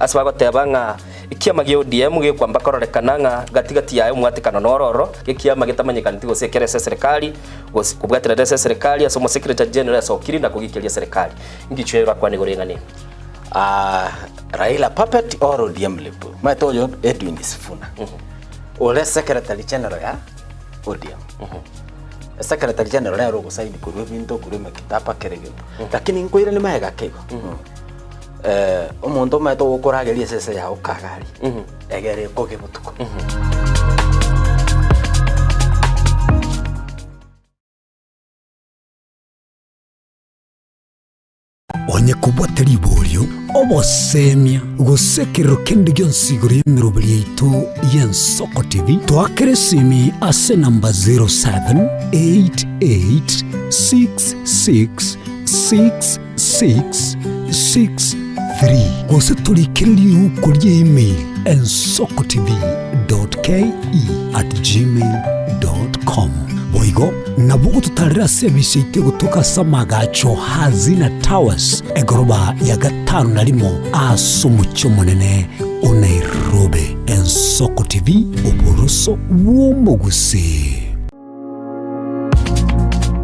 Ase bagoteba ng'a ekiama gia ODM gekwamba kororekana ng'a gati gati yaye omwatekano noro ororo, ekiama getamanyekaneti gose ekere ase eserekari, gose kobwaterera ase eserekari ase omosecretary general asokire na kogikeria eserekari. Inki orakwane igoro y'eng'ana eye? Raila puppet or ODM lip? Omanyete oyo Edwin Sifuna ore secretary general ya ODM. Secretary general nere ogosaini korwa ebinto korwa emekitaba kera egento. Lakini nkoiranie magega ake igo. Omonto omanyete ogokorageria esese yago kagari egere ekoge botuko. Onye kobwate riborio, obosemia, gose ekerero kende gionsi igoro y'emeroberi yaito y'Ensoko TV, toakere esimi ase enamba 0788666663 gose torikere riuko ria email ensokotv.ke@gmail.com. Boigo nabo ogototarera ase ebise yaito egotoka ase amagacho Hazina Towers, egoroba ya gatano na rimo ase omochie omonene o Nairobi. Ensoko TV, oboroso bw'omogusii.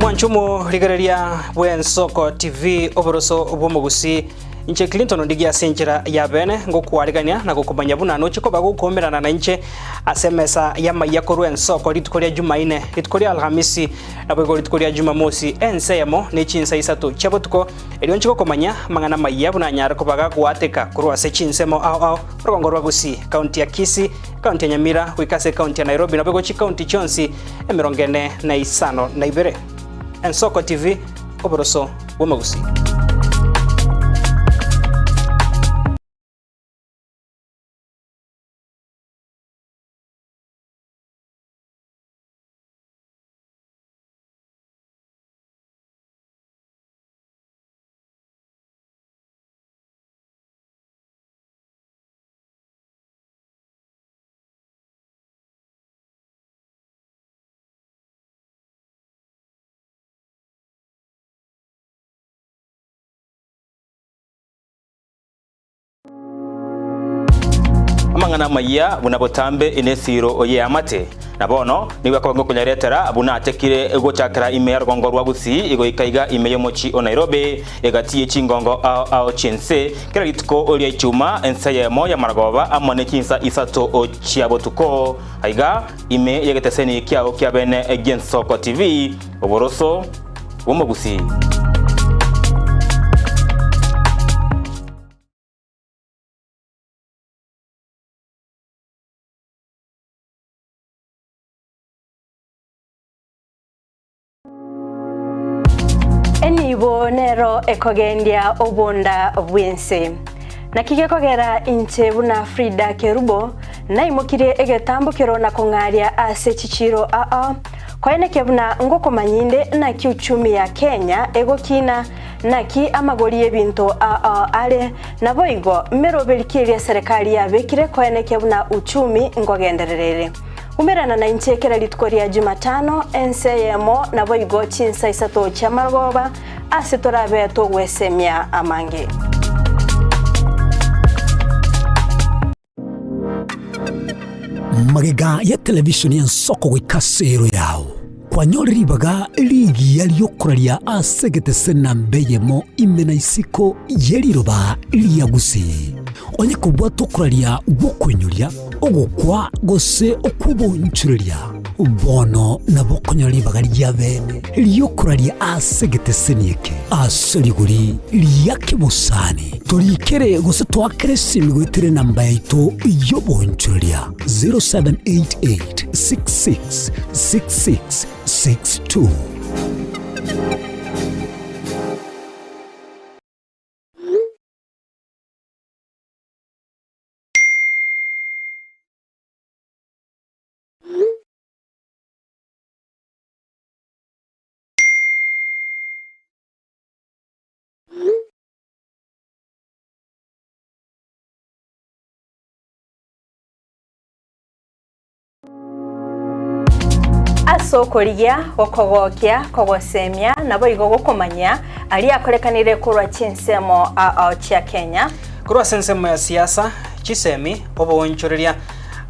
Mwanche omorigereria bw'Ensoko TV, oboroso bw'omogusii. Inche Clinton Ondigie ase enchera ya bene ngokwarigania na gokomanya buna noche koba gokoumerana nainche ase emesa y'amayia korwa ensoko rituko ria Jumaine, rituko ria Alhamisi, naboigo rituko ria Jumamosi ense eyemo ne chinsa isato chia botuko, erio nche gokomanya amang'ana amayia buna anyare koba gagoateka korwa ase chinsemo ao ao, orogongo rwa Gusii, county ya Kisii, county ya Nyamira, goika ase county ya Nairobi naboigo chicounty chionsi emerongo ene na isano na ibere. Ensoko TV, oboroso bw'omogusii. Amang'ana amayia buna botambe in'esiiro y'eamate, na bono nigo akoba ngokonyaretera buna atekire gochakera ime ya rogongo rwa Gusii goika iga ime y'omochie o Nairobi, egati ye chingongo ao ao chi'ense, kera rituko ria Ichuma ense eyemo y'amaragoba amo ne chinsa isato chia botuko. Aiga ime y'egeteseni kiao kia bene gi'Ensoko TV, oboroso bw'omogusii. Enibo nero ekogendia obonda bw'ense. Naki gekogera inche buna Frida Kerubo naimokirie egetambokero na kong'aria ase chichiiro ao, koenekia buna ngokomanya inde naki uchumi ya Kenya egokina, naki amagori y'ebinto ao are, naboigo meroberi ki eria eserekari yabekire koenekia buna uchumi ngogenderera ere. Umerana nainche kera rituko ria Jumatano, ense eyemo, naboigo chinsa isato chi'amarogoba, ase torabe togwesemia amange. Magega ya televishoni y'ensoko goika ase ero yao, kwanyore ribaga rigiya ri'okoraria ase egetese namba eyemo ime na isiko ye riroba ria Gusii. Onye kobwata okoraria gw'okoinyoria, ogokwa gose okw'obonchoreria, bono nabo okonyora ribaga ria bene ri'okoraria ase egeteseni eke ase rigori ria kebosani. Torikere gose toakere esimi goetera enamba yaito y'obonchoreria 0788 66 66 62. Ase okorigia, gokogokia, kogosemia, naboigo gokomanyia aria akorekanire korwa chinsemo ao chia Kenya. Korwa ase ensemo ya siasa, chisemi, oboonchoreria,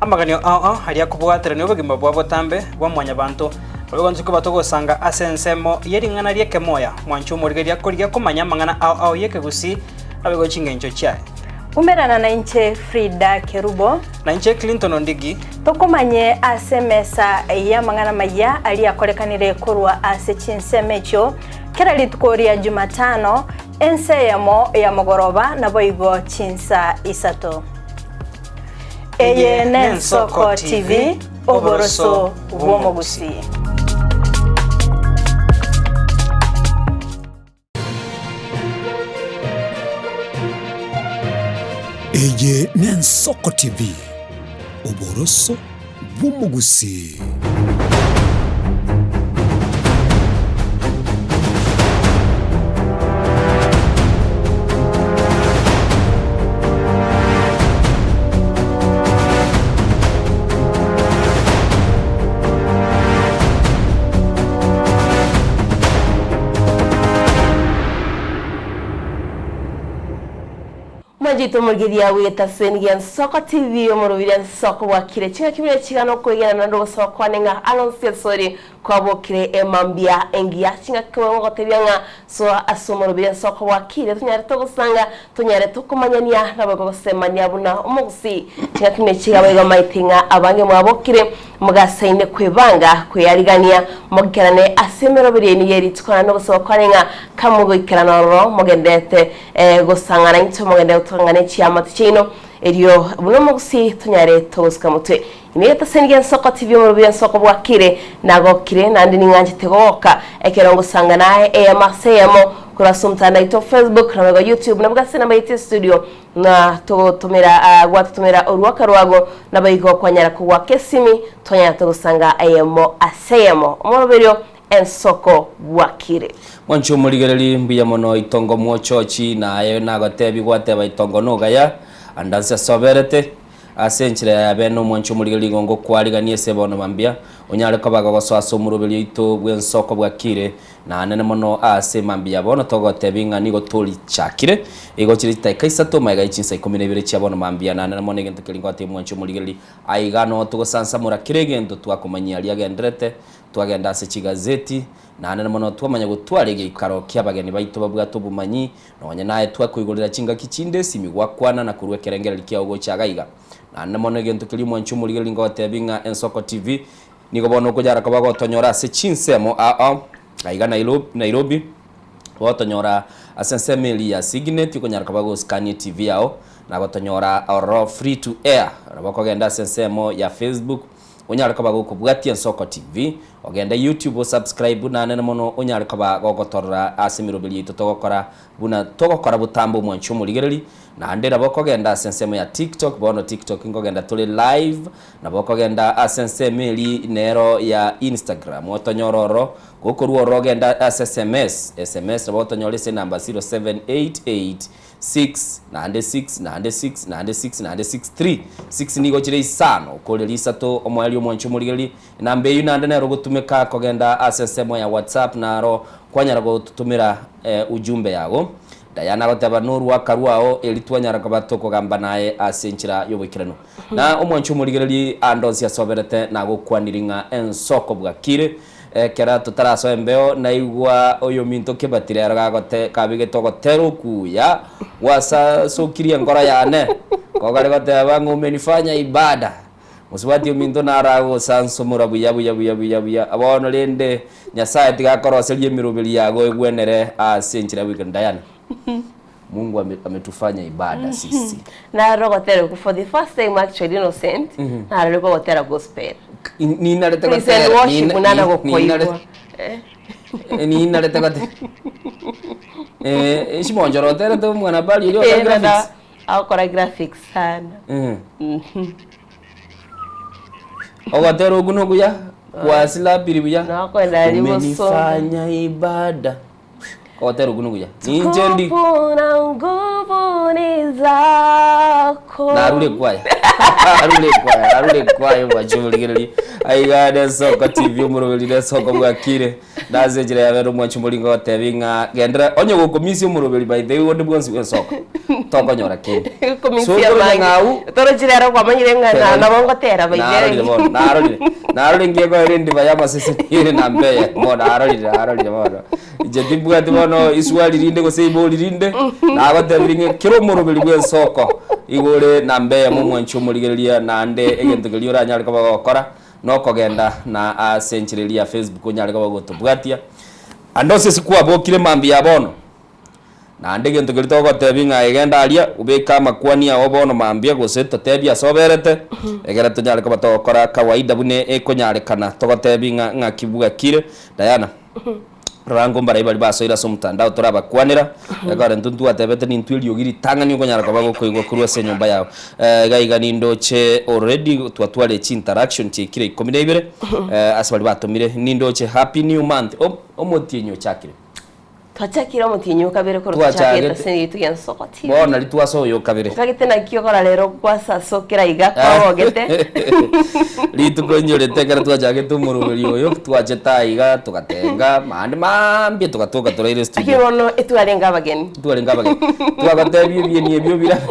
amaganio ao ao aria akobwaterania obogima bwa botambe bwa mwanyabanto, naboigo koba togosanga ase ensemo ye ring'ana ri'ekemoya, mwanche omorigereria korigia komanya amang'ana ao ao y'ekegusii naboigo chingencho chiaye. Umerana nainche Frida Kerubo. Nainche Clinton Ondigi. Tokomanye ase emesa y'amang'ana amayia aria akorekanire korwa ase chinsemo echio kera rituko ria Jumatano, ensa eyemo ya mogoroba naboigo chinsa isato. Eye n'Ensoko TV, oboroso bw'omogusii. Eye n'Ensoko TV, oboroso bw'omogusii. Mwanchete omorigereria bw'egetaseni gia Nsoko TV, omorobiri Nsoko bwakire chingaki buna chigana okoegena naende ogosaba kwane ng'a Alonsi asore kwabokire emambia engiya chingaki kobe ngogotebia ng'a soa ase omorobiri Nsoko bwakire tonyare togosanga tonyare tokomanyania naboigo gosemania buna omogusii chingaki buna chiga boigo maete ng'a abange mwabokire Mogasaine kwebanga kweyarigania, moikerane ase emeroberi yaino ye rituko, naende ogosaba kwane ng'a kamogoikerana ororo mogenderete gosang'ana intwe, mogende gotang'ana echiamate chiaino, erio buna omogusii tonyare togosuka motwe. Ime egetaseni gi'ensoko TV omoroberi ensoko bwakire, nagokire, naende ning'anchete gogoka ekero ngosangana aye eyemo ase eyemo korwa ase omotandao oito o Facebook, naboigo YouTube, naboigo ase enamba yaito ya studio. Ng'a togotomera gwatotomera orwoka rwago, naboigo kwanyara kogwaka esimi, twanyara togosanga eyemo ase eyemo. Omoroberio ensoko bwakire. Mwanche omorigereri mbuya mono itongo mwochochi naye nagotebi gwateba itongo nogaya andansi asoberete ase enchera ya bene omwanche omorigereri igo ngokwariganie ase bono mambia onyare koba gogosoa ase omoroberio oito bw'ensoko bwakire Naanene mono aase mambia bono togotebi ng'a nigo torichakire. Igo chire chidakika isato magega ye chinsa ikomi na ibere chia bono mambia. Naanene mono egento keria ngotebia mwanche omorigereria. Aiga noo togosansamora kera egento twakomanyia aria agenderete, twagenda ase chigazeti. Naanene mono twamanya gotwara egeikaro ki'abageni baito babwate obomanyi, nonye naye twakoigorera chingaki chinde esimi gwakwana na korua ekerengererio kiao gocha agaiga. Naanene mono egento keria omwanche omorigereria ngotebi ng'a Ensoko TV Nigo bono okonyara koba gotonyora ase chinsemo ao aiga Nairobi, gotonyora ase ensemo eria ya Signet, okonyara koba goskania etv yao, na gotonyora ororo free to air. Nabo okogenda ase ensemo ya Facebook, onyare koba gokobwatia Ensoko TV, ogende YouTube osubscribe naende mono onyare koba gogotorora ase emeroberi yaito togokora buna togokora botambe omwanchi omorigereri. Naende nabo okogenda ase ensemo ya TikTok, bono TikTok nkogenda tore live, Nabo okogenda ase ensemo eria nero ya Instagram otonyore ororo, gokorwa ororo ogende ase sms, sms nabo otonyore ase enamba 0788 6 naende 6 naende 6 naende 6 naende 6 3, 6 nigo chire isano, okoreria isato omoerio omwancho omorigereria. Enamba eyio naende nero ogotumeka kogenda ase ensemo ya WhatsApp naro kwanyara gototomera ujumbe yago. Diana agoteba norwaka rwao eri twanyara koba tokogamba naye ase enchera y'oboikeranu. Na omwanchi omorigererie ande onsi asoberete nagokwaniri ng'a ensoko bwakire. Ekero totarasoa embeo naigwa oyominto Kebati rero gagote kabegete ogotera okuya gwasasokirie enkoro yane. Kogare goteba ng'a umenifanya ibada. Mosubati ominto naro agosansomora buya buya buya buya buya. Bono rende Nyasaye tiga akoroserie emeroberi yago egwenere ase enchera ya boikeranu. Diana. Mungu ame, ametufanya ibada sisi. Narora ogotera okwo for the first time actually Innocent, narorire ogotera gospel. Ninarete Praise and gotera, worship nina- nana ni- gokoigwa. ninarete- ninarete gotera. Eh, chimonchoro oterete omwanabari oria okora Eh, nana graphics. agokora graphics sana. Eh. Ogotera okwo nokuya, kwasilapiri buya. Nokwenda aria bosongo. Umenifanya ibada. Ogotera okwo nokuya. Ninche ndi. Nguvu na nguvu ni zako. Narure ekwaya. Narure ekwaya, narure ekwaya omwanche omorigereria. Aiga Nesoko TV omoroberi Nesoko bwakire. Nase enchera ya bene omwanche omoringo ogotebi ng'a gendera onye gokomisia omoroberi by the way onde bwonsi bw'ensoko. Tokonyora kende. Komisia Sokoro mange. Nyang'au, Torochire aro kwamanyire ng'a na nabo ngotera by Narorire then. bono, narorire. Narorire ngekoera endiba ya amaseseni ere namba eye. Bono narorire, narorire bono. Inche timbwati bono iswali rinde gose ibori rinde, nagotebirie ng'a kera omoroberi bwa ensoko igo ore namba eyemo omwanchi omorigereria naende egento keria oranyare koba gokora nokogenda na ase enchera eria ya Facebook onyare koba gotobwatia. Ande onsi ase kwabokire mambia ya bono, Naende egento keria togotebia ng'a aye genda aria, obeke amakwani ao bono mambia, gose totebie ase oberete, egere tonyare koba togokora kawaida buna ekonyarekana, togotebie ng'a ng'aki bwakire. Diana, rora ango mbarai baria basoire ase omotandao torabakwanera, ekero intwe ntwatebete nintwe eriogi ritang'ani okonyara koba gokoigwa korwa ase enyomba yao. Iga iga nindoche already twatware chiinteraction chiaikire ikomi na ibere, ase baria batomire, nindoche happy new month, omotienyi ochakire. Twachakire omotienyi o kabere korwa Twachagete. tochagete ase egento gia Nsoko TV. Bono nari twase oyo o kabere. Ntagete naki okora rero gwasasokera iga kwabogete. Rituko inyorete ekero twachagete omoroberi oyo, twachete aiga togatenga maande maambia togatoka toraire Lakini studio. bono etwarenge abageni. Twarenge abageni. Twagatebia ebieni ebio birabe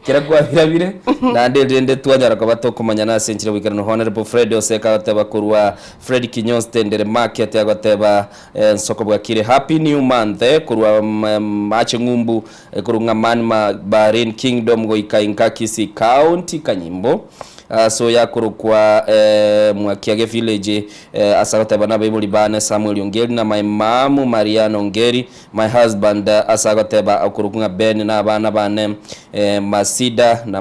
kera kwabirabire naende rende twanyara koba tokomanyana ase enchera goikeranu. Honourable Fred Oseka agoteba korwa Fred Kinyozi Tendere Market agoteba Ensoko bwakire happy new month korwa mache ng'umbu korwa ng'a man Bahrain kingdom goika inka Kisii county kanyimbo ase oyo akorokwa Mwakiage village ase agoteba nabaibori bane Samuel Ongeri na my mum Marianne Ongeri my husband ase agoteba okorokwa ng'a Ben na abana bane Masida na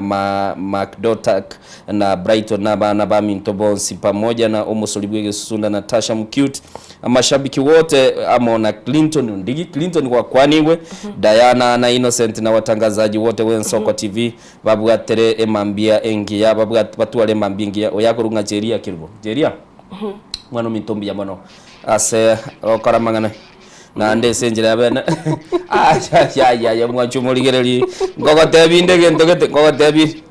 Macdotak na Brighton na abana baminto bonsi pamoja na omosori bw'egesusunda Natasha Mcute Amashabiki wote amo na Clinton Ondigi, Clinton gwakwanigwe, Diana na Innocent na watangazaji wote w'Ensoko TV babwatere emambia engiya babwat batware emambia engiya oyo akorwa ng'a Jeria Kerubo. Jeria, mwana ominto mbuya mono ase ogokora amang'ana naende ase enchera ya bene ayayaya mwanche omorigereri nkogotebi inde egento gete nkogotebi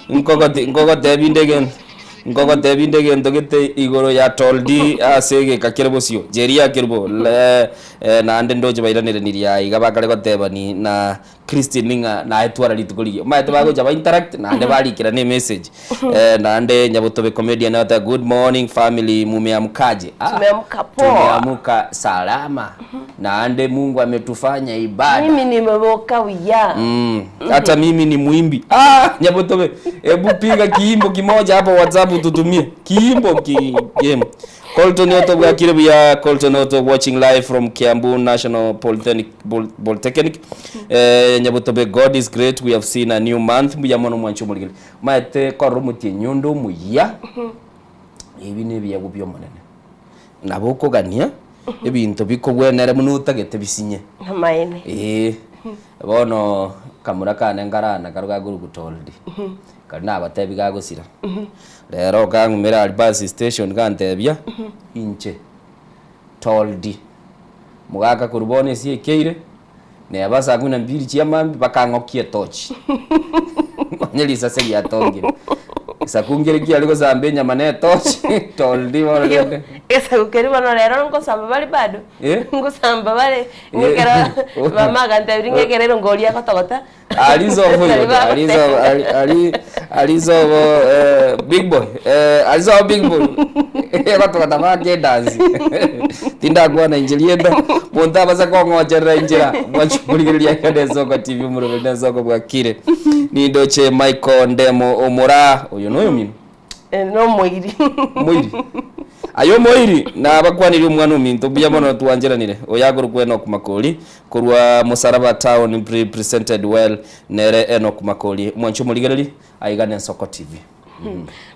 Nkogoti nkogotebia inde egento, nkogotebia inde egento gete igoro ya Toldi ase egeka kere bosio, Jeria Kerubo, le naende ndoche bairanerenirie aa iga bakare gotebani na Christine ng'a naye twara rituko rigiya. Omanyete bagocha ba interact naende barikerana emessage. Naende Nyabotobe comedian agoteba good morning family mumeamkaje? Ah, Tumeamka poa. tumeamka salama naende Mungu ametufanya ibada. Mimi nimeboka buya. Hata mimi ni mwimbi. Ah, Nyabotobe, hebu piga kiimbo kimoja hapo WhatsApp tutumie. Kiimbo ki game. Colton Otto bwakire buya Colton Otto watching live from Kiambu National Polytechnic Polytechnic. Eh, Nyabotobe God is great we have seen a new month mbuya mono mwanche omorigeri. Maete korora omotienyi onde omuya. Ebi nebiegwa biomonene. Nabo okogania ebinto bikogwenere buna otagete bisinye. Amaene. Ee, bono kamura kane nkarana karia gakorokwa Toldi, karia nabatebi gagosira. Rero kang'umera aria bus station gantebia, inche Toldi, mogaka korwa bono ase ekeire, neba saa kumi na mbili chia mambia bakang'okia etochi. Onye risase riatongire. Esaku nkere kiare gosamba enyama na etochi, Toldi bono rende. Egesaku keria bono rero ngosamba bare bado, Eh? ngosamba bare ng'ekero mama agantebirie ng'a ekero erongori egotogota, Alizobo Nari yote, bagoteba. alizobo, ali, ali, alizobo, eh, big boy, eh, alizobo big boy. Egotogota bake edansi. Tindakwana inche rieta, monto abasa kong'ocherera inchera, mwanche morigereria iga na Esoko TV omoroberi na Esoko bwakire. Nindoche Michael Ndemo Omoraa, oyo noyomino. Eh, nomoiri. Omoiri. Aye omoiri, nabakwanirie omwana ominto, mbuya mono twancheranire. Oyo akorokwa Enock Makori, korwa Musaraba Town represented well nere Enock Makori. Omwanchi omorigereri, aiga n'Ensoko TV.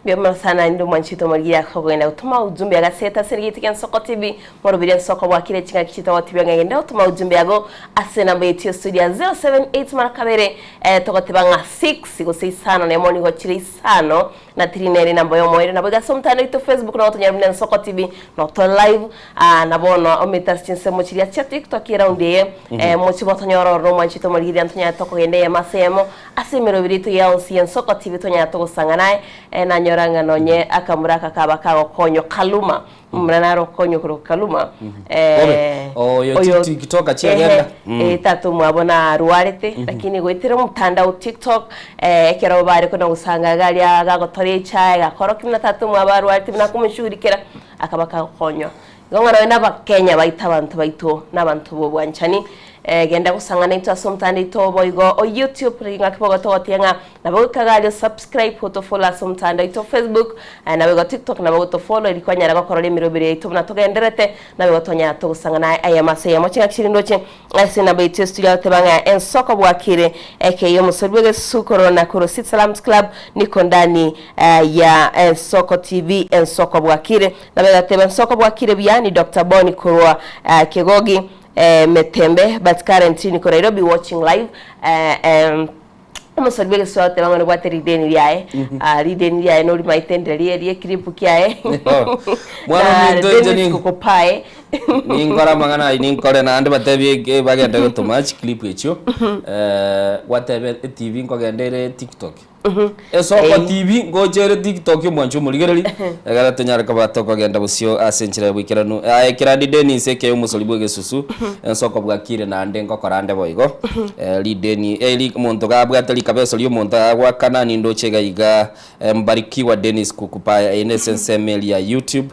Mbuya mono sana inde omwanchi oito omorigereria ase okogenda gotoma ujumbe agasete ase erieta ria Ensoko TV, morobiri Ensoko bwakire chingaki chitogotibia ng'a genda gotoma ujumbe yago ase enamba yaito ya studio ya 078 mara kabere eh, togoteba ng'a 6 gose isano na emo nigo chire isano Na tiri nere namba y'omoerio nabo iga ase omotandao oito Facebook nabo tonyare buna Ensoko TV noto live ah, na bono omete ase chinsemo chiria chia TikTok eraundi eye eh, mochie motonyore ororo omwanchete omorigereria ntonyare tokogenda eyemo ase eyemo ase emeroberi yaito ya onsi ya Ensoko TV tonyare togosang'ana aye eh, nanyora ng'a nonye akamura aka kaba kagokonywa Kaluma. Omomura nare okonywa korwa Kaluma, Obe, oyo TikTok achiagenda. Ehe, tata omwabo narwarete, lakini goetera omotandao TikTok, ekero bare kona gosanga iga aria gagotora echae, gakorokia buna tata omwabo arwarete buna akomoshughulikera, akaba kagokonywa. Igo ng'a nonye na abakenya baito abanto baito, na abanto ba obwanchani, genda gosang'ana intwe ase omotandao oito boigo o YouTube, riria ng'aki bogotogotia ng'a Nabo goika iga aria osubscribe otofollow ase omotandao oito Facebook, nabo igo TikTok nabo otofollow erio kwanyara gokorora emeroberi yaito buna togendererete, nabo igo twanyara togosang'ana aye eyemo ase eyemo chingaki chiri ndoche ase enamba yaito ya studio agoteba ng'a ensoko bwakire eke y'omosori bw'egesusu korwa Nakuru City Salams Club niko ndani ya Ensoko TV Ensoko bwakire nabo egateba Ensoko bwakire buya ni Doctor Boni korwa Kegogi Metembe but currently niko Nairobi watching live Omosori bw'egesusu agoteba ng'a nobwate rideni riaye, ah, rideni riaye norimaete ndire rie ri'ekiripu kiaye. Mwana Na ominto inche Dennis ni- Kokopae. Ninkore amang'ana ayio ninkore naende batebie eke bagende gotoma chiclip echio gwateba etv nkogenda ere tiktok. Esoko Ei. TV ngocha ere tiktok omwanchi omorigereri egere tonyare koba tokogenda bosio ase enchera ya boikeranu. Aye Kirandi Dennis aka omosori bw'egesusu ensoko bwakire naende nkokora ande boigo rideni eri omonto gabwate rikabeso riomonto agoakana nindoche iga iga Mbarikiwa Dennis Kukupaya eye nese ensemo eria ya YouTube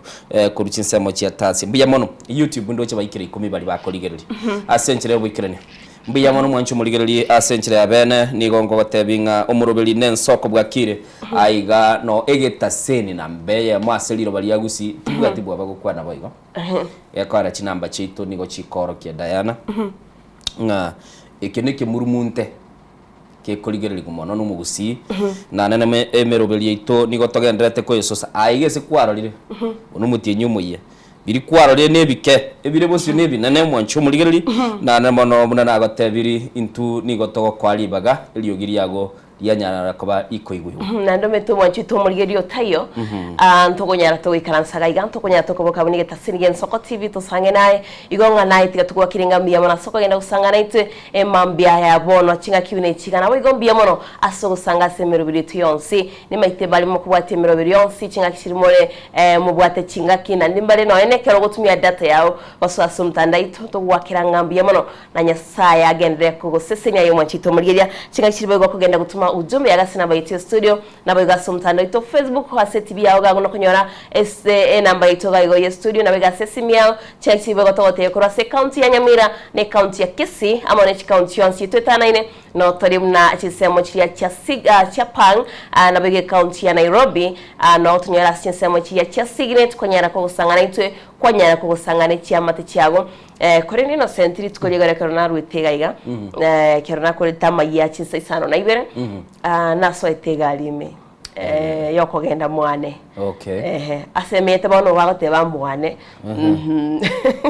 korwa chinsemo chia Tasi. Mbuya mono YouTube ndoche baikire ikomi baria bakorigereria ase enchera yoboikerania. Mbuya mono mwanche omorigererie ase enchera ya bene, nigo ngogotebia ng'a omoroberi nensoko bwakire aiga no egetaseni namba eyemo ase riroba ria Gusii tibwati bwoba gokwana boigo. Gekoera chinamba chiaito nigo chikoorokia Diana ng'a eke nekemurumunte gekorigererigwa mono nomogusii naende neme emeroberi yaito nigo togendererete koyesosa aiga ase kwarorire buna omotienyi omoyia. Biria kwarorire nebike, ebire bosio nebinene, omwanche omorigereria, naende mono buna nagotebirie, intwe nigo togokoa ribaga eriogi riago rianyarara koba rikoigwigwa. Naende omanyete omwanche oito omorigereria otaiyo, ah, ntokonyara togoikaransa iga iga, ntokonyara tokoboka buna egetasini gi'ensoko TV tosange naye, igo ng'a naye tiga togwakire ng'a mbuya mono ase okogenda gosanga naintwe emambia ya bono ching'aki buna echi iga. Naboigo mbuya mono ase ogosanga ase emeroberi yaito yonsi. Nimaete bare mokobwatia emeroberi yonsi ching'aki chiri more Mobwate chingaki, naende mbare nonya nekero ogotumia data yao gosoa ase omotandao aito, togoakera ng'a mbuya mono, na Nyasae agenderere kogosesenia aye omwanchi oito omorigereria. Chingaki chiri boigo okogenda gotuma ujumbe yago ase enamba yaito ya studio, naboigo ase omotandao oito Facebook, ase etibi yao iga nokonyora ase enamba yaito iga igo ye studio, naboigo ase esimi yao. Chingaki chiri boigo togotebia korwa ase ecounty ya Nyamira, na ecounty ya Kisii, amo ne chicounty chionsi twetanaine, Notore buna chinsemo chiria chia chia Pang, naboigo ecounty ya Nairobi, noo tonyore ase chinsemo chiria chia Signet kwanyara kogosang'ana intwe, kwanyara kogosang'ana echiamate chiago. Korende Innocent rituko ri'igoro ekero naruete iga iga, ekero nakorete amayia chinsa isano na ibere, nasoete egari ime yokogenda mwane. Okay. Ehe, ase emete bono bagoteba mwane.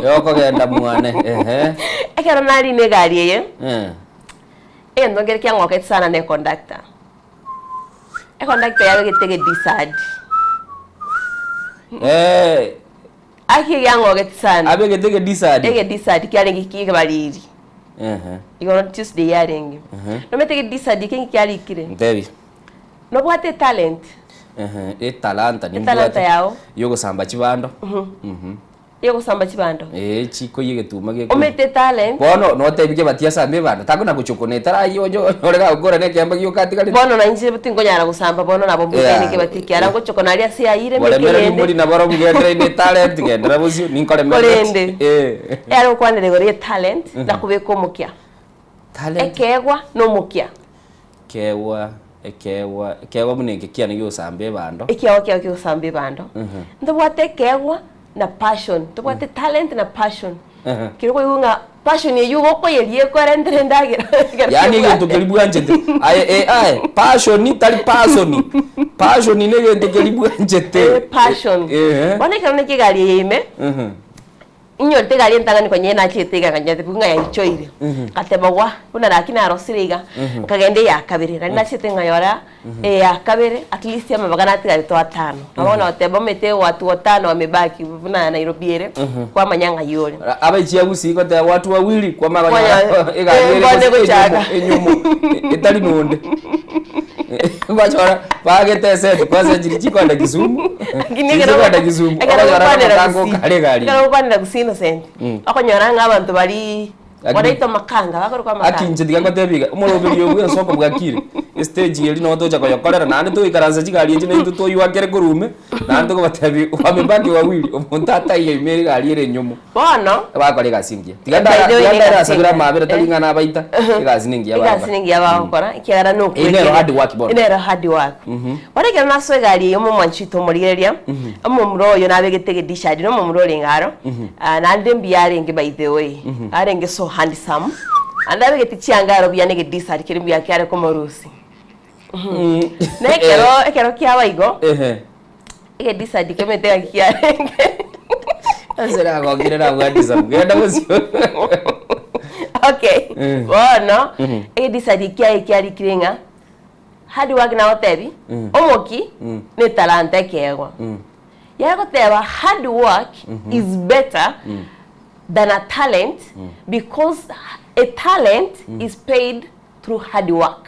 Yokogenda mwane, ehe. Ekero narina egari eye, Eh. egento nkere kiang'oketi sana na econductor. Econductor yabegete egedisadi. Eh. Aki egiang'ogeti sana. Abegete egedisadi. Egedisadi kiarenge ki'ekebariri. Ehe. Igoro Tuesday yarenge. Nomanyete egedisadi eke nki kiarikire? Ntebi. Nobwate etalent. Ehe, etalanta nimbwate. Etalanta yao. Yogosamba chibando. Yogosamba chibando. Ee, chikoyia egetuma gekoyia. Omanyete etalent. Bono notebi ki batia asambe ebando, takona gochokona etarayi onye onyore gagokora na ekiamba gioka atigarete. Bono na inche tinkonyara gosamba bono nabo mbuya Yeah. neke batie kiara ngochokona aria ase ayire mbeke Boremereri eyende. mori nabarobwo genderera ne etalent genderera bosio ninkoremerereti. Korende, Eh. ekero gokwanera igoro ya etalent, nakobeka omokia. Talent. Ekeegwa na omokia. Ekeegwa, ekeegwa, ekeegwa buna eke kiane giosamba ebando. Ekeegwa kiao kiogosamba ebando. Ntobwate ekeegwa na passion, ntobwate talent na passion. Kero okoigwa ng'a passion eywo igo okoyeria ekorentere endagera ekero Yaani egento kebwate. keria bwanchete aye eh aye passion tari person, passion na egento keria bwanchete. Eh, passion. Eeh. Bono ekero naika egari eye ime, Inyorete egari entang'ani konya enachete iga nkanyetebia ng'a yaichoire. Ngateba gwa, buna naki narosire iga, nkagenda eya kabere, naende nachete nkanyora eya kabere at least amabaga natigarete o atano. Nabo bono goteba omanyete watu watano wamebaki buna Nairobi ere, kwamanya ng'ai ore. Abaichia gusii goteba watu wawili kwamanya Kwanya konyora egari ere mbone gose gochaka. enyumo enyumo etari nonde. Kwachora bagete esenti kwanza chiri chikoenda Kisumu, Lakini chiri ekero chikoenda Kisumu, ekero okonyora gokwanera amatango Gusii, kare egari ekero ime. gokwanera Gusii Innocent, okonyora ng'a abanto baria Lakini- baraitwa makanga, bakorokwa Aki amakanga. inche tiga ngotebie iga, omoroberi oyo bwa ensoko bwakire, estage eria nabo togocha koyokorera naende togoikaransa chigari echi naintwe toywakere korwa ime, naende togobatebia wamebaki wawili, omonto ataiyo ime egari ere enyomo. Bono, Bakora egasi engiya. Tiga By the ndara way, tiga ne ndare egasi asabire engiya. amabera tari Eh. ng'a nabaita, egasi nengiya egasi bagokora. nengiya bagokora, ekiagera Eye nero nokwegena. hard work bono. Nero hard work. Bono ekero nasoa egari eye omomwanchi oito omorigereria, omomura oyo nabegete egedishadi, na omomura orenge aro, ah, naende mbuya arenge by the way, arenge so handsome, naende abegete chianga aro buya na egedisadi keria mbuya kiare komorusia. Na ekero ekero kiaba igo, Ehe. egedisadi kemete ng'a kiarenge. Ase nagokire nabwati esabu. Genda bosio. Okay, bono, egedisadi kiaye kiarikire ng'a Hard work nagotebi, omoki netalanta ekeegwa. Yagoteba hard work is better than a talent because a talent is paid through hard work.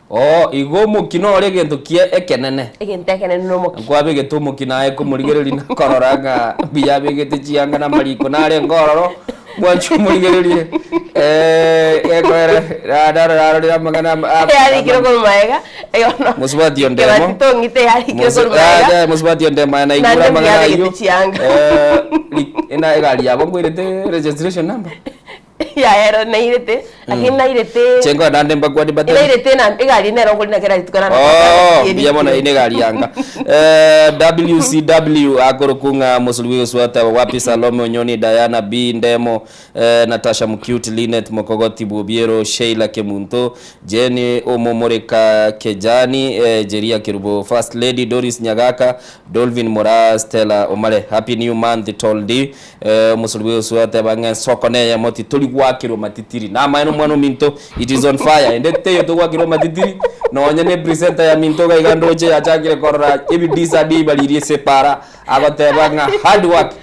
Oo, igo omoki nore egento kie ekenene. Egento ekenene nomoki. Nkwabegete omoki naye komorigereria na korora ng'a mbuya abegete chianga na amariko narenge ororo, mwanche omorigererie eh, gekoera narorire amang'ana ama- ama- Yarikire korwa magega, eyono. Mosubati ondemo. Ekebati tong'ite yarikire Mose- korwa magega. Ah, mosubati ondemo aya naigure Naende amang'ana mbuya ayio. abegete chianga. Eh, ri- ena egari yabo nkoirete registration number. Yaya ero nairete, lakini nairete Chengo naende mbakwani batebe. nairete na egari nero nkorina kera rituko na Oh, mbuya mono ine egari yanga. Eh, WCW akorokwa ng'a mosuri bw'egeswata wapi Salome Onyoni Diana B Ndemo eh, Natasha Mucute Linet Mokogoti Bwobiero Sheila Kemunto Jenny Omomoreka Kejani eh, Jeria Kerubo First Lady Doris Nyagaka Dolvin Moraa Stella Omare Happy New Month Toldi Eh, omosori bw'Yoshua ateba ng'a ensoko neyemo titori gwakerwa matitiri. Namaene omwana ominto, it is on fire. Ende teiyo togwakerwa matitiri, nonye ne presenter ya minto iga iga ndoche yachakire korora ebidisa baririe ase epara, agoteba ng'a hard work.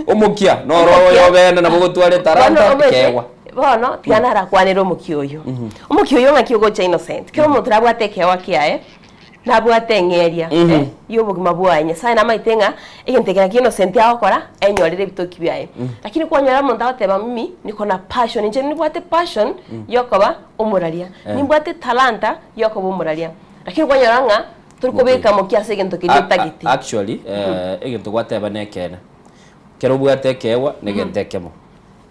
Omokia noro oyo obene nabo ogotwara etalanta ekeegwa. Bono tiga narakwanere omokia oyo. Omokia oyo ng'aki ogocha Innocent? Kera omonto nabwate ekeegwa kiaye, Nabwate eng'eria y'obogima bwaye. Nyasae namaete ng'a egento eke nakio Innocent agokora, enyorere ebitoki biaye. Lakini kwanyora omonto agoteba mimi niko na passion, inche nibwate passion yokoba omoraria, nimbwate etalanta yokoba omoraria. Lakini kwanyora ng'a tori kobeka mokia ase egento keria otagete. Actually, egento gwateba nekeene. Ekero obwate ekeegwa, negento ekemo.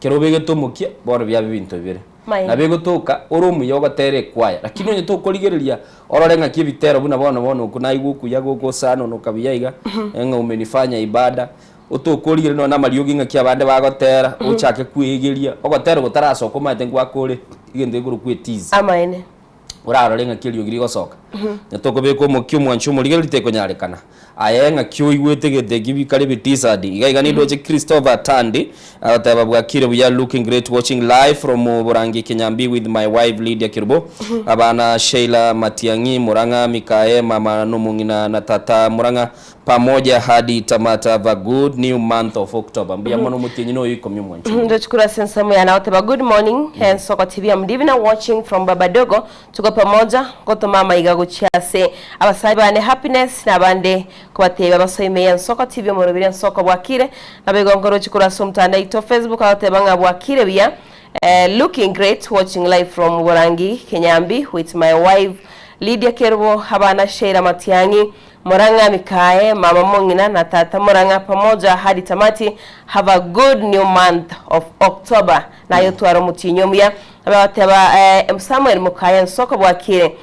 Ekero obegete omokia, bono biaba ebinto bibere. Maene. Nabo egotoka ore omuya ogoteera ekwaya, lakini onye tokorigereria orore ng'aki ebitero buna bono bono okwo naigwa okuya gogosanonoka buya iga, ng'a umenifanya ibada, otokorigereria nonya na amariogi ng'aki abande bagotera, ochake kweegeria, ogotera gotarasoka omanyete ngwakore egento gekorokwa etizi. Amaene. Orarore ng'aki eriogi rigosoka. Na tokobeka omokia omwanchi omorigereria tekonyarekana. Aye ng'aki oigwete egento eki bikare bitisadi. Iga iga nindoche Christopher Tandi agoteba bwakire buya looking great watching live from Borangi Kinyambi with my wife Lydia Kerubo abana Sheila Matiang'i Murang'a Mikae mama nomong'ina na tata Murang'a Pamoja hadi tamati have a good new month of October mbuya mono omotienyi noyo ikomi omwanchi omuya. Ndochukuru ase ensemo yane agoteba good morning Ensoko TV am Divina watching from Babadogo tuko pamoja ngotoma amaiga gochia ase abasani bane Happiness na abande kobatebia basoe ime ya Ensoko TV omorobiri Ensoko bwakire naboigo nkorochi korwa ase omotandao oito Facebook agoteba ng'a bwakire buya looking great watching live from Borangi Kenyambi with my wife Lydia Kerubo abana Sheila Matiang'i Morang'a Mikae, mama mong'ina na tata Morang'a pamoja hadi tamati have a good new month of October naye otware omotienyi omuya Abe agoteba Samuel Mokaya Nsoko bwakire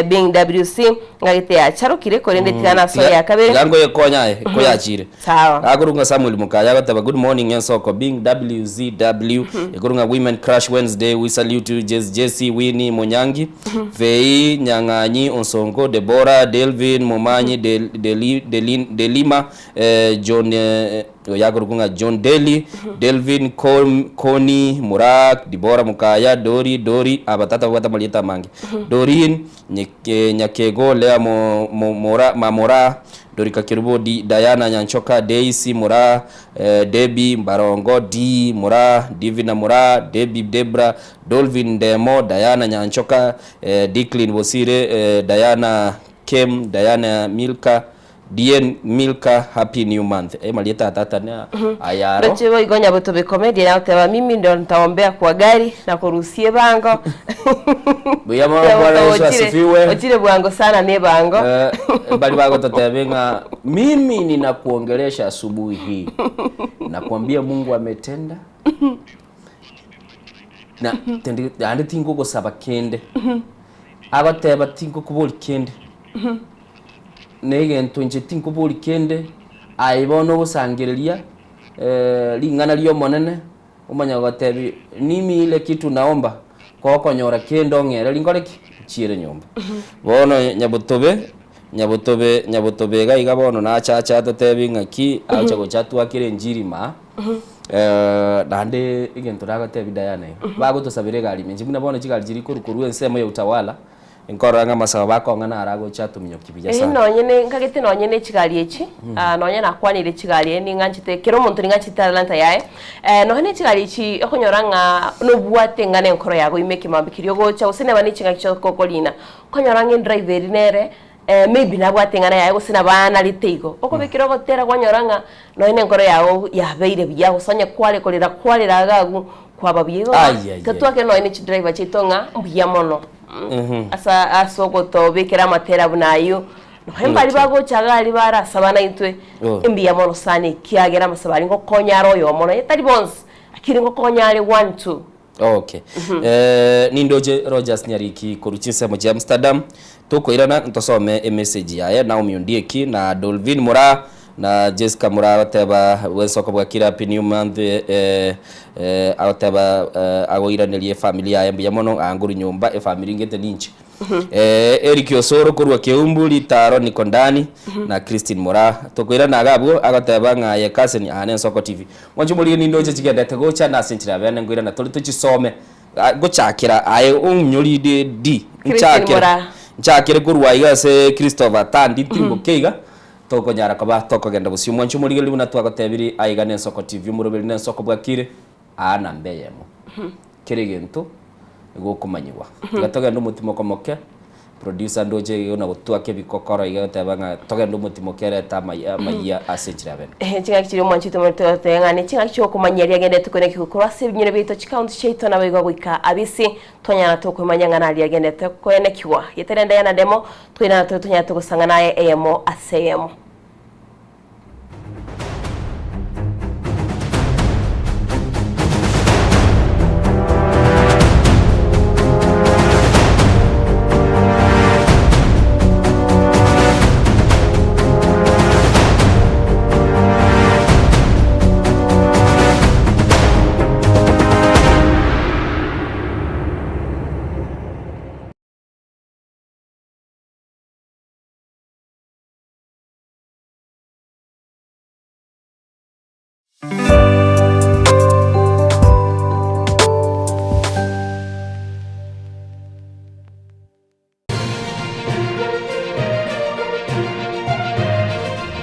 being WC ng'agete yacharokire korende tiga nasoe ya kabere Tiga nkoyekonya aye koyachire. Sawa. Akorwa ng'a Samuel Mokaya agoteba good morning Ensoko being WZW ekorwa ng'a Women Crush Wednesday we salute you Jess Jessy Winnie Monyangi Fei, Nyang'anyi, Onsongo, Deborah, Delvin, Momanyi, Del, Deli, Delin, Delima, eh, John, eh, Oyo akorokwa ng'a John Daly, Delvin, Connie, Murak, Dibora Mukaya, Dori, Dori, aba tata babwate amarieta amange, Doreen, Nyakego, Lea Mamora, Dorika Kerubo, Diana Nyanchoka, Daisy Muraa, Debbie Barongo, Dee Muraa, Divina Muraa, Debbie Debra, Dolvin Ndemo, Diana Nyanchoka, Dicklin Bosire, Diana Kem, Diana Milka, Dien Milka happy new month amarieta a tata ne ayaro. Ndoche boigo Nyabotobe Comedian agoteba mimi ndio nitaombea kwa gari na korusia ebango. Buya mono Bwana Yesu asifiwe. Ochire bwango sana na ebango. Eh, bari bagototebia ng'a mimi ninakuongelesha asubuhi hii nakwambia Mungu ametenda na tendi naende tingogosaba kende agoteba tingokobori kende Na egento inche tinkoboria kende, aye bono ogosangereria ring'ana ri'Omonene, omanye gotebia, Mimi ile kitu naomba, gokonyora kende ong'ereri nkore ki? Nchiere nyomba. Bono nyabotobe, nyabotobe, nyabotobe iga iga bono nachache atotebi ng'aki, agocha gocha atwakere enchiri maa, naende egento nagotebi Diana iga, bagotosabera egari ime, inche buna bono chigari chiria korwa korwa ensemo ya Utawala, Nkorora ng'a amasabo bakong'a naro agocha atominyokia buya Eeh sana. nonye ne nkagete nonye ne chigari echi, ah nonye nakwanire chigari eye ning'anchete kera omonto ning'anchete etalanta yaye, nonye ne chigari echi okonyora ng'a nobwate ng'a enkoro yago ime ekemambia keria ogocha gose neba ne ching'aki chia okorina, okonyora ng'a edriver eria nere maybe nabwate eng'ana yaye gose nabo anarete igo, okobekera ogotera kwanyora ng'a nonye ne enkoro yago yabeire buya gose onye kware korera kwarera iga agwo kwaba buya igo Ai, ai, ai. totwakire nonye ne chidriver chiaito ng'a mbuya mono. Asa ase ogotobekera amatera buna ayio, nonya mbaria bagocha iga aria barasaba naintwe, Oh. mbuya mono sana ekiagera amasabo aria ngokonya are oyomo nonya tari bonsi, lakini ngokonya are one two. Okay. Nindoche Rogers Nyariki korwa chinsemo chia Amsterdam, tokoirana ntosome emessage yaye, Naomi Ondieki na Dolvin Moraa Na Jessica Mura agoteba, Bwensoko bwakire happy new month eh, eh, agoteba eh, agoiraneria efamiri yaye mbuya mono anguru nyomba efamiri ngete ninche eh, Eric Osoro korwa Keumbu Ritaro niko ndani na Christine Mura tokoirana iga abwo agoteba ng'a aye cousin aa nensoko TV mwanche morige nindoche chigendete gocha nase enchera ya bene nkoirana tore tochisome Ah, ngochakera aye ong'inyoride di Christine nchakere Mura. nchakere korwa iga ase Christopher Tandi ntimboke iga Tokonyara koba tokogenda bosio mwanche omorigereria buna twagotebirie aiga nensoko TV omoroberi nensoko bwakire aa namba eyemo kera egento nigokomanyigwa tiga togende omotimoka omoke producer ndoche iga na gotwaka ebikokoro iga goteba ng'a togende omotimoke erete amaya amayia ase enchera ya bene. Ehe, ching'aki chiria omwanchete omorero togoteba ng'a ne ching'aki chi'okomanyia riagenderete koenekigwa korwa ase ebinyoro biaito chikaunti chiaito naboigo goika abisi twanyara tokwemanyia ng'a nariagenderete koenekigwa. Getari ende ya demo Toirana tore tonyarete gosang'ana aye eyemo ase eyemo.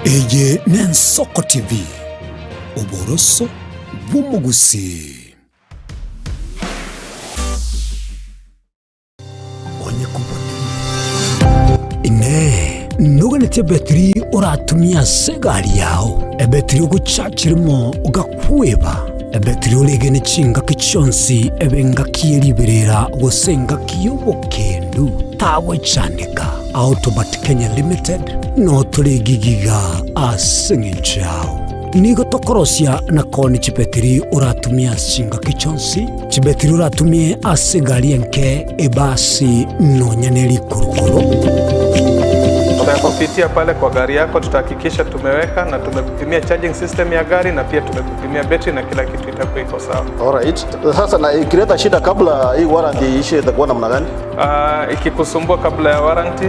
Eye n'Ensoko TV, oboroso bw'omogusii. Onye kobwatire. Inee! Noganetie ebetiri oratumie ase egari yao, ebetiri ogochachiremo ogakweba, ebetiri oregene chingaki chionsi ebe engaki ye riberera gose engaki y'obokendu? Tagwechandeka. Autobat Kenya Limited notore egigiga ase eng'encho yao. Nigo tokorosia na koonia chibetiri oratumie ase chingaki chionsi, chibetiri oratumie ase egari enke, ebasi, nonya ne rikurukuru. Tutakupitia pale kwa gari yako, tutahakikisha tumeweka na tumekupimia charging system ya gari na pia tumekupimia betri na kila kitu itakuwa iko sawa. Alright. Sasa na ikileta shida kabla hii warranty iishe itakuwa namna gani? Ah, ikikusumbua kabla ya warranty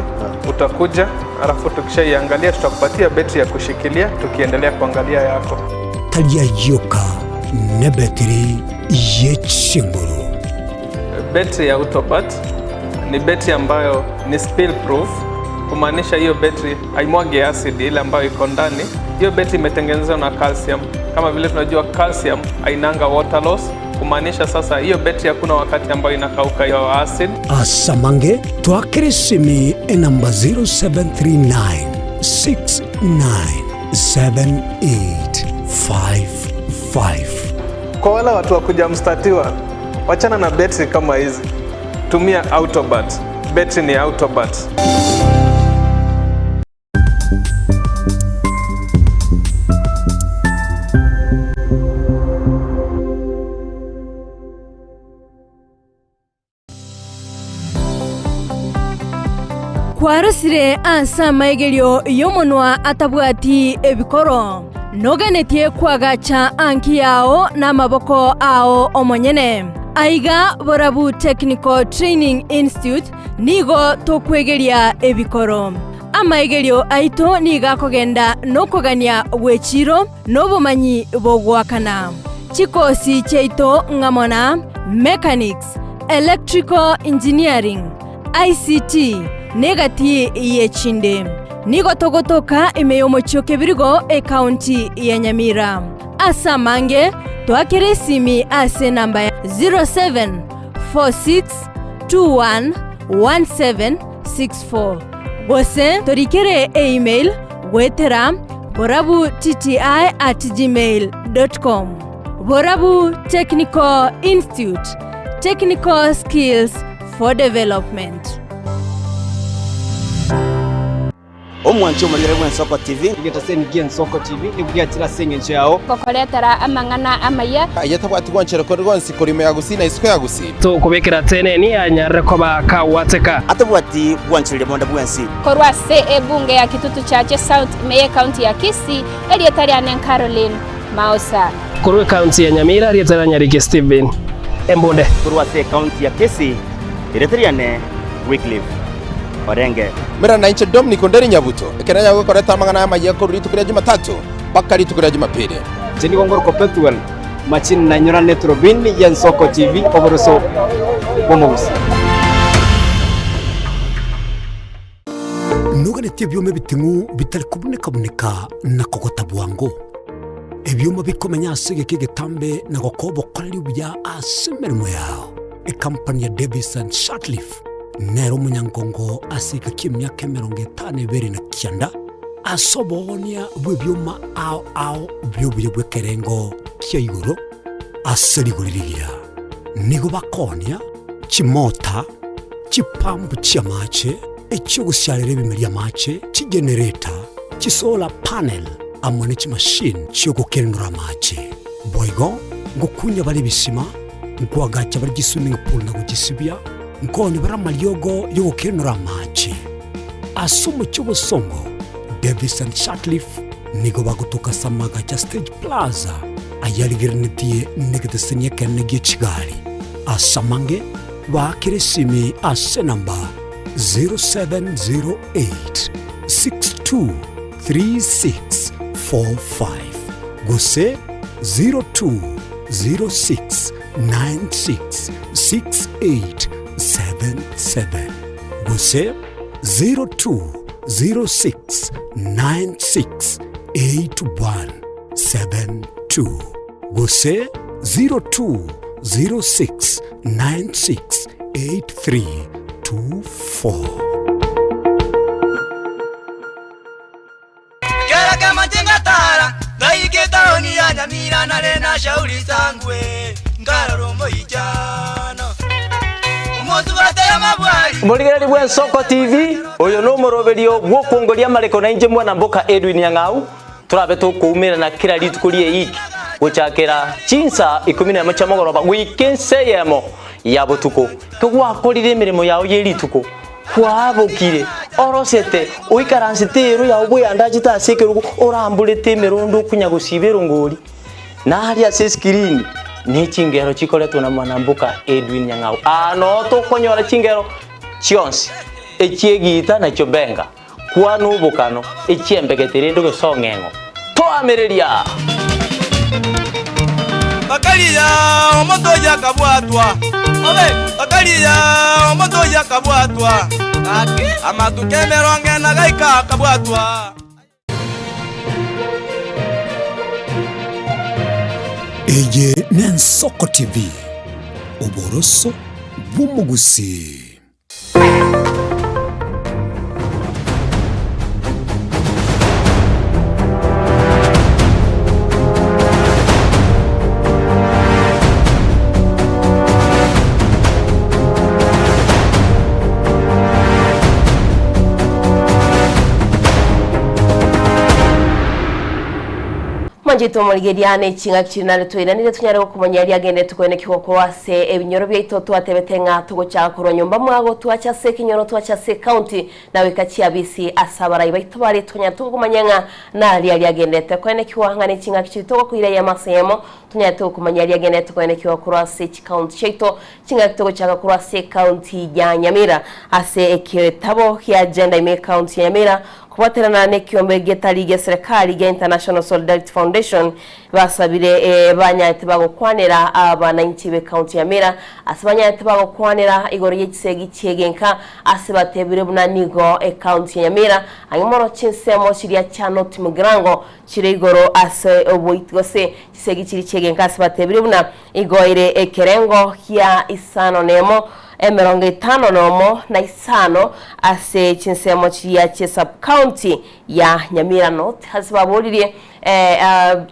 utakuja, alafu tukishaiangalia tutakupatia betri ya kushikilia tukiendelea kuangalia yako. Tari ayioka nebetiri ye chinguru. Betri ya Autobat ni betri ambayo ni spill proof, kumaanisha hiyo betri haimwagi acid ile ambayo iko ndani. Hiyo betri imetengenezwa na calcium. Kama vile tunajua calcium hainanga water loss, kumaanisha sasa hiyo betri hakuna wakati ambayo inakauka hiyo acid. Asamange twakere esimi enamba 0739 697855. Kwa wale watu wa kujamstatiwa, wachana na betri kama hizi, tumia Autobat. Betri ni Autobat. Kwarosire ase amaigerio y'omonwa atabwati ebikoro, noganetie kwagacha anki yao namaboko ao omonyene. Aiga Borabu Technical Training Institute nigo tokwegeria ebikoro. Amaigerio aito nigo akogenda nokogania gw'echiro nobomanyi bogoakana. Chikosi chiaito ng'amo na Mechanics, Electrical Engineering, ICT, na egati y'echinde. Nigo togotoka ime y'omochie o Kebirigo, ecounty ya Nyamira. Ase amange, toakere esimi ase enamba ya 0746211764 gose torikere eemail goetera borabutti at gmail dot com. Borabu Technical Institute, technical skills for development. Omwanchi omorigere bw'Ensoko TV. Egetaseni gi'Ensoko TV nigo giachire ase engencho yao. Gokoretera amang'ana amaya. Aye tabwati gwanchera konde gwonsi korwa ime ya Gusii na isiko ya Gusii. Tokobekera teneni anyarire koba kagwateka. Atabwati gwanchereria bonde bwensi. Korwa ase ebunge ya Kitutu Chache South ime y'ecounty ya Kisii, erieta riane Caroline Maosa. Korwa ecounty ya Nyamira, erieta ria Nyariki Stephen Embunde. Korwa ase ecounty ya Kisii, erieta riane Wycliffe Orenge. Mera nainche Dominic Onderi Nyabuto, ekero nyagokoreta amang'ana amayia korwa rituko ria Jumatatu mpaka rituko ria Jumapili. Inche nigo ngorokwa Pethuel Machini nainyorane eturubini y'Ensoko TV oboroso bw'omogusii. Noganetie ebioma ebiting'u bitari kobuneka-buneka na kogota bwango, ebioma bikomenya ase egeka egetambe na gokoa obokoreri obuya ase emeremo yao. Ekampani ya Davis and Sutcliffe nere omonyangongo ase egeka ki'emiaka 52 na kianda ase oboonia bw'ebioma ao ao bi'obuya bw'ekerengo kia igoro ase rigori rigiya. Nigo bakoonia chimota, chipampu chi'amache, echi'ogosiarera ebimeri amache, chigenereta, chisolar panel, amo ne chimashini chi'ogokenenora amache. Boigo ngokunya bare ebisima, nkoagacha bare chiswimming pool na gochisibia, nkoonia bare amariogo y'ogokenenora amache. Ase omochie obosongo, Davis and Sutcliffe nigo bagotoka ase amagacho a Stage Plaza ayarigerenetie negeteseni ekenene gie chigari. Ase amange, baakere esimi ase enamba 0708 623645 gose 0206 966877 gose 0206 968172 gose 0206 968324. Kera kama ngatara ngaike taoni ya Nyamira nare na shauri sangwe nkarora omoichano omosubateyo mabwari Morigereri bw'Ensoko TV oyo nomoroberio bw'okwongoria amareko na inche mwana mboka Edwin Nyang'au torabe tokoumerana kera rituko rie iki gochakera chinsa ikumi na emo chia mogoroba goika ense eyemo ya botuko kegwakorire emeremo yao ye rituko kwabokire orosete oikaransete ero yao bweyandachete ase ekerogo oramborete emerondo okunya gosiba erongori naria ase escreen ne chingero chikoretwe na mwanamboka Edwin Nyang'au ano tokonyora chingero chionsi echiegita nachio benga kwana obokano echiembegete rende gose ong'eng'o toamereria. Bakaria omonto oyio akabwatwa. Bakaria omonto oyio akabwatwa. Amatuko emerongo ena gaika akabwatwa. Eye n'Ensoko TV, oboroso bw'omogusii. Mwanchete omorigeria ne ching'aki chiri nare twairanire tonyare gokomanya riagende tukoenekigwa korwa ase ebinyoro biaito twatebete ng'a togochaka korwa nyomba mwago twacha ase ekenyoro twacha ase ecounty na goika chiabisi ase abarai baito bare tonyare togokomanya ng'a naria riagendete koenekigwa ng'a ne ching'aki chiri togokoira eyemo ase eyemo tonyare togokomanya riagendete koenekigwa korwa ase chicounty chiaito ching'aki togochaka korwa ase ecounty ya Nyamira ase egetabo gia gender ime ecounty ya Nyamira Kobwaterana nekiombe getari gia serekari gia International Solidarity Foundation basabire banyarete bagokwanera abanainchi be county ya Nyamira ase banyarete bagokwanera igoro ye chisegi chiegenka ase batebire buna nigo ecounty ya Nyamira ang'e mono chinsemo chiria chia North Mugirango chire igoro ase oboiti gose chisegi chiria chiegenka ase batebire buna igo ere ekerengo gia isano nemo emerongo etano nomo na isano ase chinsemo chiria chie sub-county ya Nyamira North ase baboririe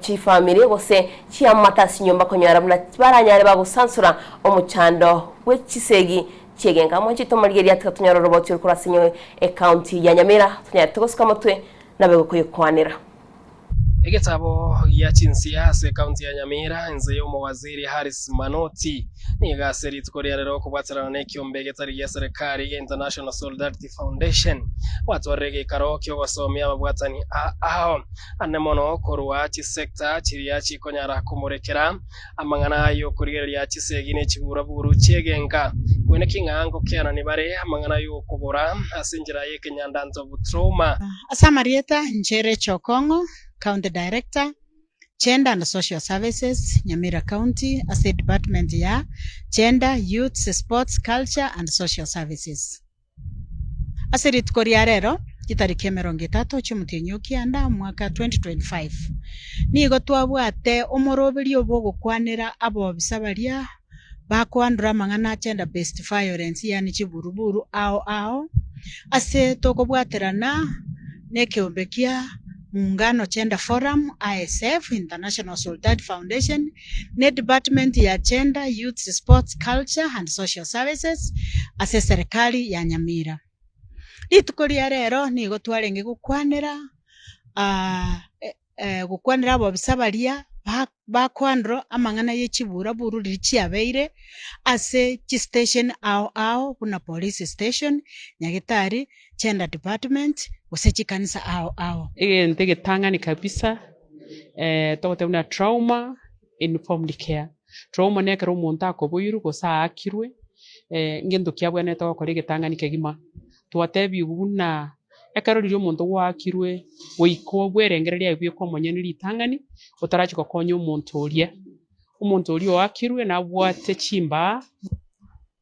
chifamiri gose chiamate ase chinyomba konyora buna baranyare bagosansora omochando bwe chisegi chiegenka. Mwanchete omorigereria tiga tonyore oroboti ore korwa ase ecounty ya Nyamira tonyare togosuka motwe nabe gokoyokwanera. Egetabo gia chinsia ase ekaunti ya Nyamira inse y'omowaziri Harris Manoti nigo ase rituko ria rero okobwaterana nekiombe getari gia serikali gia International Solidarity Foundation gwatwarire egeikaro kiogosomia ababwatani ao ande mono korwa chisector chiria chikonyara komorekera amang'ana yokorigereria chisegi ne chiburaburu chiegenka kwene king'a ngokeanani bare amang'ana yokobora ase enchera yekenyandantobu trauma. Ase amarieta, inche Rachel Okong'o, County Director, Gender and Social Services, Nyamira County, ase edepartment ya Gender, Youths, Sports, Culture and Social Services. Ase rituko ria rero, chitariki emerongo etato chi'omotienyi o kianda, omwaka 2025, nigo twabwate omoroberio bw'ogokwanera abobisa baria bakoandora amang'ana a gender based violence yaani chiburuburu ao ao, ase tokobwaterana nekeombe kia Muungano Gender Forum, ISF, International Solidarity Foundation, ne Department ya Gender, Youths, Sports, Culture and Social Services ase eserekari ya Nyamira. Rituko ria rero nigo twarenge gokwanera gokwanera abobisa baria bakoandora amang'ana ye chiburaburu riria chiabeire ase chistation ao ao buna police station, Nyagetari, Gender Department, gose chikanisa ao ao. Egento egetang'ani kabisa, togoteba buna trauma informed care. Trauma nekero omonto akoboirwe gose aakirwe, ngento ki abwenerete gokora egetang'ani kegima. Twatebigwe buna ekero riria omonto gwaakirwe goika obwerengereria aye bweka omonyene ritang'ani, otarachia gokonya omonto oria. Omonto oria oakirwe nabwate chimbaa.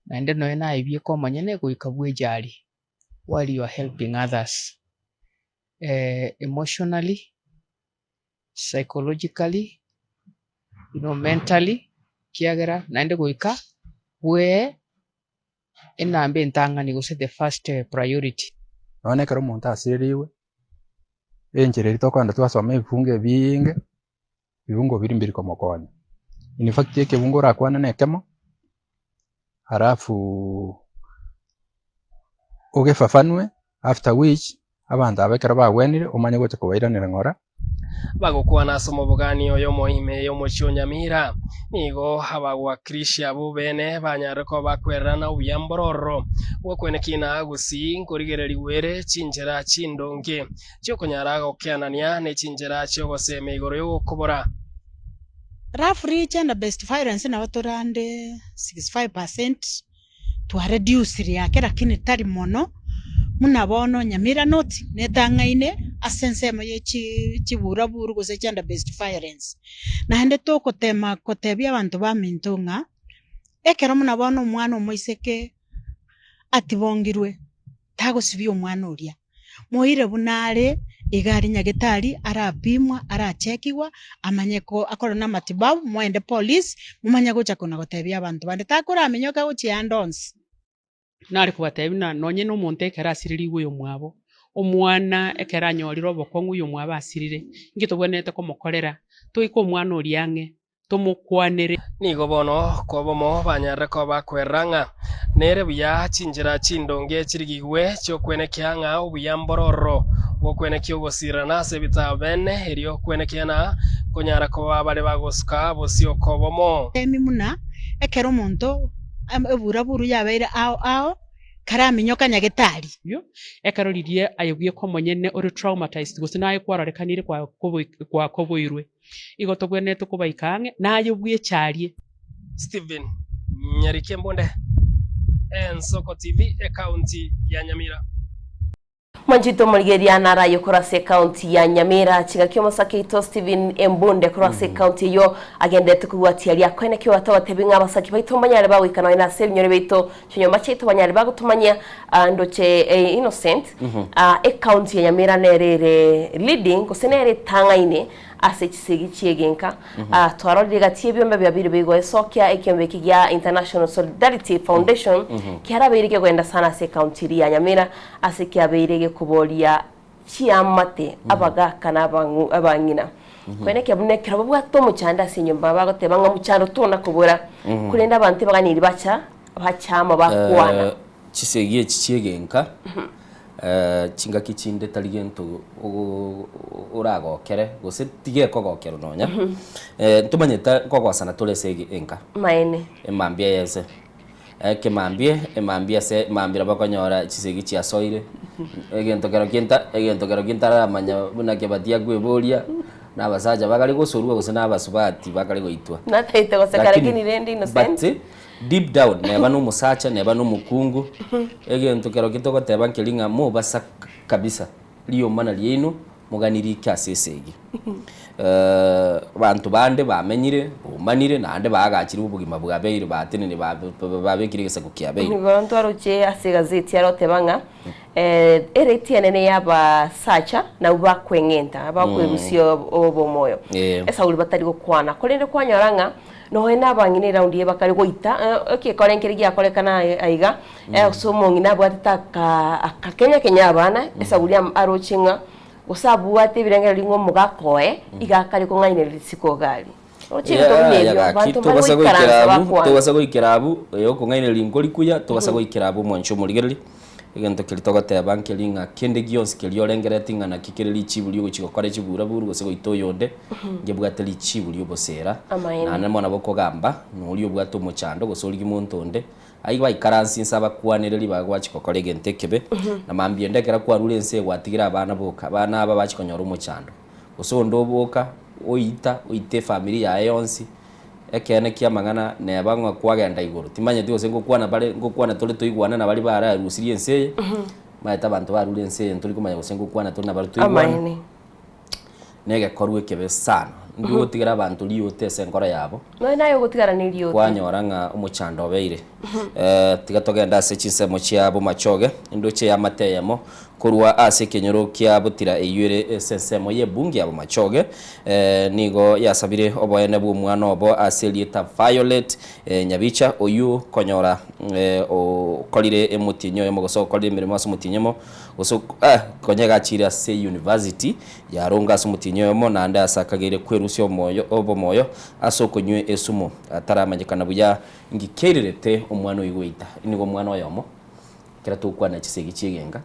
Naende nonya naye bweka omonyene goika bwejari while you are helping others emotionally, psychologically, you know mentally, ekiagera naende goika bwee enamba entang'ani gose the first priority. Nonya ekero omonto asirerigwe, enchera eria tokogenda twasoma ebifungo ebiinge, ebibungo biria mbiri komokonya. In fact ekebungo orakwane na ekemo, alafu ogefafanue after which abanto aba ekero bagwenire omanye gocha kobairanera ng'ora. Bagokwana ase omobogani oyomo ime y'omochie o Nyamira, nigo abagwakirishi abwo bene banyarire koba bakwererana obuya mbororo bw'okweneki na gusii nkorigererigwa ere chinchera chindonge chi'okonyara gokeanania ne chinchera chi'ogosemia igoro y'ogokobora. Roughly gender based violence nabo tore ande 65% twa reducire ake lakini tari mono, buna bono Nyamira North netang'aine ase ensemo ye chi chiburaburu gose gender based violence. Naende togotema kotebia abanto baminto ng'a, ekero buna bono omwana omoiseke atibongirwe, tagosibia omwana oria, moire buna are iga aria nyagetari arapimwa, arachekigwa, amanye ko akorwe na amatibabu, moende polisi, momanye gocha kona gotebia abanto bande. Takoramenyoka gochia ande onsi. Nare kobatebia buna nonye nomonto ekero asirerigwe oyomwabo, omwana ekero anyorire obokong'u oyomwabo asirire, inki tobwenerete komokorera? Toike omwana oria ang'e, tomokwanere. Nigo bono kobomo banyarire koba bakwerera ng'a nere buya chinchera chindonge chirigigwe chi'okwenekia ng'a obuya mbore ororo bw'okwenekia ogosirerana ase ebitabu bene, erio kwenekia na konyara koba bare bagosuka bosio kobomo. Emi buna ekero omonto Eburaburu yabeire ao ao, karaminyoka nyagetari. Ekero riria aye bweka omonyene ore traumatized gose naye kwarorekanire gwakoboirwe, igo tobwenerete kobaika ang'e naye bwecharie. Stephen Nyariki Embunde, Ensoko TV, Ekaunti ya Nyamira. Mwanchete omorigereria naraye korwa ase ekaunti ya Nyamira chingaki omosake oito Stephen Embunde korwa ase ekaunti eyio agenderete kobwatia aria akoenekigwa togotebi ng'a abasaki baito mbanyare bagoika nonya nase ebinyoro biaito chinyomba chiaito banyare bagotomanyia ah, ndoche eh, Innocent ah, ekaunti ya Nyamira nere ere leading gose nere etang'aine ase chisegi chi'egenka. Ah, twarorire gati y'ebiombe biabire bigoesokia ekiombe eki gia International Solidarity Foundation kiarabeire kegwenda sana ase ekaunti eria ya Nyamira ase kiabeire gekoboria chiamate abagaka na abang'u abang'ina. Koenekia buna ekero babwate omochando ase enyomba bagoteba ng'a mochando tona kobora korende abanto ebaganiri bacha bachama bakwana. Eh, chisegi echi chi'egenka chingaki chinde tari gento oragokere gose tigekogokerwa nonya. Ntomanyete nkogosana tore ase enka. Maene. Emambia y'ense. Ekemambia, emambia ase emambia nabo okonyora chisegi chiasoire, egento kero kinta egento kero kintaramanya buna kebati akweboria, na abasacha bakare gosorwa gose na abasubati bakare goitwa. Nataete goseka lakini rende innocent. But deep down neba na omosacha neba na omokungu, egento kero togoteba nkeri ng'a mobasa kabisa riomana riaino mogani rike ase esegi. Abanto bande bamenyire, baumanire naende baagachire obogima bwabeire batenenire babekire egesaku kiabeire. Nigo ntwaroche ase egazeti aroteba ng'a erate enene y'abasacha nabwo bakweng'enta, bakwerusia obomoyo, esauri batari gokwana. Korende kwanyora ng'a nonya na abang'ina eraundi eye bakare goita, ekekore nkere giakorekana aiga, ase omong'ina abwatete aka akakenya kenya abana, esauri aroche ng'a Gose abwate ebirengererio ng'a omogaka oye iga akare kong'ainereria isiko iga aria. Roche ebinto buna Yaya ebio, gaki, abanto mbare tobasa goikera goikaransa abwo, bakwana. tobasa goikera abwo, oyo okong'ainereria nkori kuya, tobasa goikera abwo omwancho omorigereria, egento keria togoteba nkeri ng'a kende gionsi keria orengereretie ng'a naki kere richibu riogochia gokora chiburaburu gose goita oyonde, ngebwate richibu ri'obosera, Amaene. naende mono nabo okogamba, noria obwate omochando gose origie monto onde, Ayio baikaranse inse abakwanere ribaga gwachia gokora egento ekebe, na mambia ende ekero kwarure ense eye gwatigire abana boka, abana aba bachia konyora omochando. Gose onde oboka, oita, oite efamiri yaye yonsi, ekeene ki'amang'ana neba ng'a kwagenda igoro. Timanyeti gose ngokwana bare, ngokwana tore toigwane na baria bararusirie ense eye, omanyete abanto barure ense eye ntori komanya gose ngokwana tore na baria toigwane. Amaene. Negekorwa ekebe sana. Ndi ogotigera abanto riote ase enkoro yabo. Nonya naye ogotigara neriote. Kwanyora ng'a omochando obeire. Eh, tiga togende ase chinsemo chia Bomachoge, endoche y'amate eyemo korwa ase ekenyoro kia Botira eyio ere ase ensemo y'ebunge ya Bomachoge, eh, nigo yasabire oboene bw'omwana obo ase erieta Violet eh, Nyabicha, oyio konyora eh, okorire emotienyi oyomo gose okorire emeremo ase omotienyi omo Gose konya egachire ase university yaronga ase omotienyi oyomo naende ase akageire kwerusia omoyo obomoyo ase okonywa esumu ataramanyekana buya inki keirerete omwana oyio goita. Nigo omwana oyomo ekero togokwana chisegi chiegenka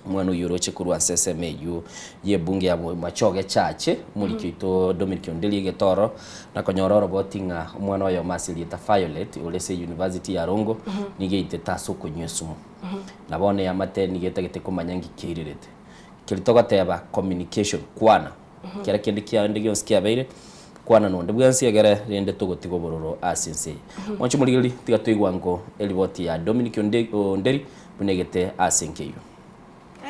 omwana oyio oroche korwa ase esemo eyio ye ebunge ya Bomachoge Church omoriki oito Dominic Onderi egetoro na konyora oroboti ng'a omwana oyomo ase erieta Violet ore ase university ya Rongo nigo eitete ase okonywa esumu. Na bono eamate nigo etagete komanya nki keirerete. Keria togoteba communication, kwana. Kera kende kiande gionsi kiabeire, kwana nonde bwensi egere rende togotiga obororo ase ense eye. Mwanche omorigereria, tiga toigwa nko eriboti ya Dominic Onderi buna egete ase enka eyio.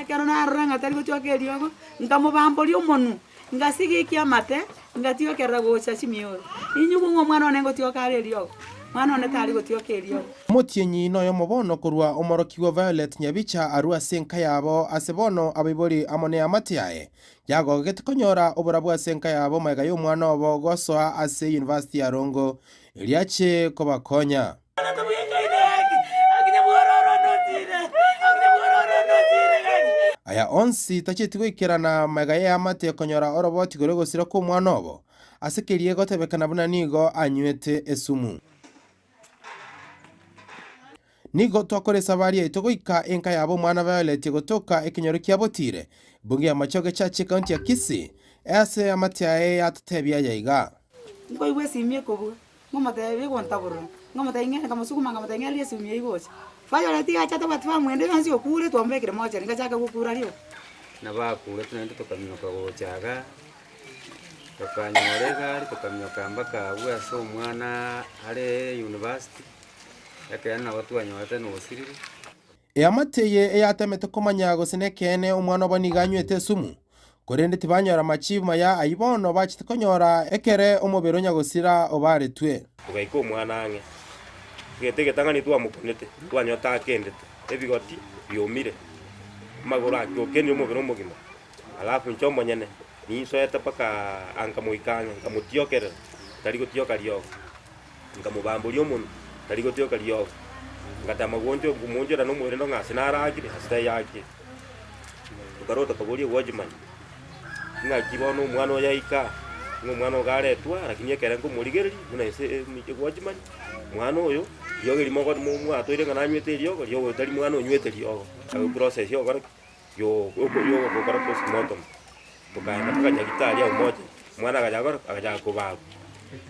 Ekero narora ng'a tari gochioka eriogo, nkamobamboria omonwe, ngasigikia amate, ngatiokerera gocha chimioro. Inyigwe ng'a omwana one ngotioka are eriogo, mwana one tari gotioka eriogo. Omotienyi noyomo bono korwa omorokigwa Violet Nyabicha arue ase enka yabo ase bono abaibori amo neamate yaye yagogete konyora oborabu ase enka yabo magega y'omwana obo gosoa ase University ya Rongo erio ache kobakonya. Aya onsi tacheti goikerana magega y'eamate konyora oroboti igoro y'ogosira kw'omwana obo, ase keria egotebekana buna nigo anywete esumu. Nigo twakora esabari yaito goika enka yabo omwana Violet gotoka ekenyoro kia Botire, bunge ya Machoge Church ekaunti ya Kisii, ase eamate yaye yatotebia aya iga. Nkoigwa esimi ekobua, Ng'omotebia egontaborora, ng'omotebia ng'ende nkamosuguma nkamotebia ng'ererie esimi eywo gocha. Violet iga acha tabwati famwende yonsi okure twamobekire mochari ngachaka gokura rioka. Nabo akurete naende tokaminyoka gocha igaa, tokanyora egari tokaminyoka mpaka abwo ase omwana are university, ekeene nabo twanyorete na osirire. Eamate eye eyatemete komanya gose nekeene omwana obo nigo anywete esumu, korende tibanyora machibu maya ayio bono bachete konyora ekere omobere o nyagosira obaretwe. Togaika omwana ang'e, egento egetang'ani twamokunete, twanyora takendete, ebigoti biomire, amagoro ake okenire omobere omogima, alafu inche omonyene ninsoete mpaka nkamoika ang'e, nkamotiokerera, tari gotioka riogo. Nkamobamboria omonwa, tari gotioka riogo. Ngatama gwoncho komoonchora nomoerendo ng'a ase naragire, ase tayakire. Tokarua tokaboria egwachimani, ng'aki bono omwana oyo aika, ng'a omwana ogo aretwa, lakini ekere nkomorigereria buna ase egwachimani, mwana oyo, riogo erimo ogo mo mwatoire ng'a nanywete eriogo, riogo oyo tari mwana onywete riogo. Aye process ya ogokora ki? Ya ogokora postmortem. Tokaenda mpaka nyagetari agwo mochari, omwana agachaka gokora ki? Agachaka kobarwa.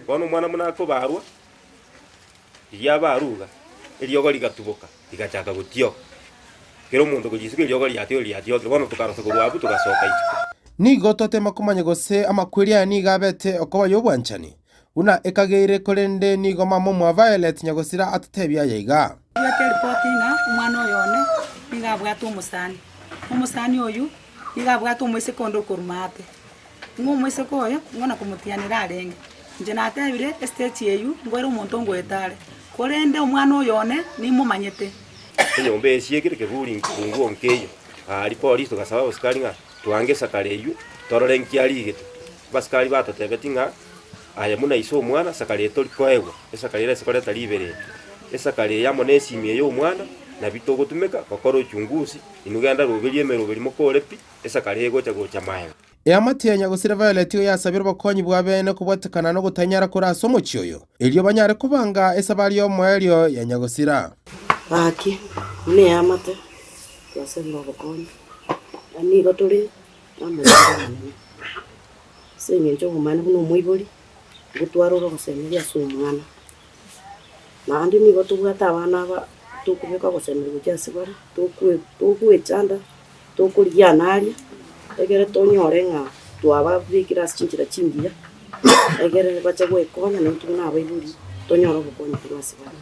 Bono omwana buna akobarwa, riria abarwa iga, eriogo rigatuboka, rigachaka gotioka. Kera omonto korwa isiko eriogo riatiokire riatiokire, bono tokarosa korwa abwo togasoka isiko. Nigo twatema komanya gose amakweri aya nigo abete okoba y'obwanchani, buna ekageire, korende nigo mama omwa Violet nyagosira atotebia aya iga. Bwate eripoti ng'a omwana oyo one nigo abwate omosani, omosani oyio nigo abwate omoiseke onde okorwa maate. Ng'a omoiseke oyo ng'o na komotianera arenge. Inche natebire estage eywo ngoere omonto ngoeta are, korende omwana oyo one nimomanyete. Enyomba eye esiekire keburi nkunguo nkeiyo. Aria polisi togasaba abasikari ng'a twange esakara eywo torore nki arigete. Abasikari batotebeti ng'a aye buna ise omwana sakara eye tori koegwa, esakara ere ase koreta riberera. Esakara eye amo na esimi eye ya omwana nabio togotumeka gokora uchunguzi, inwe genda roberia emeroberi mokore pi, esakara eye egocha gocha maega. Eamate ya nyagosira Violet igo yasabire obokonyi bwa bene kobwatekana nogotanyara kore ase omochie oyo, erio banyare kobanga esabari y'omoerio ya nyagosira. Gaki, buna eamate, twasabire obokonyi, na nigo tore namorembe omonene. Ase eng'encho obomani buna omoibori, nigo twarora ogosemeria ase omwana. Naende nigo tobwate abana aba tokobeka ogosemeria gochia ase bare, tokwe togoechanda, tokorigia naria, egere tonyore ng'a twababekire ase chinchera chingiya, egere bache goekonya naintwe buna abaibori, tonyore obokonyi korwa ase bare.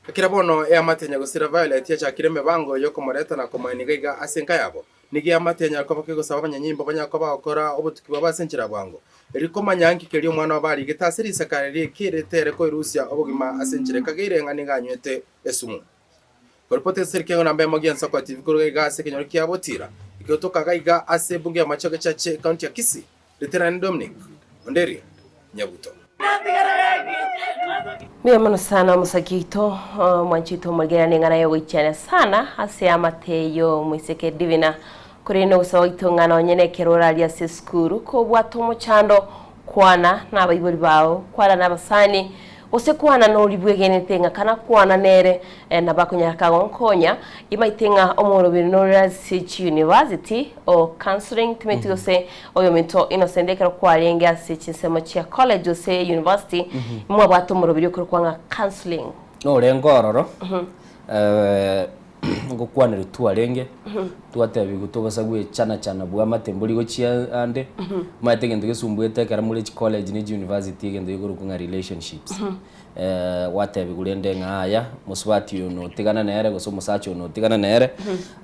Ekero bono eamate ya nyagosira Violet yachakire emebango y'okomoreta na komoenia iga ase enka yabo, Nigo eamate enyare koba kegosaba abanyanyimbo banyare koba bagokora obotuki bwabo ase enchera ya bwango, erio komanya nki keria omwana obo arigete ase risakara riria ekerete ere koerusia obogima ase enchera ekageire ng'a nigo anywete esumu. Koripoti ase serikali namba emo gi'Ensoko TV korwa iga ase ekenyoro kia Botira, ekegotoka iga ase ebunge ya Machoge Church ekaunti ya Kisii, Lieutenant Dominic Onderi Nyabuto. Mbuya mono sana omosaki oito omwanchi oito omorigereria neng'ana yogoichania sana ase amate y'omoiseke Divina korende nogosaba gwaito ng'a nonye nekero oraria ase esukuru kobwate omochando kwana nabaibori bao kwana nabasani gose kwana nori bwegenete ng'a kana kwana nere nabo akonyara kagonkonya imaite ng'a omoroberi nore ase chiuniversity o counseling timeti gose Oyominto Innocent ekero kwarenge ase chinsemo chia college gose university mwabwate omoroberi okorokwa ng'a counseling. Norenge ororo ngokwanerwa twarenge twatebigwa tobasa gwechana chana bwamate mbori gochia ande omanyete egento gesumbuete ekero more chicollege ne chiuniversity egento gekorokwa ng'a relationships. Gwatebiwa rende ng'a aya, mosubati oyo notigana nere gose omosacha oyo notigana nere,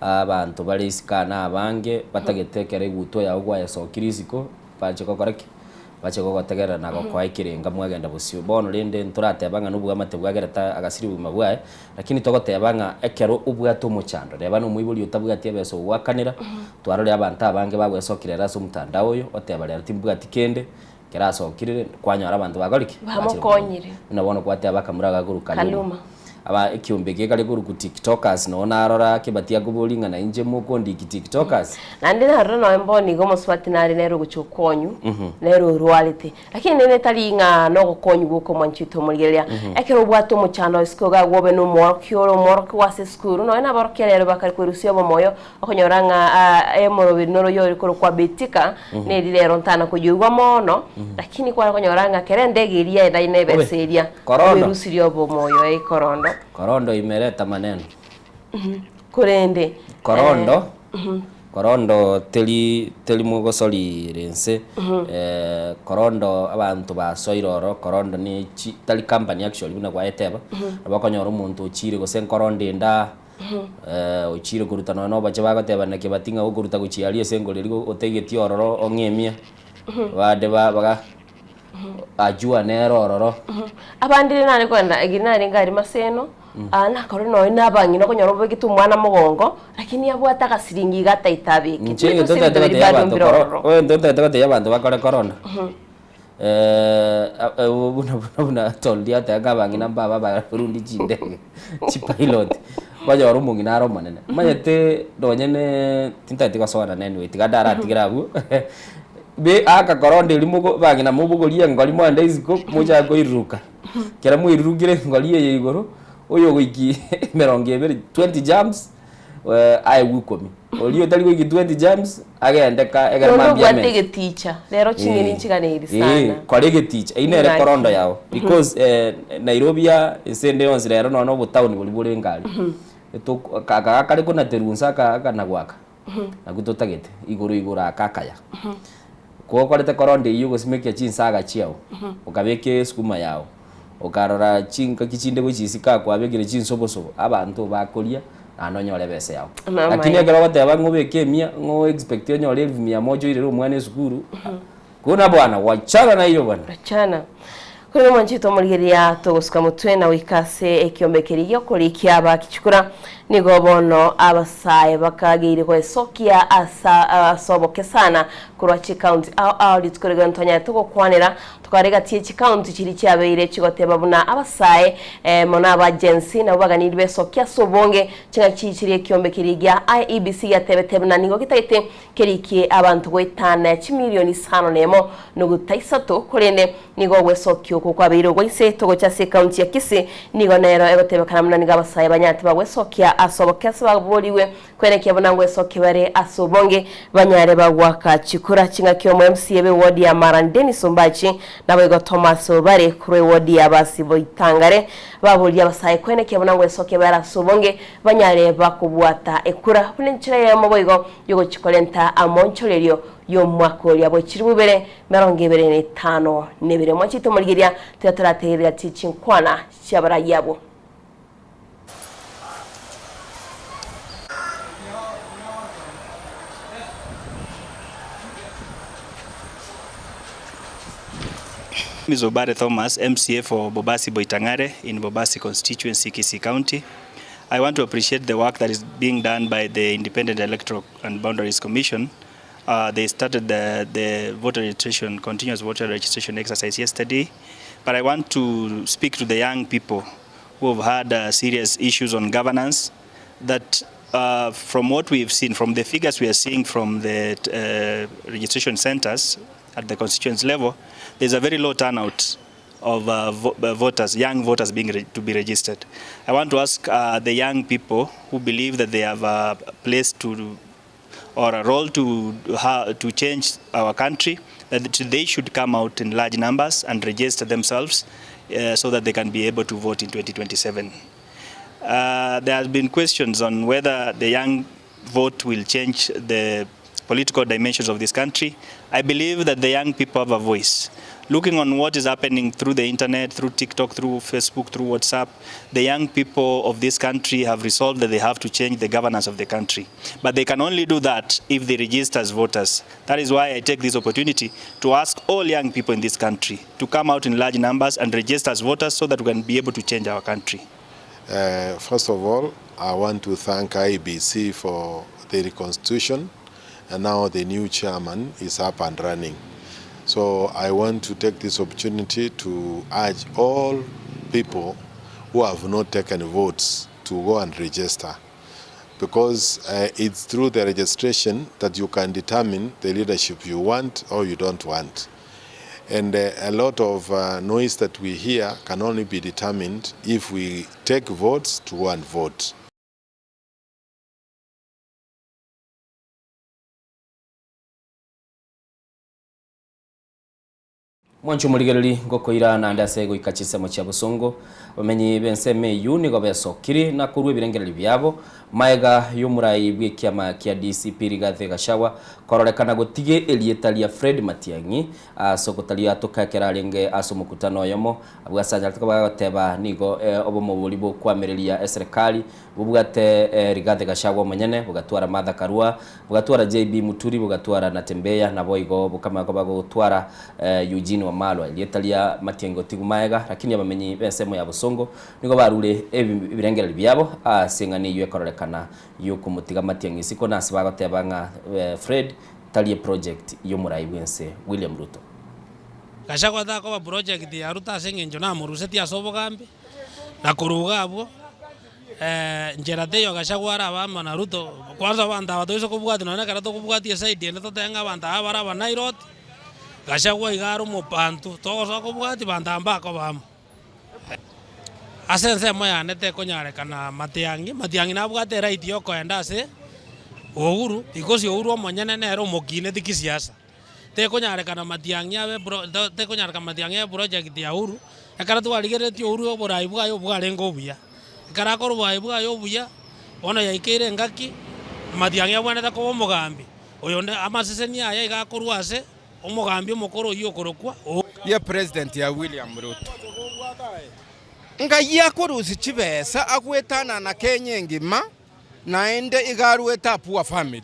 abanto bare isiko aa na abange, batagete ekero egutwa yago gwayesokire isiko, bache gokora ki? Bache gogotegerera na gokoa ekerenga mwagenda bosio. Bono rende ntorateba ng'a nobwamate bwagerete agasiria obogima bwaye, lakini togoteba ng'a ekero obwate omochando, reba na omoibori otabwati ebesa ogoakanera, twarorire abanto abange bagwesokire ere ase omotandao oyo, oteba rero timbwati kende, Ekero asokire, kwanyora abanto bakore ki? Bachire Bamokonyire. Buna bono kwateba akamura gakorwa Kaluma. Kaluma. Aba ekiombe eke kare korwa tiktokers noo narora Kibati akoboria ng'a na inche mokondiki tiktokers. Naende narora nonya mbono iga omosubati nare nere ogochia gokonywa, nere orwarete. Lakini nere tari ng'a nogokonywa gwoka omwanchi oito omorigereria. Ekero obwate omochando isiko iga agwo obe na omworokia ore omworokigwa ase esukuru, nonya na abaorokia rero bakare kwerusia obomoyo, Okonyora ng'a emoroberi noro oyore korokwa Betika, neri rero ntana koyoigwa mono, lakini kware konyora ng'a kera endege eria yaye na ebesa eria, Korondo. oerusirie obomoyo ee korondo. Korondo imereta maneno. Korende Korondo, korondo teri teri mogosori rense, korondo abanto basoire oro, korondo ne chi tari company actually buna gwayeteba, nabo okonyora omonto ochire gose nkorondo ende aa. Ochire koruta nonya noboche bagoteba naki bati ng'a okoruta gochia aria ase engori eria otaigeti ororo ong'emia, bande ba baga ajua nere ororo. Abande rende nare kogenda ekero narenge aria Maseno, nakorora nonya na abang'ina okonyora obegete omwana mogongo, lakini abwate agasiringi iga ataito abeke. Inche egento ntagete gotebia abanto koro, egento ntagete gotebia abanto bakore korona. Buna buna buna Toldi ateba ng'a abang'ina mbaba abarundi chindege, chipilot, okonyora omong'ina are omonene. Omanyete nonye ne tintageti gosoana anyway tiga ndaratigere abwo, be aka korona eria mogo abang'ina mobogorie engori moende isiko mochake koiruruka. Ekero mwairurukire engori eye igoro, oyogoikia emerongo ebere 20 jumps. aegwe ikomi, oria otari goikia 20 jumps agende ka egere Nonya mambia obwate amente. egeticha, rero ching'eni nchiganeiri sana. Kora egeticha, eyio nere Ng'aki. korondo yao because Nairobi ya ense ende yonsi rero nonya na obotown boria bore ngari, etoku aka gakare konaterwa inse aka akanagwa aka, nakio totagete, igoro igoro aka akaya. Kokorete korondo eyio ogosimeka chinsaga chiao, okabeka esukuma yao. Okarora chingaki chinde gochisika kwabekire chinsobosobo, abanto bakoria naende onyore ebesa yao. Namaya. Lakini ekero ogoteba ng'a obeke emia, ng'a o expect onyore elfu mia moja oirere omwana esukuru, kuna bwana, wachana na hiyo bwana. Wachana. Korende omwanchete omorigereria togosuka motwe na goika ase ekiombe keria gi'okorikia abakichukura, nigo bono abasae bakageire goesokia asa ase oboke sana korwa chikaunti ao ao rituko rigo ntonyarete gokwanera Tokare gati ye chikaunti chiria chiabeire chigoteba buna abasae mono aba Gen Z nabwo baganiri besokia ase obonge chingaki chiria ekiombe keria gia IEBC giatebete buna nigo getagete kerikie abanto goetana chimilioni isano nemo nuguta isato korende nigo ogwesokia okwo kwabeire ogwa inse togocha ase ekaunti ya Kisii nigo nero egotebekana buna nigo abasae banyarete bagwesokia ase oboke ase baborigwe Kwerekia buna ngwesokia bare ase obonge, banyare bagoaka chikura chingaki omo MCA b'ewodi ya Maran Dennis Ombachi naboigo Thomas Obare korwa ewodi ya Basiboitangare baboria abasae kwenekia buna ngwesokia bare ase obonge banyare bakobwata ekura buna enchera eyemo boigo yogochia korenta amonchorerio y'omwaka oria bwe chilifu ibere merongo ebere na etano na ebere. Mwanchete omorigeria tiga torategerera chinkwana chi'abarai abwo. Name is Obare Thomas, MCA for Bobasi Boitang'are in Bobasi constituency, Kisii County. I want to appreciate the work that is being done by the Independent Electoral and Boundaries Commission. Uh, they started the, the voter registration, continuous voter registration exercise yesterday. But I want to speak to the young people who have had uh, serious issues on governance that uh, from what we've seen, from the figures we are seeing from the uh, registration centers at the constituency level, there's a very low turnout of uh, vo voters, young voters being to be registered. I want to ask uh, the young people who believe that they have a place to or a role to, to change our country, that they should come out in large numbers and register themselves uh, so that they can be able to vote in 2027. Uh, there has been questions on whether the young vote will change the political dimensions of this country. I believe that the young people have a voice. Looking on what is happening through the internet, through TikTok, through Facebook, through WhatsApp, the young people of this country have resolved that they have to change the governance of the country. But they can only do that if they register as voters. That is why I take this opportunity to ask all young people in this country to come out in large numbers and register as voters so that we can be able to change our country. Uh, first of all, I want to thank IEBC for the reconstitution and now the new chairman is up and running. So I want to take this opportunity to urge all people who have not taken votes to go and register because uh, it's through the registration that you can determine the leadership you want or you don't want. And uh, a lot of uh, noise that we hear can only be determined if we take votes to go and vote. Mwanche omorigereri ngokoira naende ase goika chinsemo chia bosongo, abamenyi b'ensemo eyio nigo besokiri na korua ebirengererio biabo maega y'omorai bw'ekiama kia DCP Rigathi Gachagua kororekana gotige erieta ria Fred Matiang'i ase ogotariatoka ekero arenge ase omokutano oyomo. Abwo ase anyarete koba gagoteba nigo obomo boria bokoamereria eserekari Bobwate Rigathi Gachagua omonyene, bogatwara Martha Karua, bogatwara JB Muturi, bogatwara Natembeya, naboigo bokamanya koba gogotwara Eugene Wamalwa. Erieta ria Matiang'i gotigwa maega, lakini abamenyi b'ensemo ya Bosongo nigo barure ebirengererio biabo ase eng'ana eyio ekororekana y'okomotiga Matiang'i isiko na ase bagoteba ng'a Fred tari eproject y'omorai bw'ense William Ruto. Gachagua takoba project ya Ruto ase eng'encho namorusetie ase obogambi, na korwa iga abwo. Nchera teiyo Gachagua arabe amo na Ruto, kwanza abanto aba toise kobwatia nonya ekero tokobwatia eside ende totebe ng'a abanto aba bare abanairoti, Gachagua iga are omobantu, togosoa kobwatia banto aba mbakoba amo. Ase ensemo yane tekonyarekana Matiang'i, Matiang'i nabwate eright ya okoenda ase Uhuru, because Uhuru omonyene nere omokineti kisiasa. Tekonyarekana Matiang'i abe pro tekonyarekana Matiang'i abe project ya Uhuru, ekero twarigereretie Uhuru oborai bwaye obwarenge obuya. Ekero akora oborai bwaye obuya, bono yaikeire engaki, Matiang'i abwenerete koba omogambi, oyonde amaseseni aya iga akorwa ase omogambi omokoro oyio okorokwa Uhuru. Ye president ya William Ruto. Ngai akorusia chibesa agwetanana Kenya engima Naende iga aruete a poor family.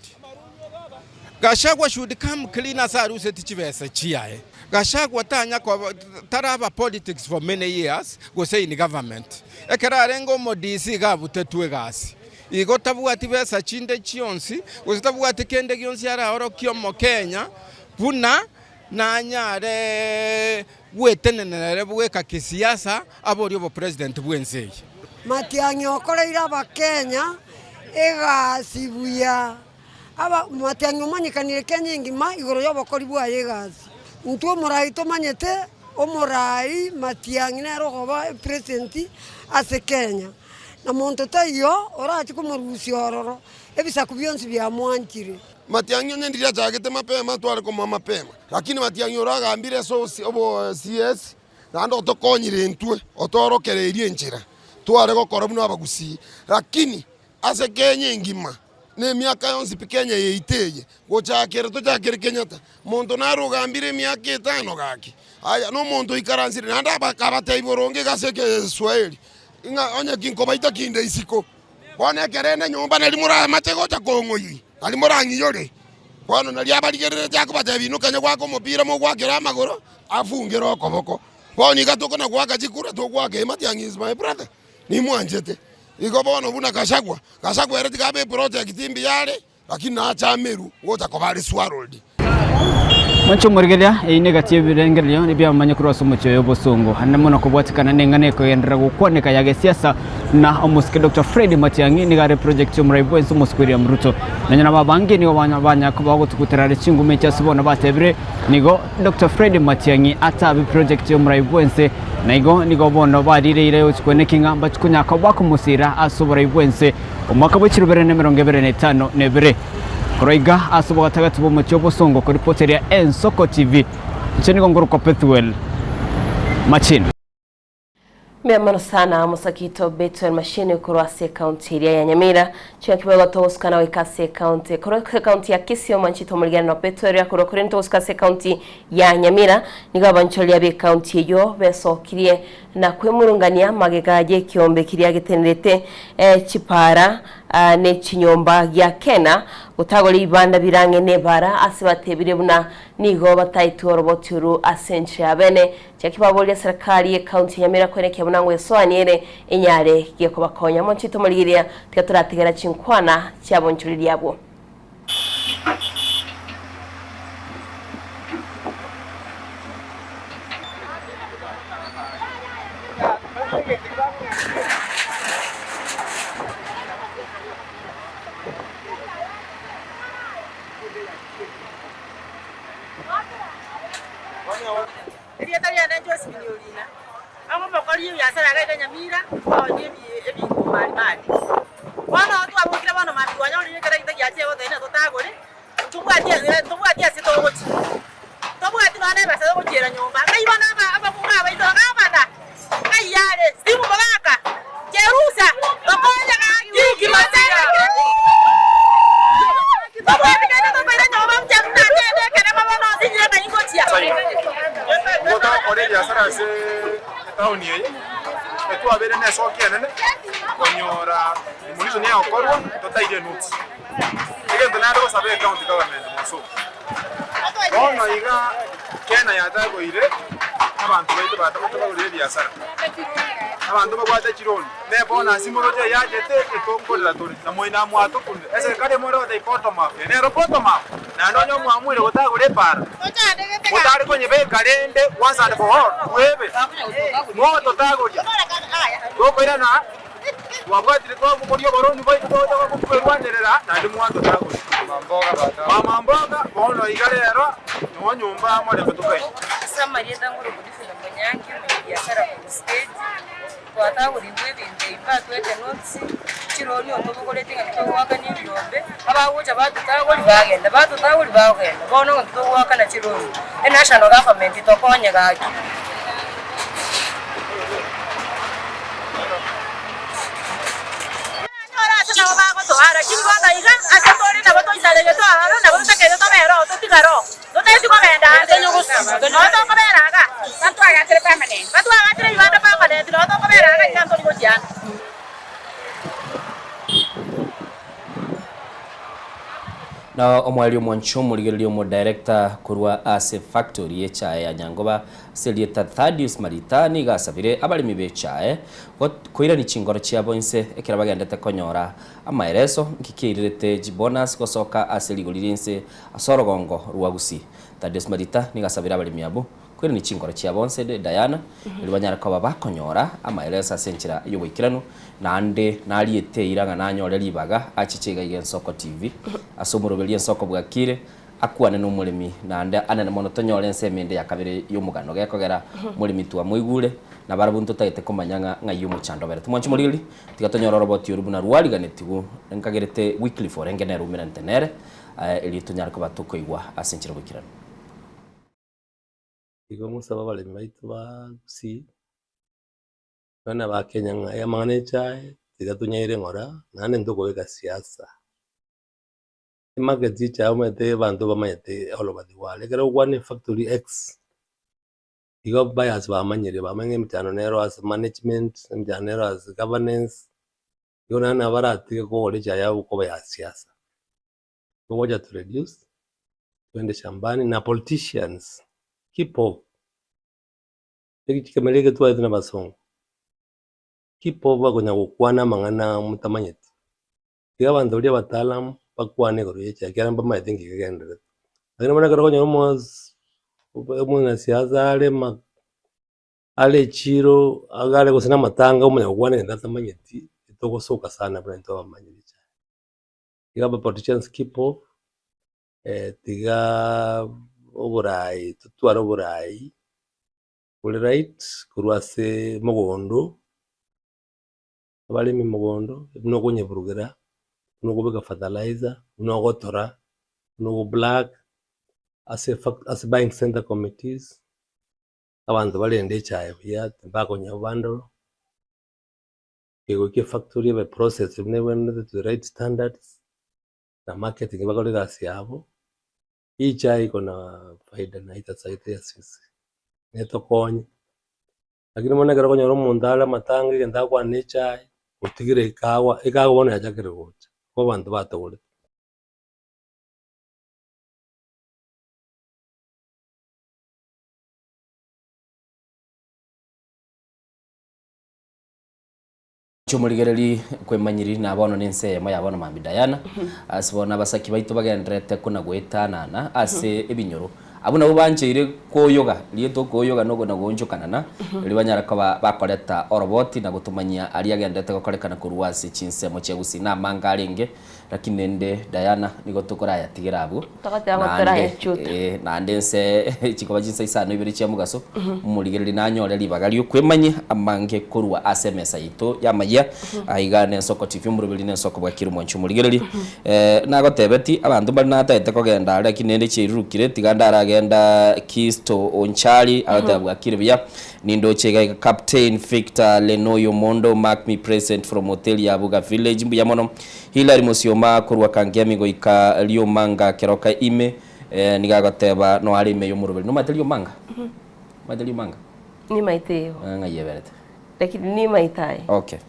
Gachagua should come clean ase aruseti chibesa chiaye. Gachagua tanya koba taraba politics for many years gose in government. Ekero arenge omo DC iga abutetwe egasi. Igo tabwati besa chinde chionsi gose tabwati kende gionsi araorokie omokenya buna nanyare gwetenenera ere bweka kisiasa aborie obopresident bwense eye. Matiang'i okoreire abakenya egasi buya. Aba Matiang'i omanyekanire Kenya engima igoro y'obokori bwaye egasi. Intwe omorai tomanyete omorai Matiang'i nere okoba epresident ase Kenya. Na monto taiyo orache komorusia ororo, ebisaku bionsi biamwanchire. Matiang'i onye ndiria achagete mapema tware komoa mapema, lakini Matiang'i oro agambire ase obosi obo CS naende otokonyire intwe otoorokereirie enchera tware gokora buna abagusii. Lakini ase Kenya engima na emiaka yonsi pi Kenya yaito eye, gochakera tochakere Kenyatta, monto nare ogambire emiaka etano gaki, aya na omonto oikaransire naende akabatebia boronge iga ase ekeswaeri ng'a onye kinkobaita kinde isiko. Bono ekerende nyomba nari moramache gocha kong'oyia, nari morang'iyore. Bono nario abarigereretie akobatebia, Inwe kanya goaka omopira mogwakera amagoro, afungere okoboko. Bono iga tokona goaka chikura, togoaka ee Matiang'i is my brother, nimwanchete. Igo bono buna Gachagua, Gachagua ere tiga abe eproject mbuya are, Lakini nache amerwe gocha koba are swallowed. Mwanche omorigereria, eyio negati y'ebirengererio ebiamanye korwa ase omochie oyo obosongo ande mono kobwatikana neng'ana ekogenderera gokwaneka ya gesiasa na omosike Doctor Fred Matiang'i nigo are project y'omorai bwense omosike William Ruto. Nonya nabo abange nigo banya banya koba gotugutera are chinguma echi ase bono batebire nigo Doctor Fred Matiang'i atabe project y'omorai bwense na igo nigo bono barireire gochia kweneki ng'a mbachi konya koba bakomosira ase oborai bwense Omwaka bwe chirubere na emerongo ebere na etano na ebere. Korwa iga ase obogatagati bw'omochie obosongo koripoteria Ensoko TV, inche nigo nkorokwa Pethuel Machina. Mbuya mono sana Mosakito Bethuel Mashini korwa ase ekaunti eria ya Nyamira. Chingaki boigo togosukana goika ase ekaunti korwa ase ekaunti ya Kisii omonchete omorigerano Bethuel oria korwa korende togosuka ase ekaunti ya Nyamira. Nigo abanchoria b'ekaunti eyio besokirie na kwemurungania magega y'ekiombe keria getenerete chipara ne chinyomba gia Kena gotagora ebibanda bire ang'e nebara ase batebire buna nigo bataetwe oroboti oru ase enchera ya bene. Chaki baboria serikali ye county ya Nyamira koenekia buna ngwesoani ere enyare gekobakonya. Monche tomorigereria tiga torategera chinkwana chiabonchoreria abwo. Erieta riane Josephine Orina, omokori ebiasara iga iga Nyamira, nkooonia ebinto mbali mbali. Bono twabokire bono mambia twanyorire ekero egento giachire goteba ng'a totagore, ntobwati ase togochia, ntobwati nonya na ebesa yogochiera nyomba. Ngai bono abakungu abaito gavana, ng'ai are? Steve Mogaka, Cherusa, tokonye gaki, Tobwati kende tokoira nyomba bucha buna kende ekerema bono nsinyire ng'ai ngochia. Nigo togokora ebiasara ase etaoni eye, etwabeire na esoki enene konyora demolition egokorwa totairi enotice. Egento naende gosaba ecounty government mosongo, bono iga Kenya yatagoire abanto baito batabete bagorire ebiasara, abanto babwate chironi. Ne bonus moroche yachete etonkorera tore, na moina mwatokunire. Eserikari emore gotebia bottom up, eye nero bottom up? Naende onye omwamuire gotagora epaara, motare konyebeka rende once and for all, twebe, mototagoria, tokoirana twabwatire twabogoria oboroni bwaito togocha kwerwanerera naende mwatotagoria. Mama mboga bono iga rero noo nyomba morembe tokaina. Ase amarieta ngoroku Diphine Munyangi, omonyabiasara korwa stage. Twatagorigwe ebinto ebi batwete notice, chironi otobogoretie ng'a titogoakania ebiombe, abagocha batotagori bagenda, batotagori bagenda, bono ng'a titogoakana chironi, enational government tokonye gaki. Tonyore ase nabo bagotoa, lakini bono iga ase tore nabo toisaregete ororo, nabo totakeire tobere oo totigare oo. Totaeti kogenda ande, noo tokobera iga. Batwagachire ebibanda permanent, noo tokobera iga iga ntori gochia ande. Na omwari omwanchi omorigereria omodirector korwa ase factory y'echae ya Nyangoba ase erieta Thaddeus Marita nigo asabire abaremi b'echae koirania chingoro chiabo inse ekero bagendete konyora amaereso nki kiairerete chibonus gosoka ase rigori ri'ense Ase orogongo rwa Gusii, Thaddeus Marita nigo asabire abaremi abwo koirania chinkoro chiabo nse Diana, erio banyare koba bakonyora amaereso ase enchera y'oboikeranu, naende nariete eira ng'a nanyore ribaga achiche iga iga Ensoko TV ase omoroberio Ensoko bwakire akwane nomoremi naende anene mono tonyore ensemo ende ya kabere y'omogano gekogera moremi twamoigure na barabwo ntotagete komanya ng'a ng'ai omochando oberete. Mwanche morigererie tiga tonyore oroboti oru buna rwariganetigwe nkagerete Wycliffe orenge nere oumerante nere Erio tonyare koba tokoigwa ase enchera y'oboikeranu. Igo ngosaba abaremi baito ba Gusii, buna ba Kenya ng'a amang'ana echae tiga tonyaire ng'ora naende ntokobeka siasa. Emarket ya echae omanyete abanto bamanyete all over the world, ekero ogokwana efactory X, igo buyers bamanyire, bamanyire ng'a emechando nero ase management, emechando nero ase governance. Igo naende nabo baratige kogora echae yabo koba ya siasa. Togocha to reduce, twende shambani na politicians keep off. Ekemeri eke twaetwe na abasongo, keep off bakonya gokwana amang'ana motamanyeti. Tiga abanto baria abataalamu bakwane igoro ya echae ekiagera mbamaete nki kegendererete. Lakini bono ekero okonyora omos omonasiasa are ma. Are echiiro, agare gose namatanga omanya gokwana egento atamanyeti, togosoka sana buna intwe abamanyiri echae. Tiga aba politicians keep off, tiga oborai totware oborai bore right korwa ase mogondo, abaremi mogondo, buna okonyeburugera, buna okobeka fertilizer, buna ogotora, buna okoblack, ase fac ase buying center committees. Abanto barende echae buya, tibakonywa obandoro. Kegoika efactory ebe processed buna ebwenerete to the right standards, na marketing bakore egasi yabo, hii chai iko na faida na itasaidia sisi, netokonye. Lakini bono ekero okonyora omonto are amatanga egento agokwana na echae, otigire ekawa, ekawa bono yachakire gocha, igo abanto batogorete. Chomorigereri kwemanyiri na bono nense eyemo ya bono Mami Diana ase bono abasaki baito bagendererete kona goetanana ase ebinyoro abwo nabwo bancheire koyoga rieta okoyoga nogo na goonchokanana erio banyare koba bakoreta oroboti na gotomanyia aria agendererete gokorekana korwa ase chinsemo chia Gusii na amange arenge Lakini rende Diana nigo tokorayatigera abwo Togoteba ng'a naende torayachuta. eh, naende nse chikoba chinsa isano ibere chia mogaso omorigereria nanyore ribaga riokwemanyia amange korwa ase emesa yaito y'amayia aiga nensoko TV omoroberi nensoko bwakire omwanchi omorigereria eh, nagotebeti abanto mbare natagete kogenda are lakini rende chiairurukire tiga ndaragenda Kisto Onchari agoteba bwakire buya Nindoche iga iga Captain Victor Lenoyo Mondo mark me present from hoteli ya Buga Village mbuya mono Hillary Musioma korwa Kangemi goika Riomanga keroka ime eh, nigo agoteba no are ime yomoroberi nomanyete Riomanga? Omanyete Riomanga? Nimaete igo. Eh, ng'ai eberete? Lakini nimaete aye. Okay.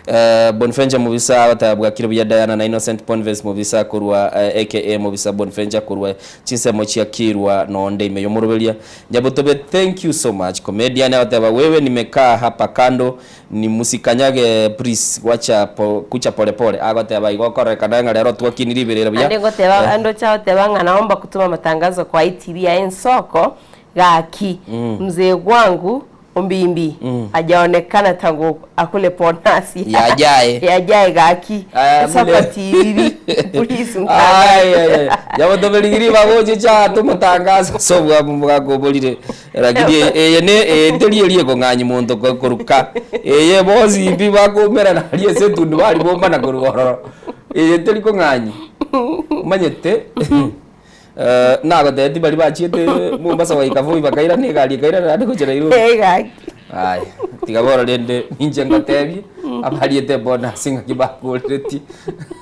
Eh, Bonfenja Mobisa agoteba bwakire buya Diana na Innocent Bonves Mobisa korwa eh, aka Mobisa Bonfenja korwa chinsemo chia Kirwa nonde ime yomoroberia Nyabotobe thank you so much comedian agoteba wewe nimekaa hapa kando Ni musikanyage please gwacha po kucha pole pole agoteba igo okorekana ng'a rero twakinire riberera buya. Ande ngoteba ande ocha goteba ng'a naomba kutuma matangazo kwa ITV ya ensoko gaki mzee gwangu ombimbi hajaonekana tangu akule ponasi Yajae. yajae gaki Aya, ensoko mune. TV please Ai, ai, ai. Yabotoberigiri bagochicha tomotangazo ase obwamu bwakoborire Lakini eye ne eye teri eria ekong'anyia monto koruka, eye bonsi pi bakoumerana aria ase etundubari bombana korwa ororo, eye teri kong'anyia. Omanyete nagotebetie baria bachiete Mombasa goika Voi bakairana egari ekairana naende gochia Nairobi. Egaki. Aya, tiga bono rende ninche ngotebie, abariete ebonus ng'aki bakoreretie,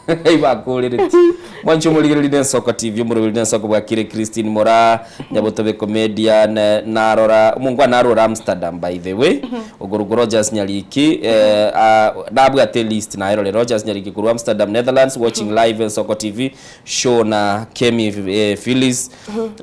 ng'ai bakoreretie. Mwanche omorigereria na Ensoko TV, omoroberi na Ensoko bwakire Christine Moraa, Nyabotobe Comedian, narora, omongwana narora Amsterdam by the way, okorokwa Rogers Nyariki, eh, ah, nabwate elist naye rore Rogers Nyariki korwa Amsterdam, Netherlands, watching live Ensoko TV show na Kemi eh, Phyllis,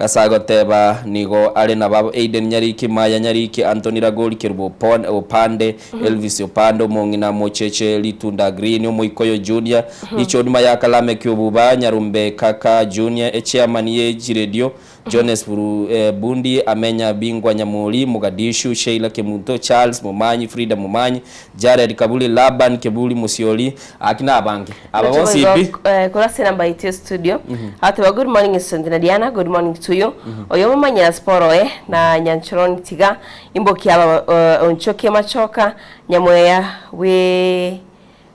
ase agoteba nigo are na babo Aiden Nyariki, Maya Nyariki, Anthony Ragori, Kerubo Opon- Opande, Elvis Opande, omong'ina Mocheche, Ritunda Green, Omoikoyo Junior, Richard Mayaka, Lameck Obuba, Nyarumbe Kaka Junior, echairman ye chiredio, Jones Buru, eh, Bundi, Amenya Bingwa Nyamori, Mogadishu, Sheila Kemunto, Charles Momanyi, Frida Momanyi, Jared Kabuli, Laban Kebuli Musioli, aki nabange. Aba bonsi pi. Korwa ase enamba yaito ya studio agoteba good morning Innocent na Diana good morning to you oyo omomanya sporo oye na Nyanchoroni tiga imboki aba onchoke machoka nyamweya bwe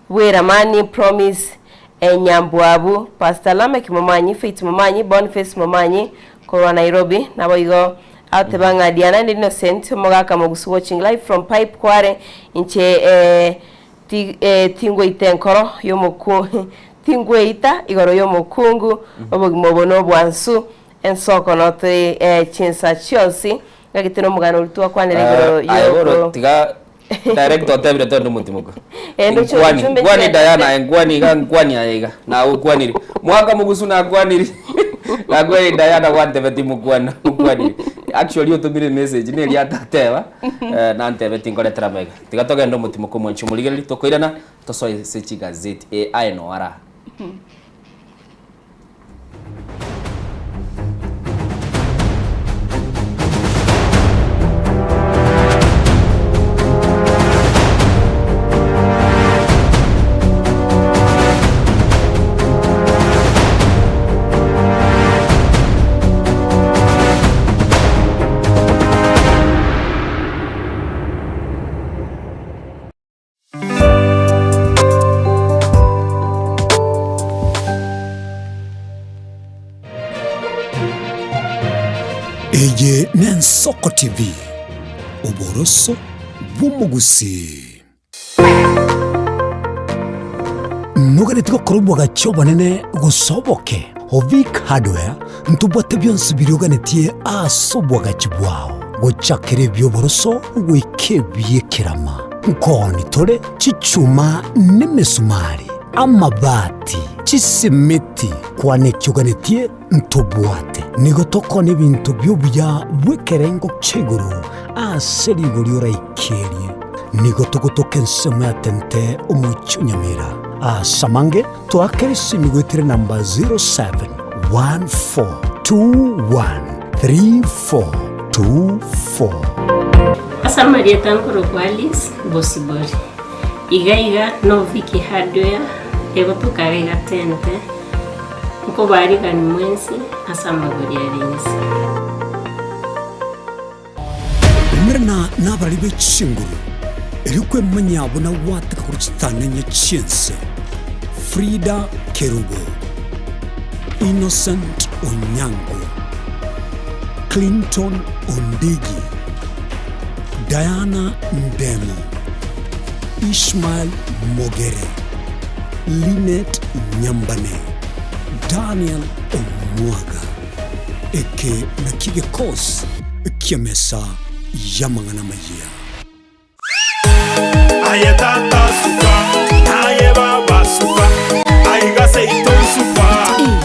bweramani promise Enyambwabu Pastor Lameck Momanyi Faith Momanyi Boniface Momanyi korwa Nairobi naboigo agoteba ng'a Diana and Innocent omogaka mogusu watching live from Pipe Kware inche Ti, eh, tingweita enkoro y'omoku, tingweita igoro y'omokungu, obogima obo nobwansu, ensoko notore eh, chinsa chionsi, ngaki tore omogano oria twakwanera igoro Aye bono y'oko tiga director otebire togende omotimoko. Eh, ndoche Nkwani, ojumbe nkwani chiaye. Diana aye nkwani iga nkwani aye iga. Nagokwaniri. Mwaka mogusu nakwaniri. Nakwaniri Diana gwantebeti mokwana, mokwaniri. Actually otomire emessage neria atateba, eh, nantebeti nkoretera amaiga. Tiga togende omotimoko omwanchi omorigereria, tokoirana tosoe ase chigazeti. Ee, aye noo ara. Eye n'Ensoko TV, oboroso bw'omogusii. Noganeti gokora obwagachi obonene gose oboke? Ovic Hardware ntobwate bionsi biria oganetie ase obwagachi bwao, gochakera ebi'oboroso goika ebi'ekerama. Nkooni tore chichuma nemesumari, amabati, chisimiti, kwana eki oganetie ntobwate. Nigo tokoonia ebinto bi'obuya bw'ekerengo kia igoro ase rigori oraikerie. Nigo togotoka ensemo ya Tente omochie o Nyamira. Ase amange toakere esimi goetera enamba 0714213424. Ase amarieta nkorokwa Alice Bosibori. Iga iga no Vicky Hardware egotoka iga iga Tente. Nkobarigani mwensi ase amagori are inse. Umerana nabarari be chinguru, erio kwemanyia buna gwateka korwa chitang'anya chi'ense. Frida Kerubo, Innocent Onyango, Clinton Ondigi, Diana Ndemo, Ishmael Mogere, Linet Nyambane, Daniel Omwaga. Eke nakio egekosi ki'emesa y'amang'ana amayia. Aye tata suka, naye baba suka, aiga seito suka.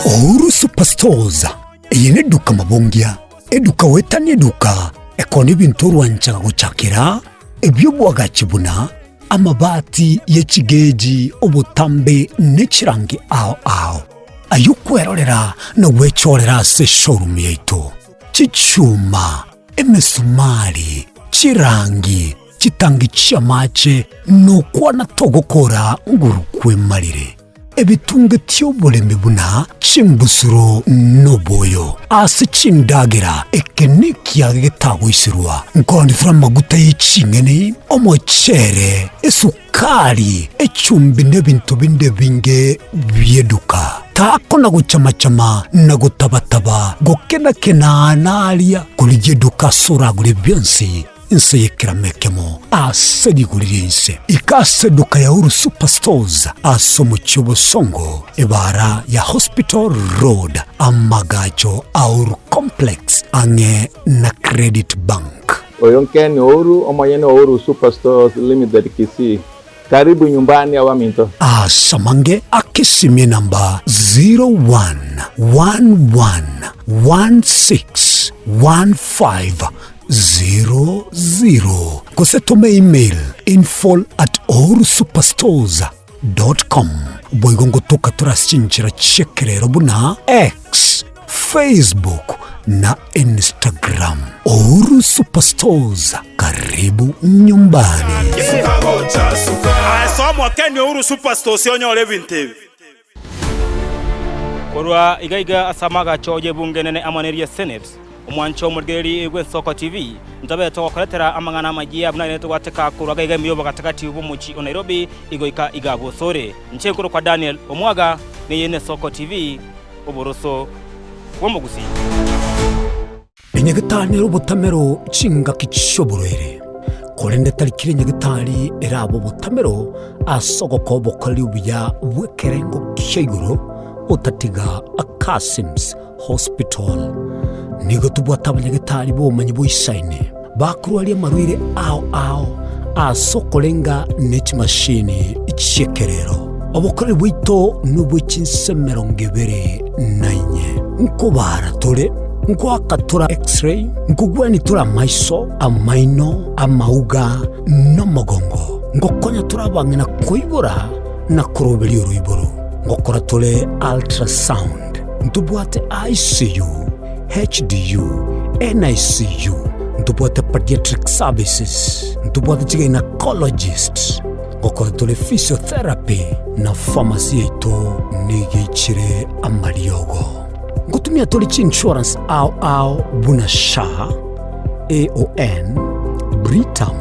Uhuru Superstores, eye neduka mabongia, eduka goetania eduka ekona ebinto orwanchaga gochakera, ebi'obwagachi buna amabati ye chigeji, obotambe ne chirangi ao ao. Ayio kwerorera na gwechorera ase eshowroom yaito, chichuma, emesumari, chirangi, chitangi chi'amache, na okwana togokora nguru kwemarire. Ebitunge ti'oboremi buna chimbusuro noboyo ase chindagera, eke nekiage getagoiserwa, nkoonetera amaguta ye ching'eni, omochere, esukari, echumbi na ebinto binde ebinge bi'eduka. Takona gochama-chama na gotaba-taba, gokena-kena naria, korigia eduka ase oragore bionsi. Inse y'ekerama ekemo ase rigori ri'ense. Ika ase eduka ya Uhuru Superstores ase omochie o Bosongo, ebaara ya Hospital Road, amagacho a Uhuru Complex ang'e na Credit Bank. Oyo Ken Uhuru, omonyene o Uhuru Superstores Limited Kisii. Karibu nyumbani abaminto. Ase amange akesimie namba 0111161500 gose tome email info at uhurusuperstores dot com. Boigo ngotoka tore ase chinchera chi'ekerero buna X, Facebook na Instagram. Uhuru Superstores, karibu nyumbani. Aye somo Kenya Uhuru Superstores onyore ebinto ebi. Korwa iga iga ase amagacho y'ebunge enene amo neria Senate, omwancho omorigereria bw'Ensoko TV, ntobe togokoretera amang'ana amayia buna aye togwateka korwa iga iga ime y'obogatagati bw'omochie o Nairobi igoika iga bosore. Inche nkorokwa Daniel Omwaga, neye n'Esoko TV, oboroso bw'omogusii. Enyagetari nere obotamero chingaki chi'oborwaire, korende tari kera enyagetari erabe obotamero ase ogokoa obokoreri obuya bw'ekerengo kia igoro otatiga Kasims Hospital. Nigo tobwate abanyagetari b'obomanyi boisaine bakorwaria amarwaire ao ao ase okorenga ne chimashini chi'ekerero. Obokoreri bwaito nobwe chinse emerongo ebere na inye. Nkobaara tore, nkoaka tore X-ray, nkogwenia tore amaiso, amaino, amauga, na omogongo. Ngokonya tore abang'ina koibora na koroberia oroiboro. Ngokora tore ultrasound. Ntobwate ICU, HDU, NICU, ntobwate pediatric services, ntobwate chigynecologist, ngokora tore physiotherapy na pharmacy yaito nigo eichire amariogo. Ngotumia tore chiinsurance ao ao buna SHA, AON, Britam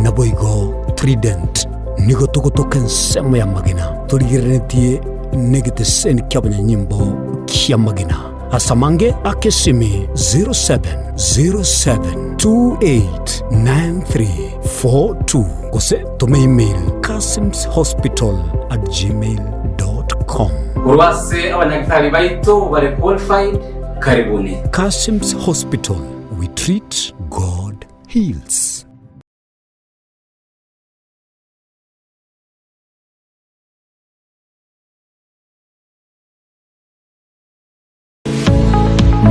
naboigo Trident. Nigo togotoka ensemo y'amagena torigereretie negeteseni ki'abanyanyimbo ki'amagena. Ase amange ake esimi 0707289342 gose tome email kasimshospital@gmail.com. gmail.com. Korwa ase abanyagitari baito bare qualified, karibuni. Kashims Hospital, we treat, God heals.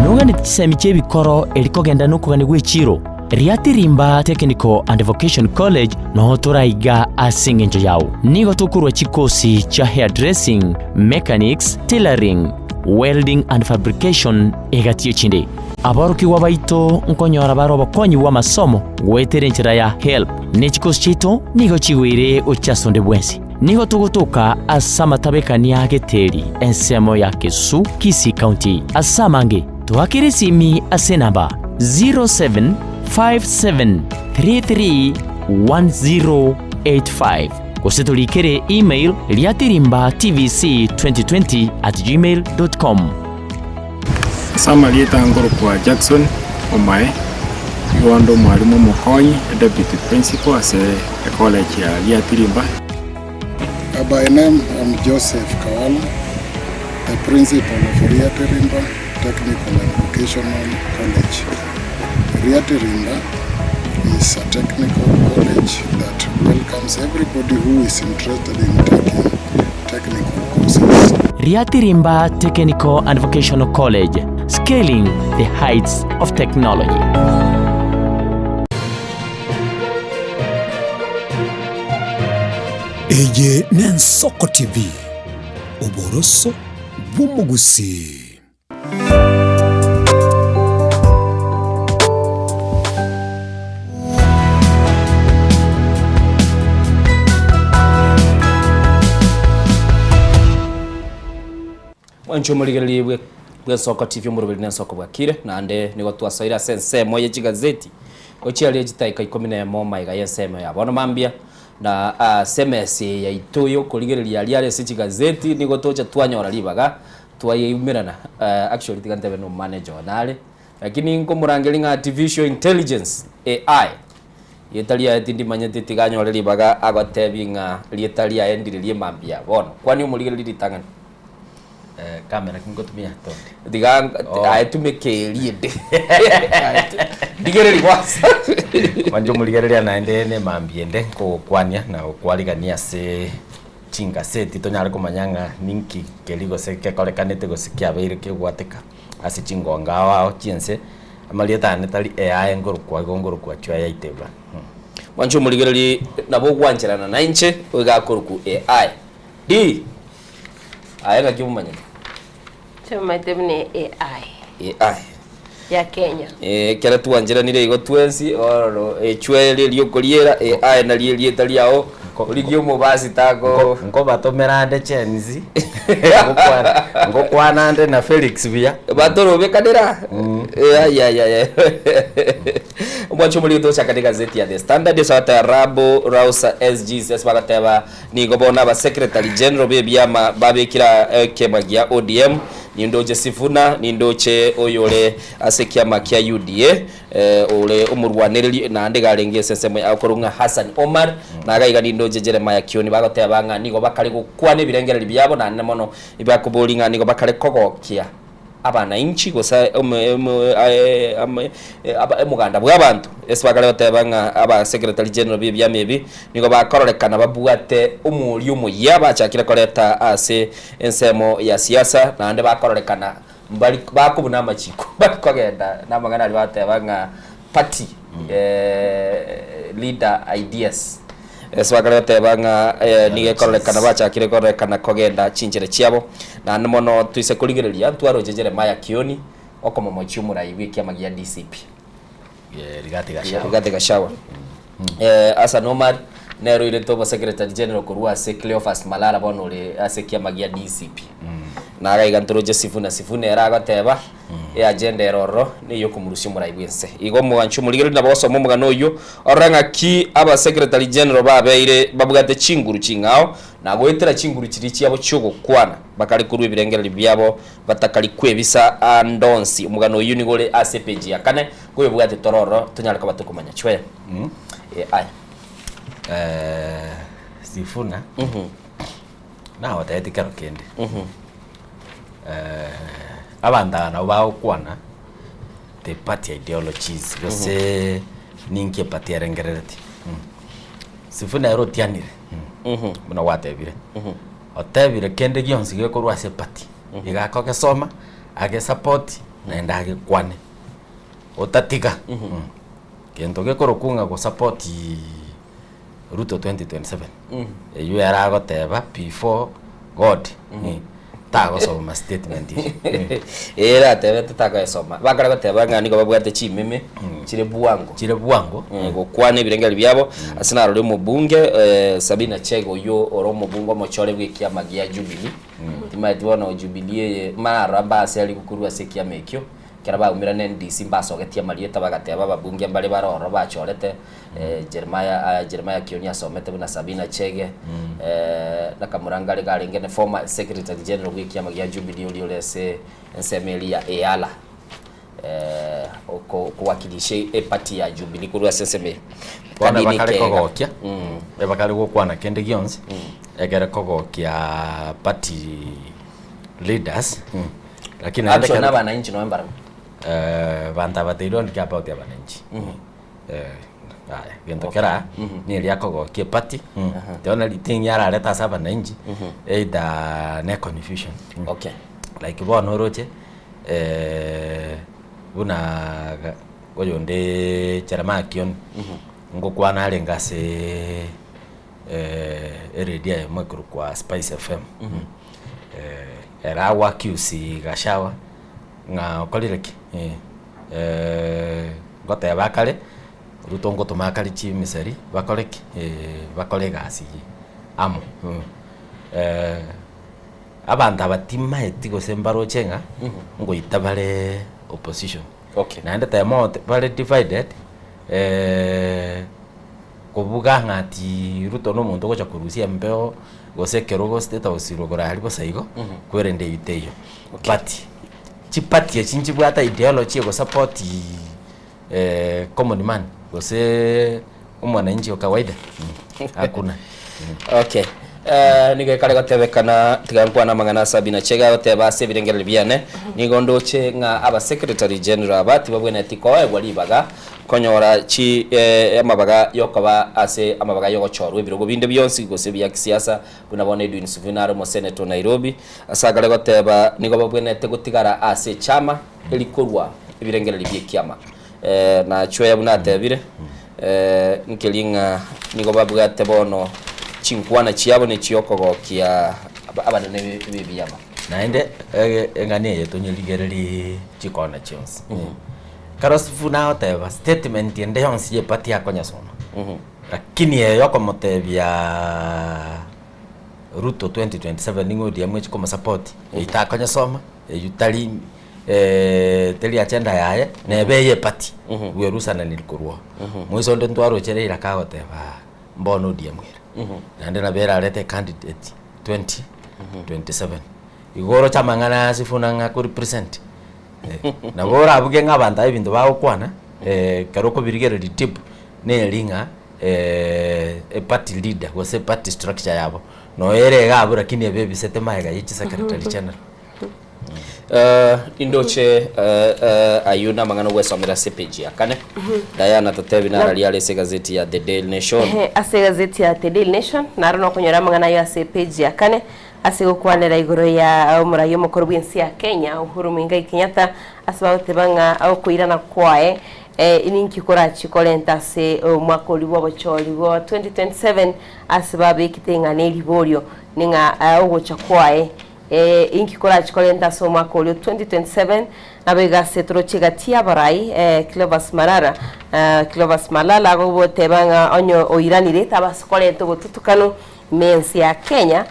Noganeti chisemi chi'ebikoro eri kogenda nokogania gw'echiiro, Riatirimba Technical and Vocation College noo toraiga ase engencho yao. Nigo tokorua chikosi chia hairdressing, mechanics, tailoring, welding and fabrication egati y'echinde. Aborokigwa baito nkonyora bare obokonyi bw'amasomo goetera enchera ya HELB, ne chikosi chiaito nigo chigoire gochia ase onde bwensi. Nigo togotoka ase amatabekania a Geteri, ensemo ya Kesu, Kisii County. Ase amange, toakere esimi ase enamba 0757331085 gose torikere email riatirimbatvc2020@gmail.com. Ase amarieta nkorokwa Jackson Omae, nigo inde omwalimu omokonyi, e deputy principal ase ecollege ya Riatirimba. By name I'm Joseph Kawala, the principal of Riatirimba Technical and Vocational College. Riatirimba is a technical college that welcomes everybody who is interested in taking technical courses. Riatirimba Technical and Vocational College, scaling the heights of technology. Eye n'Ensoko TV, oboroso bw'omogusii. Mwanche omorigereria bwe bw'Ensoko TV omoroberi na Ensoko bwakire, naende nigo twasoire ase ensemo ye chigazeti gochia chitaika ikomi na emo maiga y'ensemo ya bono mambia. Na ase emesa eye yaito y'okorigereria aria are ase chigazeti nigo tocha twanyora ribaga twayeumerana actually tiga ntebe no manager one are lakini nkomorangeria ng'a artificial intelligence, AI, rieta riaye tindimanyeti tiga anyore ribaga agotebi ng'a rieta riaye ndire riemambia bono. Kwani omorigereria ritang'ani. Camera ki ngotumia Tondi? Tiga aye tumeka eria ende. Ndigereria kwanza. Mwanche omorigereria naende ne mambia ende nkogokwania na gokwarigania ase chingaseti tonyare komanya ng'a ninki keri gose kekorekanete gose kiabeire kegwateka ase chingongo ao ao chiense, amarieta ane tari eaye nkorokwa igo nkorokwa chwa yaiteba. Mwanche omorigereria nabo ogwancherana nainche oiga akorokwa AI. D. Aye ng'aki omomanyete? Tomaete buna AI. AI. Ya Kenya. Eh, ekero twancheranire igo twensi, ororo echwe eria okoriera, AI nario erieta riao, origie omobasi tako. Nkobatomera ande Gen Z, ngokwana ngokwana ande na Felix buya. Batorobekanera? Eh, ai ai ai. Omwancho omoriri tochaka ne gazeti ya The Standard ase ogoteba Rabo Rausa SGs ase bagoteba Nigo bono abasecretary general b'ebiama babekire ekiama gia ODM, nindoche Sifuna, nindoche oyore ase ekiama kia UDA, ore omorwanereri naende iga arenge ase ensemo ya okorwa ng'a Hassan Omar, na iga iga nindoche Jeremiah Kioni, bagoteba ng'a nigo bakare gokwana ebirengererio biabo naende mono ebiakoboria ng'a nigo bakare kogokia. Abanainchi, gose omoganda bw'abanto, ase bakare goteba ng'a aba secretary general b'ebiama ebi nigo bakororekana babwate omoria omoyia bachakire koreta ase ensemo ya siasa, naende bakororekana mbari bakobuna amachiko bari kogenda namang'ana aria bagoteba ng'a party leader ideas. Ase bakare goteba ng'a nigo ekororekana bachakire kororekana kogenda chinchera chiabo, naende mono toise korigereria ntwaroche Jeremiah Kioni okomomochia omorai bw'ekiama gia DCP. Rigathi Gachagua. Rigathi Gachagua. Hassan Omar nere oirete obosecretary general korwa ase Cleophas Malala bono ore ase ekiama gia DCP. Naga iga ntoroche Sifuna Sifuna ere agoteba Eagenda ere ororo neyokomorusia omorai bw'ense. Igo omoganchi omorigereria nabo ogosoma omogano oyio, orore ng'aki aba secretary general babeire babwate chinguru ching'ao, na goetera chinguru chiria chiabo chi'ogokwana, bakare korua ebirengererio biabo batakari kwebisa ande onsi. Omogano oyio nigo ore ase epeji ya kane, koyobwate tore ororo tonyare koba tokomanya. Chwea. Ee aya. Sifuna. Nagotebeti kero kende, abanto aba nabo bagokwana the party ideologies gose ninki eparty erengerereti. Sifuna ere otianire buna gwatebire, otebire kende gionsi gekorwa ase eparty iga akogesoma, agesupport naende agekwane otatiga gento gekorokwa ng'a gosupport Ruto 2027 eywo ere agoteba before God tagosoma statement eywo. Ere atebete takoyesoma. Bakare goteba ng'a nigo babwate chimeme chire bwango. Chire bwango. Gokwana ebirengeri biabo ase narore omobunge Sabina Chege oywo ore omobunge omochore bw'ekiama gia Jubilee. Timaeti bono Jubilee eye marora mbase aria korwa ase ekiama ekio. Ekero baumire na NDC mbasogetie amarieta bagateba ababunge mbare bare ororo bachorete Jeremiah Jeremiah Kioni asomete buna Sabina Chege na Kamurangare karenge ne former secretary general bw'ekiama gia Jubilee oria ore ase ensemo eria ya EALA okowakilisha eparty ya Jubilee korwa ase ensemo eye. Bono Kadini bakare kega. kogokia, ebakare gokwana kende gionsi, ekere kogokia party leaders, lakini naende Actually ekero na abananchi noe mbarabwo. Banto aba they don't care about abananchi. Aya gento kera niria akogokia eparty the only thing ararete ase abananchi either ne confusion. Okay. Like bono oroche buna oyonde Jeremiah Kioni ngokwana arenge ase eredio eyemo ekorokwa Spice FM ere ago accuse Gachagua ng'a okorire ki? Ngoteba akare, Ruto ngotoma akare chimisari bakore ki? Bakore egasi eye amo. Abanto aba timaeti gose mbaroche ng'a ngoita bare opposition. Okay. Naende temo bare divided kobuga ng'a ati Ruto na omonto ogocha korusia embeo gose ekerogo state house rogoro aria bosa igo, kwerende eyio teiyo. But chiparty echi nchibwate ideology egosupport common man gose omwananchi o kawaida hakuna. Okay. Nigo ekare gotebekana tiga nkwane amang'ana a Sabina Chege agoteba ase ebirengererio biane, nigo ndoche ng'a aba secretary general aba tibabwenereti koegwa ribaga konyora chi amabaga yokoba ase amabaga yogochorwa ebirogo binde bionsi gose bia kisiasa buna bono Edwin Sifuna are omosenetor o Nairobi ase akare goteba nigo babwenerete gotigara ase echama erikorwa ebirengererio biekiama Nachweya buna atebire nkeri ng'a nigo babwate bono chinkwana chiabo nechiokogokia abanene b'ebiama. Naende eng'ana eye tonyerigererie chikona chionsi. Ekero Sifuna agoteba statement ende yonsi ye party akonyesoma, lakini eye yokomotebia Ruto 2027 ning'o ODM echi komosupport, eyio takonyesoma, eyio tari teri agenda yaye, nebe eye eparty, bwerusananiri korwa oo. Moiso onde ntwaroche Raila kagoteba mbono ODM ere, naende nabo erarete ecandidate 2027. Igo oroche amang'ana aya Sifuna ng'a akorepresent, nabo orabuge ng'a abanto aba ebinto bagokwana, ekero okobirigereria deep, neri ng'a eparty leader gose eparty structure yabo noyo ere iga abwo lakini ebebisete magega ye chisecretary general. Indoche ayio namang'ana ogwesomera ase epeji ya kane. Diana totebi nararia are ase egazeti ya The Daily Nation. Ehe, ase egazeti ya The Daily Nation naro nokonyora amang'ana ayio ase epeji ya kane ase gokwanera igoro ya omorai omokoro bw'ense ya Kenya Uhuru Muigai Kenyatta ase bagoteba ng'a okoirana kwaye ninki korachie korenta ase omwaka oria bw'obochori bwa 2027 ase babekete ng'a neriborio ning'a ogocha kwaye Ee, inki korachie korenta ase omwaka oria o 2027? Naboigo ase torochie gati y'abarai, Cleophas Malala, Cleophas Malala agoteba ng'a onye oiranire tabasa korenta obotutukanu ime y'ense ya Kenya,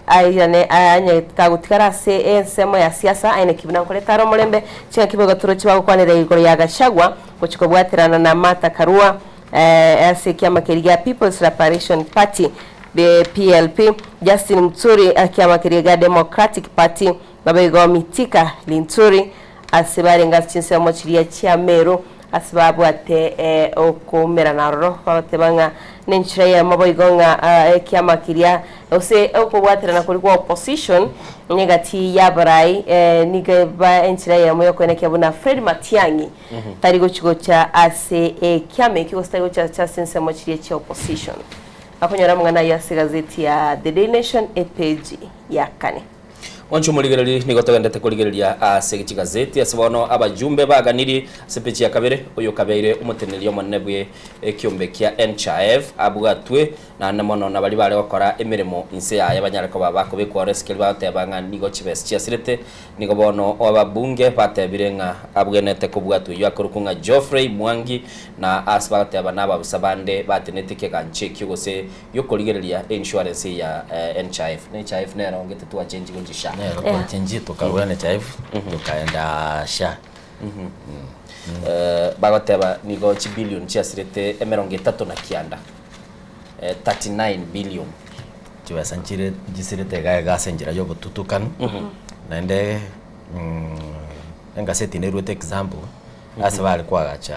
airane onye tagotigara ase ensemo ya siasa aye naki buna nkoreta are omorembe. Ching'aki boigo torochie bagokwanera igoro ya Gachagua gochia kobwaterana na Martha Karua ase ekiama keria gia People's Liberation Party. PLP, Justin Muturi ekiama keria gia Democratic Party, naboigo Mithika Linturi ase barenge ase chinsemo chiria chia Meru. ase babwate okoumerana aroro bagoteba ng'a nenchera eyemo boigo ng'a ekiama keria gose okobwaterana koria kwa opposition negati y'abarai nigo eba enchera eyemo yokoenekia buna Fred Matiang'i tari gochi gocha ase ekiama ekio gose tari gocha ase ensemo chiria chia opposition. Akonyora amang'ana ayio ase egazeti ya The Daily Nation epeji ya kane. Mwanche omorigereria, nigo togenderete korigereria ase chigazeti ase bono abajumbe baganirie ase epeji ya kabere, oyo okabeire omoteneneri omonene bwe ekiombe kia NHIF abwatwe naende mono na baria bare gokora emeremo inse yaye banyare koba bakobekwa oro ase keria bagoteba ng'a nigo chibesa chiasirete. Nigo bono ababunge batebire ng'a abwenerete kobwatwa oyio akorokwa ng'a Geoffrey Mwangi na ase bagoteba nababusa bande batenenete ekegancho ekio gose giokorigereria einsurance eye ya NHIF. NHIF nero ngete twachenji gochia SHA. Nero twachenji tokarwa NHIF tokaenda SHA. Bagoteba nigo chibillion chiasirete emerongo etato na kianda, 39 billion. Chibesa nchire chisirete iga iga ase enchera ya obotutukanu, naende engaseti neruete example, ase bare koagacha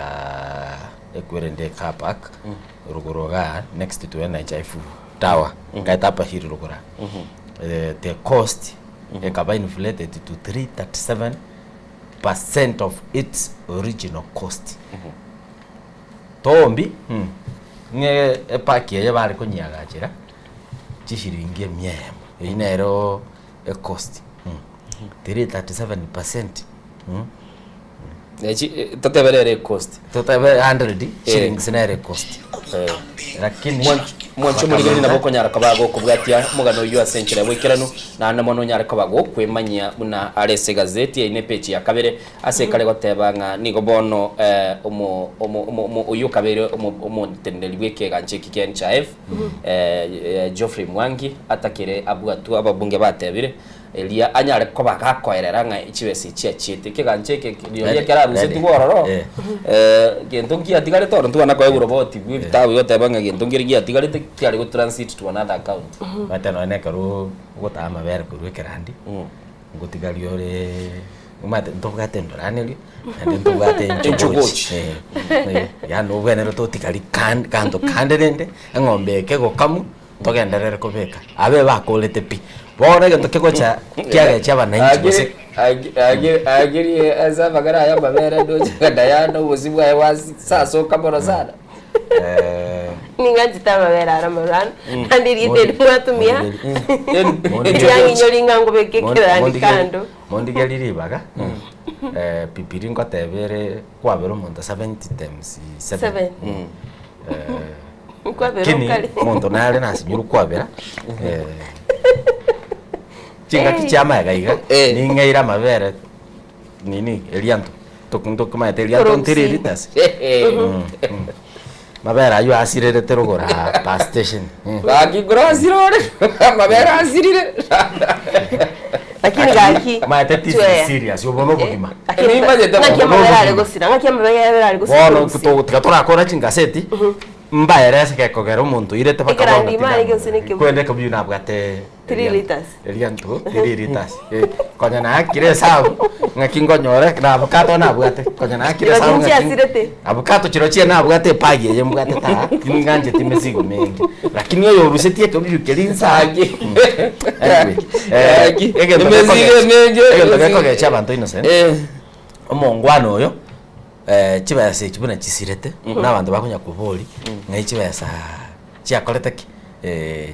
ekwerende ecar park, rogoro igaa next to NHIF tower, ngaete upper hill rogoro aa, the cost ekaba inflated to 337 percent of its original cost. Tombi ng'e epark eye bare konyiagachera chishiringi emia eyemo, eywo nero ecost 337%. Totebe rero ecost. Totebe 100 shillings nere ecost. Lakini Mwanche omorigereria nabo okonyara koba gokobwatia omogano oyio ase enchera ya boikeranu, naende mono onyare koba gokwemanyia buna are ase egazeti eye ne epeji ya kabere ase ekare goteba ng'a nigo bono omo omo omo omo oyio okabeire omo omoteneneri bw'ekegancha eki kia NHIF Geoffrey Mwangi atakire abwatwe ababunge batebire Eria anyare koba gakoerera ng'a chibesa echi chiachiete. Ekegancha eke rirorio ekero arusetigwe ororo, gento nkiatigarete ororo ntibana koegwa roboti bwa ebitabu igoteba ng'a gento nkere giatigarete kiare go transit to another account. Omanyete nonye na ekero ogotaba amabere korwa ekerandi, ngotigaria ore omanyete ntobwate endoranerio naende ntobwate enchogochi. Yaani obwenerete otigarie kan- kanto kande rende, eng'ombe eke egokamwa. Togenderere kobeka abe bakorete pi. Bono egento kegocha kiagechia abananchi gose. Agirie ase amagera aya amabere ndoche ng'a Diana obosio bwaye bwasasoka mono sana. Ning'anchete amabere aro amaruranu, naende erieta eri mwatumia, riang'inyori ng'a ngobeke ekerandi kando. Mondigerie ribaga, Bibilia ngoteba ere kwabera omonto 70 times 7. Seven. Nkwabera Lakini okare. omonto nare nasinyirwe kwabera eh, chingaki chia amaega iga ning'eire amabere nini erianto Tok- ntokomanyete erianto Korwa ntiri Gusii. liters Mm, mm. Mabere aywo asirerete rogoro aa bus station Mm. Gaki nkorasire ore amabere asirire. Lakini gaki Omanyete this is chweya. serious obo nobogima. Lakini Nimanyete ng'aki obo amabere are nobogima. gosira ng'aki amabere are gosira Bono Gusii. to- tiga torakora chingaseti mbaerese gekogera omonto oirete mpaka bono Ekerandi tiga imare gose nekebuyu. kwende ekebuyu nabwate Three liters. Erianto three liters. Konya naakire esabu ng'aki nkonyore na avocado nabwate konya naakire Chirochio esabu ng'aki nchiasirete. avocado chirochio nabwate ebag eye mbwate taa ting'ancheti mesigo menge lakini oyo orusetie ekebuyu keria inse aa anyway Aki. egento Emesigo gekogecha emenge, egento emesigo. gekogecha abanto innocent omongwana oyo chibesa echi buna chisirete buna abanto bakonya koboria ng'ai chibesa chiakorete ki?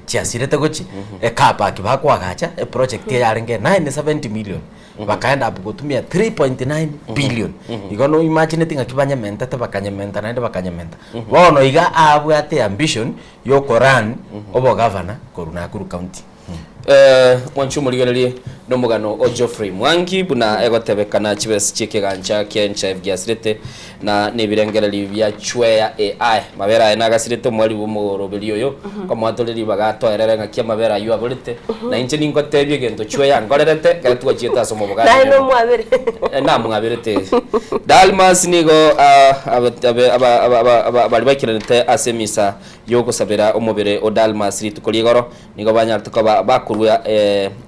Chiasirete gochia ecar park bakoagacha eproject eyarenge 970 million bakaenda up gotumia 3.9 billion igo no imagineti ng'aki banyementete bakanyementa naende bakanyementa bono iga abwate ambition ya okorun obogavana korwa Nakuru county. Mwanche omorigererie nomogano o Geoffrey Mwangi buna egotebekana chibesa chi'ekegancha kia NHIF giasirete na nebirengererio bia Chweya AI. Mabere aye nagasirete omwari bw'omoroberi oyo komoatore ribaga atoerere ng'aki amabere ayio aborete na inche ningotebie egento Chweya ankorerete ekero twachiete ase omobogani Naye oyomo. nomwabere. Namwaberete. Dalmas nigo ah, abe- abe- aba- aba- aba- aba- baria baikeranete ase emisa y'ogosabera omobere o Dalmas rituko ri'igoro Nigo banyarete koba bakorua. korwa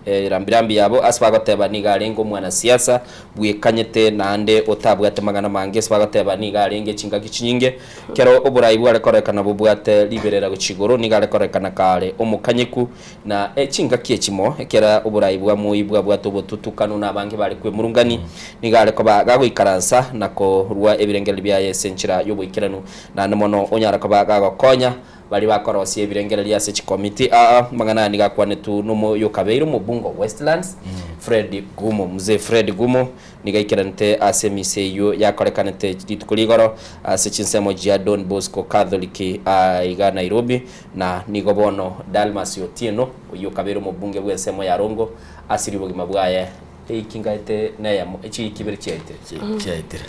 erambirambi yabo ase bagoteba nigo arenge omwanasiasa bwekanyete naende otabwate mang'ana mange ase bagoteba nigo arenge chingaki chinyinge kero oborai bware kororekana bobwate riberera gochia igoro nigo are kororekana kare omokanyeku na chingaki echimo ekera oborai bwa Moi bwabwate obotutukanu na abange bare kwemurungani nigo are koba gagoikaransa na korua ebirengererio biaye ase enchera y'oboikeranu naende mono onyara koba gagokonya Baria bakorosia ebirengererio ase chikomiti aa amang'ana aya nigo akwanetwe nomoyokabeire omobunge o Westlands, Fred Gumo. Mzee Fred Gumo nigo aikeranete ase emisa eyio yakorekanete rituko rigoro ase chinsemo chia Don Bosco Catholic aa iga Nairobi, na nigo bono Dalmas Otieno oyio okabeire omobunge bw'ensemo ya Rongo asirie obogima bwaye Eiki ngaete neyemo, echiiki ibere chiaetire. Chiaetire.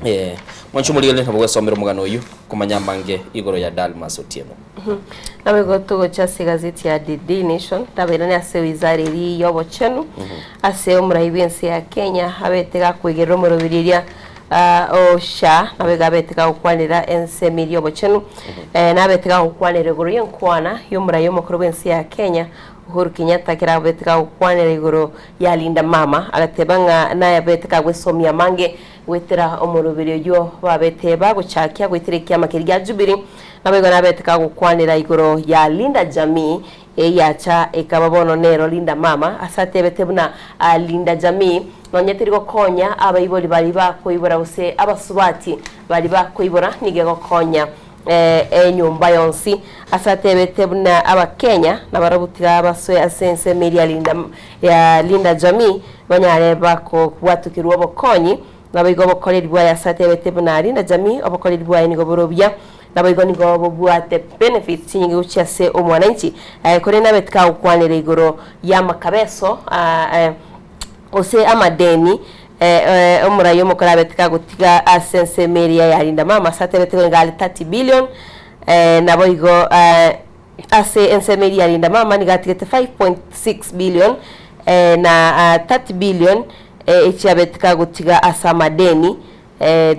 Eh, mwanche omorigereria nabo gwesomera omogano oyio komanya amange igoro ya Dalmas Otieno. Nabo igo togocha ase egazeti ya The Daily Nation, tabairane ase wizara eria y'obochenu, ase omorai bw'ense ya Kenya abete gakoigerera omoroberi eria ah, o SHA, nabo igo abete gagokwanera ensemo eria y'obochenu, eh, nabete gagokwanera igoro y'enkwana y'omorai omokoro bw'ense ya Kenya Uhuru Kenyatta ekero abete gagokwanera igoro ya Linda Mama, agateba ng'a nayabete kagwesomia amange goetera omoroberi oyio babete bagochakia goetera ekiama keria gia Jubilee. Naboigo nabete kagokwanera igoro ya Linda Jamii eyacha ekaba bono nero Linda Mama ase atebete buna Linda Jamii nonye teri gokonya abaibori baria bakoibora gose abasubati baria bakoibora nigo egokonya enyomba yonsi, ase atebete buna Abakenya nabarabwo tiga basoe ase ensemo eria Linda ya Linda Jamii banyare bakobwatokerwa obokonyi, naboigo obokoreri bwaye ase atebete buna Linda Jamii obokoreri bwaye nigo bore obuya, naboigo nigo bobwate benefits chinyinge gochia ase omwananchi. Korende abe tikagokwanera igoro y'amakabeso gose amadeni, omorai omokoro abete kagotiga ase ensemo eria ya Linda Mama ase atebete nigo are 30 billion, naboigo ase ensemo eria ya Linda Mama nigo atigete 5.6 billion na 30 billion echiabete kagotiga ase amadeni,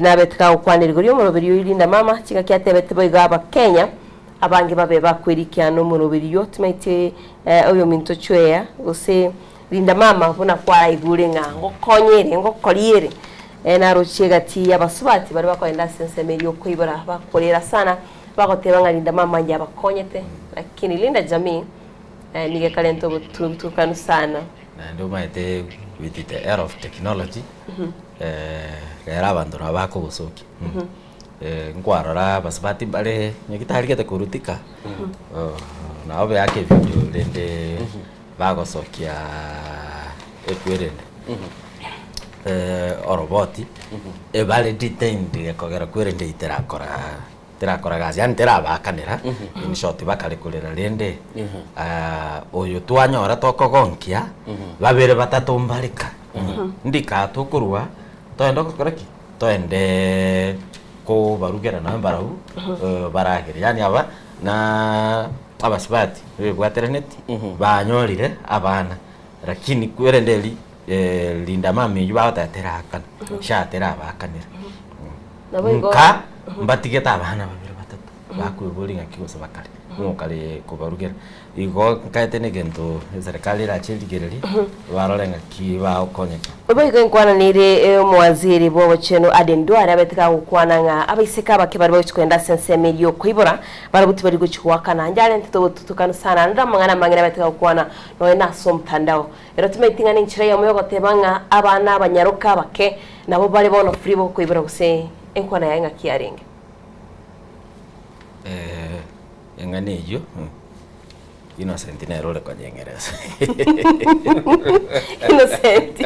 nabete kagokwanera igoro y'omoroberi oyio Linda Mama chingaki atebete boigo Abakenya abange babe bakwerikia nomoroberi oyio timaeti oyominto chweya gose Rinda mama buna kwaraigure ng'a ngokonyere, ngokoriere. Narochie egati y'abasubati baria bakogenda ase ensemo eria okoibora bakorera sana, bagoteba ng'a Linda mama yabakonyete, lakini Linda Jamii nigo ekarenta obotutukanu sana. Naende omanyete with the era of technology, rero abanto nabo bakogosokia. Nkwarora abasubati mbare nyagitari gete korutika, nabo beake evidio rende bagosokia ekwerende oroboti, ebare detained gekogera kwerende eyio terakora terakora gasi yaani terabakanera, in short bakare korera rende oyo twanyora tokogonkia, babere batato mbareka, ndika tokorwa toende gokora ki? Toende kobarugera nonye mbarabwo baragere, yaani aba na abasubati bebwateraneti banyorire abana, lakini kwerende eri linda mama eywo bagoteba terakana, sha terabakanera. Nabo igo- Nka mbatigete abana babere batato bakoiboria ng'aki gose bakare, ng'o okare kobarugera. Igo nkaete na egento eserekari erache erigererie, barore ng'aki bagokonyeka. Boigo enkwana nere omowaziri bw'obochenu Aden Duale abete gagokwana ng'a abaiseke abake baria bagochia kogenda ase ensemo eria y'okoibora barabwo tibari gochia goakana. Inche arentete obotutukanu sana naende amang'ana amange nabete gagokwana nonya na ase omotandao. Ero timaeti ng'a nenchera eyemo yogoteba ng'a abana abanyaroka abake nabo bare bono free bokoibora gose enkwana yaye ng'aki yarenge. Eng'ana eyio Innocent nere ore konyeng'eresa. Innocent.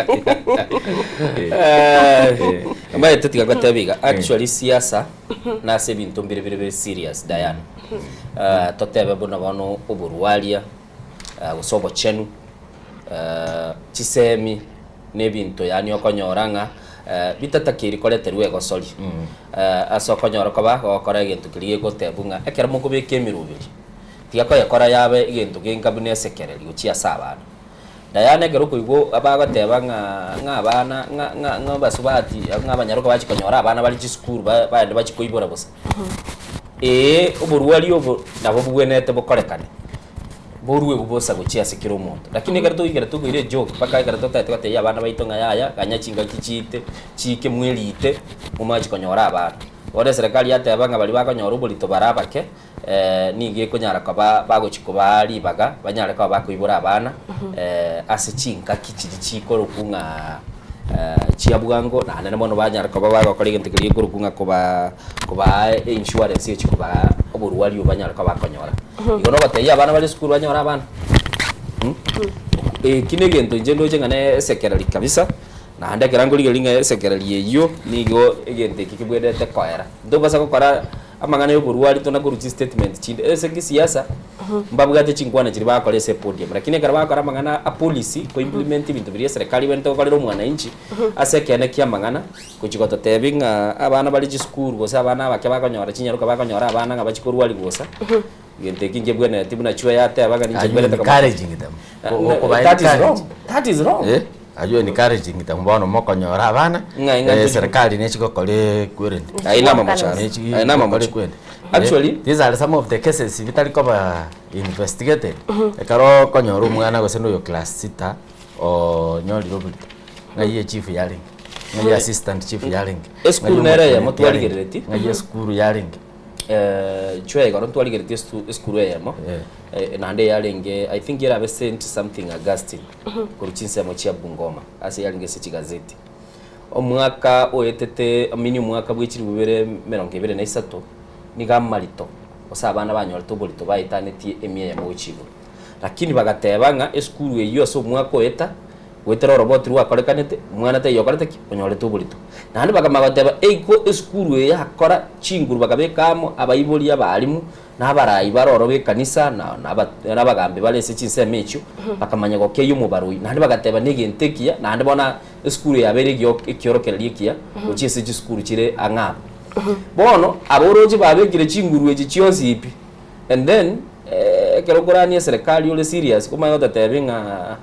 Omanyete tiga goteba iga, actually siasa nase ebinto mbire bire bire serious Diana. Eh, totebe buna bono oborwaria, eh, gose obochenu, eh, chisemi na ebinto yaani okonyora ng'a eh, bitatakeiri koreterwa egosori. Eh, ase okonyora koba gokora egento keria gegotebwa ng'a ekero mokobeka emeroberi, Tiga koyekora yabe egento genka buna esekereri gochia ase abana. Diana ekero okoigwa bagoteba ng'a ng'a abana ng'a ng'a ng'a abasubati ng'a abanyaroka bachia konyora abana bare chisukuru ba baende bachie koibora bosa. Eeh oborwari obo nabo bobwenerete bokorekane. Borue bosa gochia ase kera omonto. Lakini ekero toigera tokoira ejoke mpaka ekero totagete gotebia abana baito ng'a yaya ganya chingaki chiite chiike mwerite momache konyora abana. Bono eserekari yateba ng'a baria bakonyora oborito bare abake nigo ekonyara koba bagochi kobaa ribaga banyare koba bakoibora abana ase chingaki chiria chikorokwa ng'a chia bwango naende bono banyare koba bagokora egento keria gekorokwa ng'a kobaa kobaa einsurance egochi kobaa oborwari obo banyare koba bakonyora. Igo nogotebia abana bare esukuru banyore abana Eki negento inche ndoche ng'a ne esekereri kabisa, naende ekero nkorigereria ng'a esekereri eyio nigo egento eki kebwenerete koera. Ntobasa gokora amang'ana ya oborwari tona korwa chistatement chinde, ase kisiasa mbabwate chinkwana chiria bagokora ase epodium, lakini ekero bagokora amang'ana a policy ko implement ebinto biria eserekari ebwenerete gokorera omwananchi ase ekeene kia amang'ana, gochia gototebia ng'a abana bare chisukuru gose abana abake bakonyora chinyaroka bakonyora abana ng'a bachie korwari gosa, egento eki nkebwenereti buna chwe yateba ng'a ninche Are you mbwenerete koba encouraging them? Ah, Okoba that is encourage. wrong. That is wrong. Eh, are you encouraging them bono mokonyora abana Ng'a ing'a eh, ntochi- serikali nechigokora ekwerende Aye namamocho ase. Nechi- Aye namamocho. gokora ekwerende. Actually- Eh, these are some of the cases bitari koba investigated ekero okonyora omwana gose noyo class sita onyorire oborito Ng'ai echief yarenge? Ng'ai assistant chief yarenge? Esukuru Ng'ai nere eyemo omoteneneri yarenge? twarigerereti. Ng'ai esukuru yarenge? Chwe igoro ntwarigeretie estu- esukuru eyemo naende yarenge I think erabe Saint something Augustine korwa chinsemo chia Bungoma ase yarenge ase chigazeti. Omwaka oetete I mean omwaka bwe chilifu bibere emerongo ebere na isato nigo amarito gose abana banyorete oborito baetanetie emia eyemo gochia igoro. Lakini bagateba ng'a esukuru eyio ase omwaka oeta Goetera oroboti rwakorekanete, omwana taiyo okorete ki? Onyorete oborito. Naende bakamanya goteba, Eiko esukuru eye yakora chinguru bakabeka amo abaibori, abalimu, na abarai bare oro b'ekanisa, na na aba na abagambi bare ase chinsemo echio, bakamanya gokeyia omobaroi. Naende bagateba negento ekiya, naende bono esukuru eye yabeire egio ekiorokererio ekiya gochia ase chisukuru chire ang'e abwo. Bono aborochi babekire chinguru echi chionsi pi, and then ekero okorania eserekari ore serious, omanye gototebi ng'a.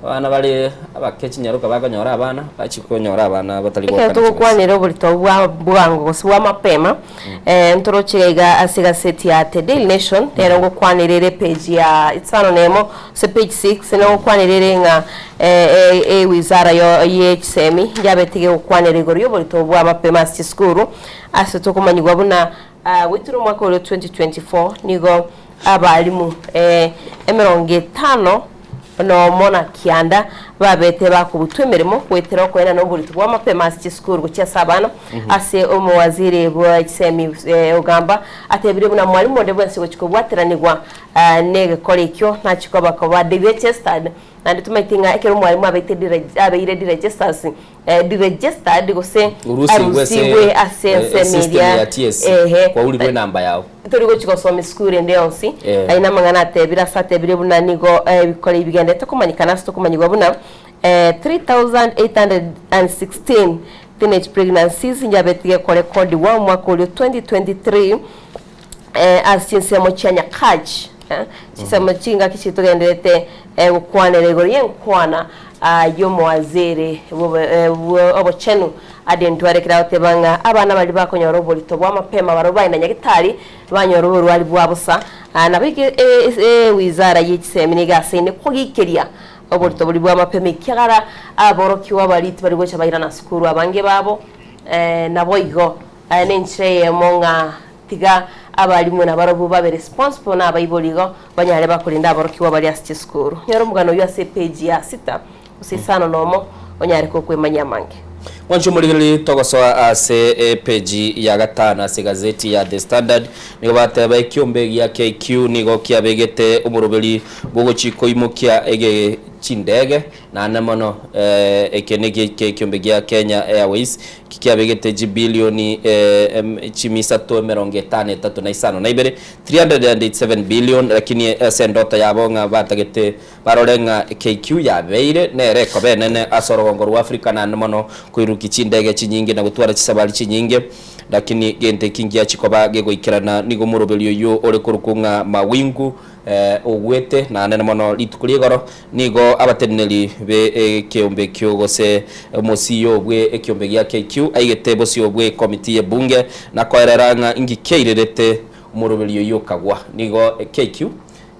Abana bare abake chinyaroka bakonyora abana, bachia konyora abana batari Ekero goakana chibesa. togokwanera oborito bwa bwango gose bwa mapema, eh, ntoroche iga iga ase egaseti ya The Daily Nation, nero ngokwanera ere epage ya isano na emo gose page 6, nogokwanera ere ng'a eh, eh, ewizara yo ye chisemi yabete gegokwanera igoro y'oborito bwa mapema ase chisukuru, ase tokomanyigwa buna ah, goetera omwaka oria o 2024 nigo abalimu eh, emerongo etano nomo na kianda babete bakobutwa emeremo goetera okoenana oborito bw'amapema ase chisukuru gochia ase abana. Ase omowaziri bwe chisemi ogamba atebire buna mwalimu onde bwensi gochia kobwateranigwa negekora ekio nachie koba koba deregistered naende tomaete ng'a ekero omwalimu abeite abeire deregisters deregistered gose Orusigwe ase arusigwe ase ensemo system eria ya TSC ehe kwaurirwe enamba yao. Tori gochia gosoma esukuru ende yonsi. Eh. Ayio namang'ana atebire ase atebire buna nigo ebikora ebi bigenderete komanyekana ase tokomanyigwa buna 3816 teenage pregnancies njabetige korekodiwa omwaka oria o 2023 ase chinsemo chia Nyakach chinsemo chingaki chiria togendererete gokwanera igoro y'enkwana y'omowaziri bw'obochenu Aden Duale ekero agoteba ng'a abana baria bakonyora oborito bwa mapema barabwo baye na nyagetari banyora oborwari bwa bosa. Nabo ewizara ye chisemi nigo aseine kogikeria oborito boria bwa mapema ekiagera aborokigwa baria tibari gocha bairana sukuru abange babo naboigo nenchera eyemo ng'a tiga abalimu nabarobwo babe responsible na abaibori igo banyare bakorenda aborokigwa baria ase chisukuru. Nyora omogano oyio ase epage ya sita gose isano nomo onyare kokwemanyia amange. Mwanche omorigereria togosoa ase epeji ya gatano ase egazeti ya The Standard nigo bateba ekiombe gia KQ nigo kiabegete omoroberi bwogochi koimokia ege chindege naende mono eke neke ekiombe gia Kenya Airways kiabegete chibilioni chimisato emerongo etano etato na isano na ibere 387 billion lakini ase endoto yabo ng'a batagete Barore ng'a KQ yabeire nere ekoba enene ase orogongo rwa Africa naende mono koirukia chindege chinyinge na gotwara chisabari chinyinge. Lakini gento eki ngiachia koba gegoikerana nigo omoroberi oyio ore korokwo ng'a Mawingu ogwete naende mono rituko ria igoro nigo abateneneri be ekeombe ekio gose omosio bwe ekiombe gia KQ aigete bosio bwe ekomiti ye bunge na koerera ng'a inki keirerete omoroberi oyio okagwa. Nigo KQ.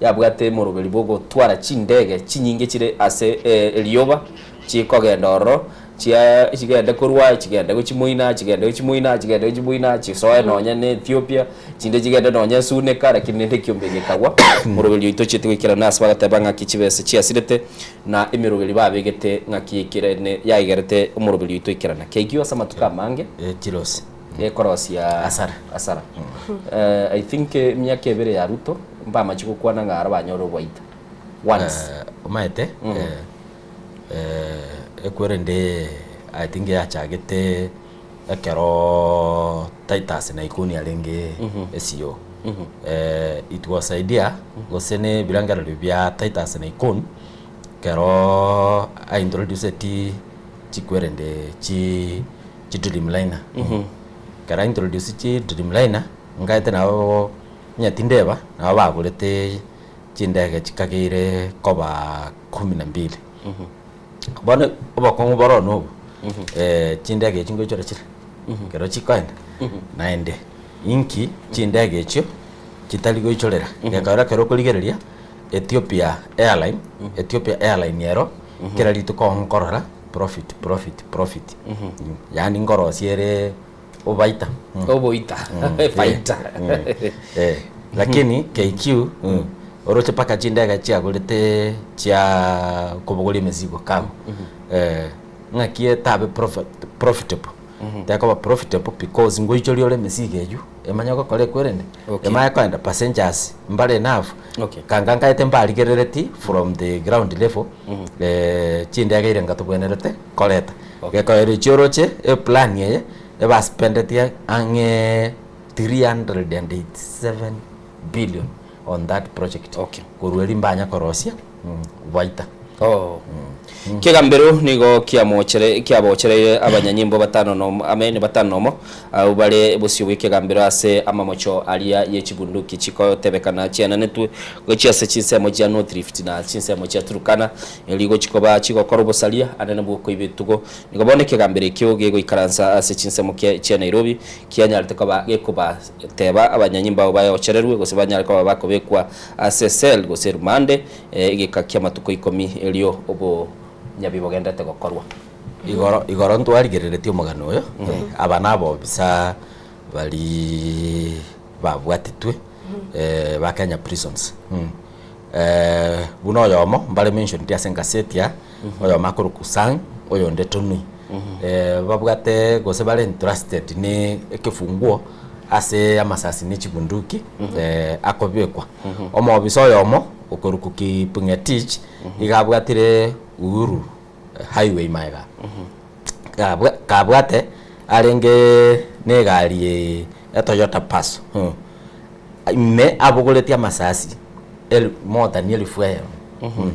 yabwate emoroberi bw'ogotwara chindege chinyinge chire ase erioba chikogenda ororo chia chigende korwa chigende gochia moina chigende gochia moina chigende gochia moina chisoe nonye na Ethiopia chinde chigende nonye Suneka lakini rende ekiombe gekagwa moroberi oito ochiete goikerana ase bagateba ng'aki chibesa chiasirete na emeroberi babegete ng'aki yaikeraine yaigerete omoroberi oito oikerana KQ ase amatuko amange Chirosi. Gekorosia Asara. Asara. I think emiaka ebere ya Ruto mbamachi gokwana ng'a aro banyore oboita. Once. Omanyete ekwerende I think yachagete ekero Titus Naikuni arenge CEO. It was idea gose ne ebirengererio bia Titus Naikuni ekero a introduceti chikwerende chi chi Dreamliner. Ekero a introduce chi Dreamliner, nkaete nabo onye tindeba, nabo bagorete chindege chikageire koba kumi na mbili. Bono obokong'u bore one obo, chindege echi ngoichora chire, ekero chikoenda, naende inki chindege echio chitari goichorera, gekogera ekero okorigereria Ethiopia Airline, Ethiopia Airline ero, kera rituko nkorora profit, profit, profit. Yaani nkorosia ere obaita. Oboita, efaita. Eh, lakini KQ oroche mpaka chindege chiagorete chia kobogoria emesigo cargo. Ng'aki etabe profitable. Tekoba profitable because ngoichoria ore emesigo eywo emanye gokora ekwerende Okay. emanye koenda passengers mbare enough Okay. kanga nkaete mbarigerereti from the ground level chindege ire ngatobwenerete koreta gekoera echio oroche eplan eye ebaspendetie ang'e 387 billion on that project Okay. korwa erio mbanya korosia baita. Oh. Kegambero nigo kiamochere kiabochereire abanyanyimbo batano nomo amene batano nomo abwo bare bosio bw'ekegambero ase amamocho aria ye chibunduki chikotebekana chiananetwe gochia ase chinsemo chia North Rift na chinsemo chia Turkana erio gochia koba chigokora obosaria anene bw'okoiba etugo. Nigo bono ekegambero ekio gegoikaransa ase chinsemo kia chia Nairobi kianyarete koba gekobateba abanyanyimbo abwo bayochererwe gose banyare koba bakobekwa ase cell gose rumande Egeka ki'amatuko ikomi, erio obonyabi bogenderete gokorwa. Igoro igoro ntwarigereretie omogano oyo, aba nabobisa baria babwatitwe ba Kenya Prisons. Buna oyomo mbare mentioned ase engaseti aa, oyomo akorokwa Sang, oyonde Tonui. Babwate gose bare entrusted ne ekefunguo ase amasasi ne chibunduki akobekwa. Omobisa oyomo okorokwa Kipng'etich iga abwatire Uhuru Highway magega. Kabwate arenge na egari e Toyota Passo ime abogoretie amasasi more than elifu eyemo.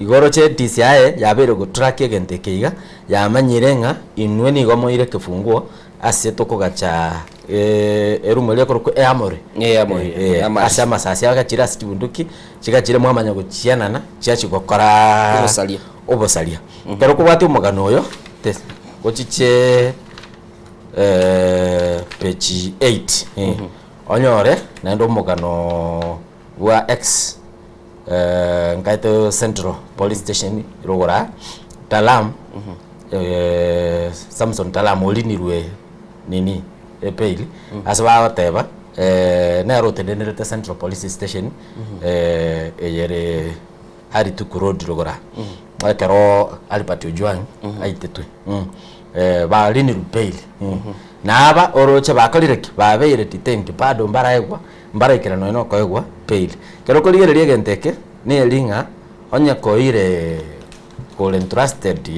Igo oroche DCI yabeire gotrack egento eke iga, yamanyire ng'a inwe nigo moire ekefunguo ase tokogacha erumu eria ekorokwa earmory. Earmory, Eh, ase amasasi agachire ase chibunduki, chigachire mwamanya gochianana, chiachia gokora Obosaria. obosaria. Ekero okobwatia omogano oyo, gochiche page 8 onyore naende omogano bwa ex nkaete Central Police Station rogoro aa, Talam, Samson Talam orinirwe nini ebail ase bagoteba nere otenenerete Central Police Station eye ere Harituku Road rogoro aa, ekero Albert Ojwang aitetwe barinirwe bail na aba oroche bakorire ki? Babeire detained bado mbaraegwa Mbaraikera nonya nokoegwa bail. Ekero okorigereria egento eke, neri ng'a onye koire kore entrusted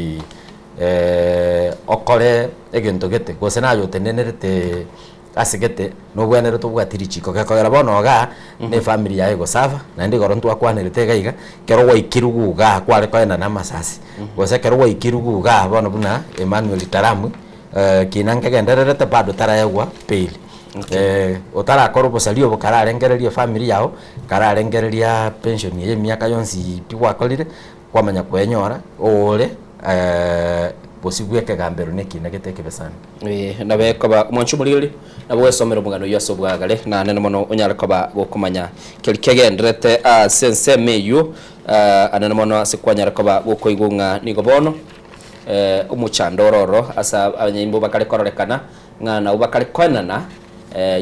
okore egento gete, gose naye otenenerete ase gete, nobwenerete obwati richiko. Gekogera bono igaa, na efamiri yaye egosuffer, naende igoro ntwakwanerete iga iga, ekero gwaikirwe igaa kware koenda na amasasi, gose ekero gwaikirwe igaa bono buna Emmanuel Taramwi, kina nkegendererete bado taraegwa bail. Otarakora obosaria obo kararengereria efamiri yao, kararengereria pension eye emiaka yonsi pi gwakorire, kwamanya kwenyora ore. Bosio bw'ekegambero na ekiina gete ekebe sana. Ee, nabe koba omwanchi omorigeri, nabo gwesomera omogano oyio ase obwagare, na nene mono onyare koba gokomanya keria kegendererete ase ensemo eyio, anene mono ase kwanyara koba gokoigwa ng'a nigo bono omochando ore ororo ase abanyanyimbo bakare kororekana ng'a nabwo bakare koenana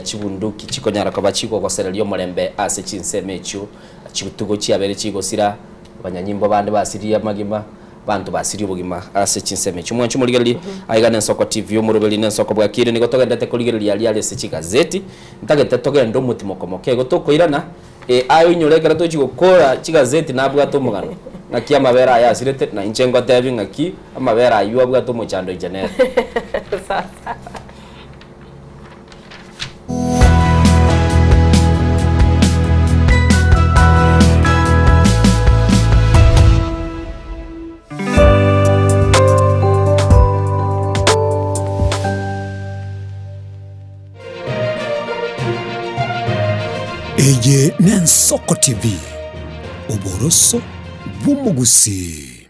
chibunduki chikonyara koba chigogosereria omorembe ase chinsemo echio, chitugo chiabeire chigosira, abanyanyimbo bande basiririe amagima. Abanto basirie obogima ase chinsemo echi. Omwanchi omorigereria, aiga nensoko TV, omoroberi nensoko bwakire, nigo togenderete korigereria aria are ase chigazeti. Ntagete togende omotimoka moke igo tokoirana, eh, aye oinyore ekero tochi gokora chigazeti nabwate omogano ng'aki amabere aya asirete, na inche ngotebi ng'aki amabere aywo abwate omochando inche nere. Sawa sawa. Eye n'Ensoko TV, oboroso bw'omogusii.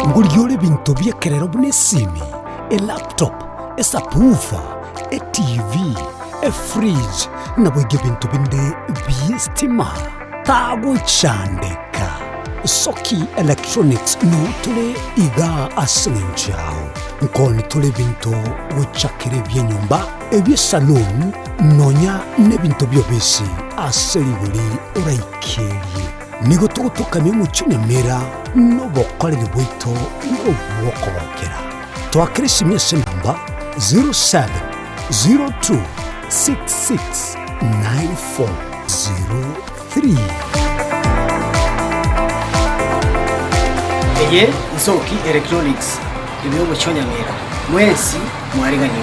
Ngoriore ebinto bi'ekerero buna esimi, elaptop, esubwoofer, etv, efridge, naboigo ebinto binde bi'estima. Tagochandeka. Soki Electronics noo tore igaa ase eng'encho yao. Nkoni tore ebinto gochakera ebi'enyomba, ebi'esaloon, nonya nebinto bi'obisi ase rigori oraikerie. Nigo togotokamia omochie nyamira nobokoreri bwaito nobw'okogokera. Toakere esimi ase enamba 0702669403. Eye Nsoki Electronics ime y'omochie o Nyamira. Mwensi mwariganigwe.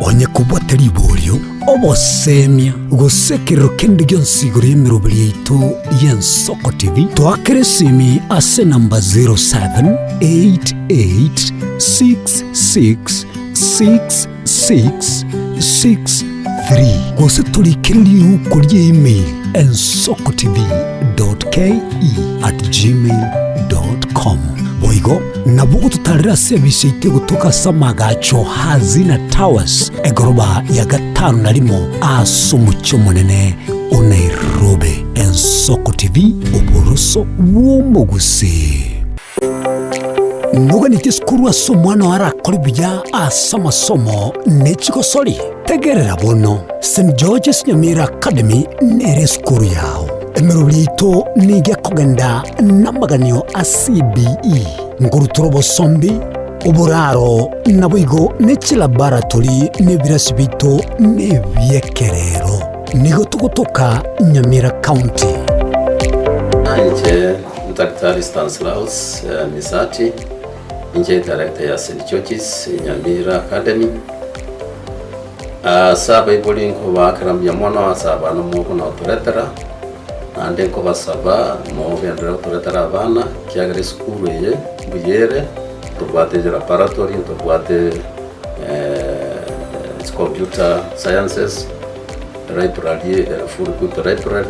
Onye kobwate riborio, obosemia, gose ekerero kende gionsi igoro y'emeroberi yaito y'Ensoko TV, toakere esimi ase enamba 0788666663 gose torikere riuko ria email ensokotv.ke@gmail.com. Boigo nabo ogototarera ase ebise yaito egotoka ase amagacho Hazina Towers, egoroba ya gatano na rimo ase omochie omonene o Nairobi. Ensoko TV, oboroso bw'omogusii. Noganeti esukuru ase omwana oo arakore buya ase amasomo ne chigosori? Tegerera bono, St George's Nyamira Academy nere esukuru yao. Emeroberi yaito nigo ekogenda namaganio a CBE, nkorutora obosombi, oboraro, naboigo ne chilaboratory na ebirasi biaito nebi'ekerero. Nigo togotoka Nyamira County. Inche Daktari Stanislaus Misati, inche director ya St George's Nyamira Academy. Ase abaibori nkobaakera mbuya mono ase abana mokonotoretera, naende nkobasaba mogenderere gotoretera abana, ekiagera esukuru eye mbuya ere, ntobwate laboratory, ntobwate computer sciences, library ere full good library,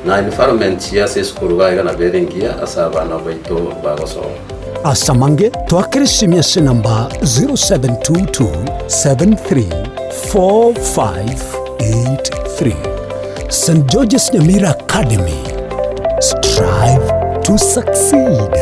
na environment ase esukuru iga iga nabo ere engiya ase abana baito bagosoma. Ase amange, toakere esimi ase enamba 0722734583. St George's Nyamira Academy, strive to succeed.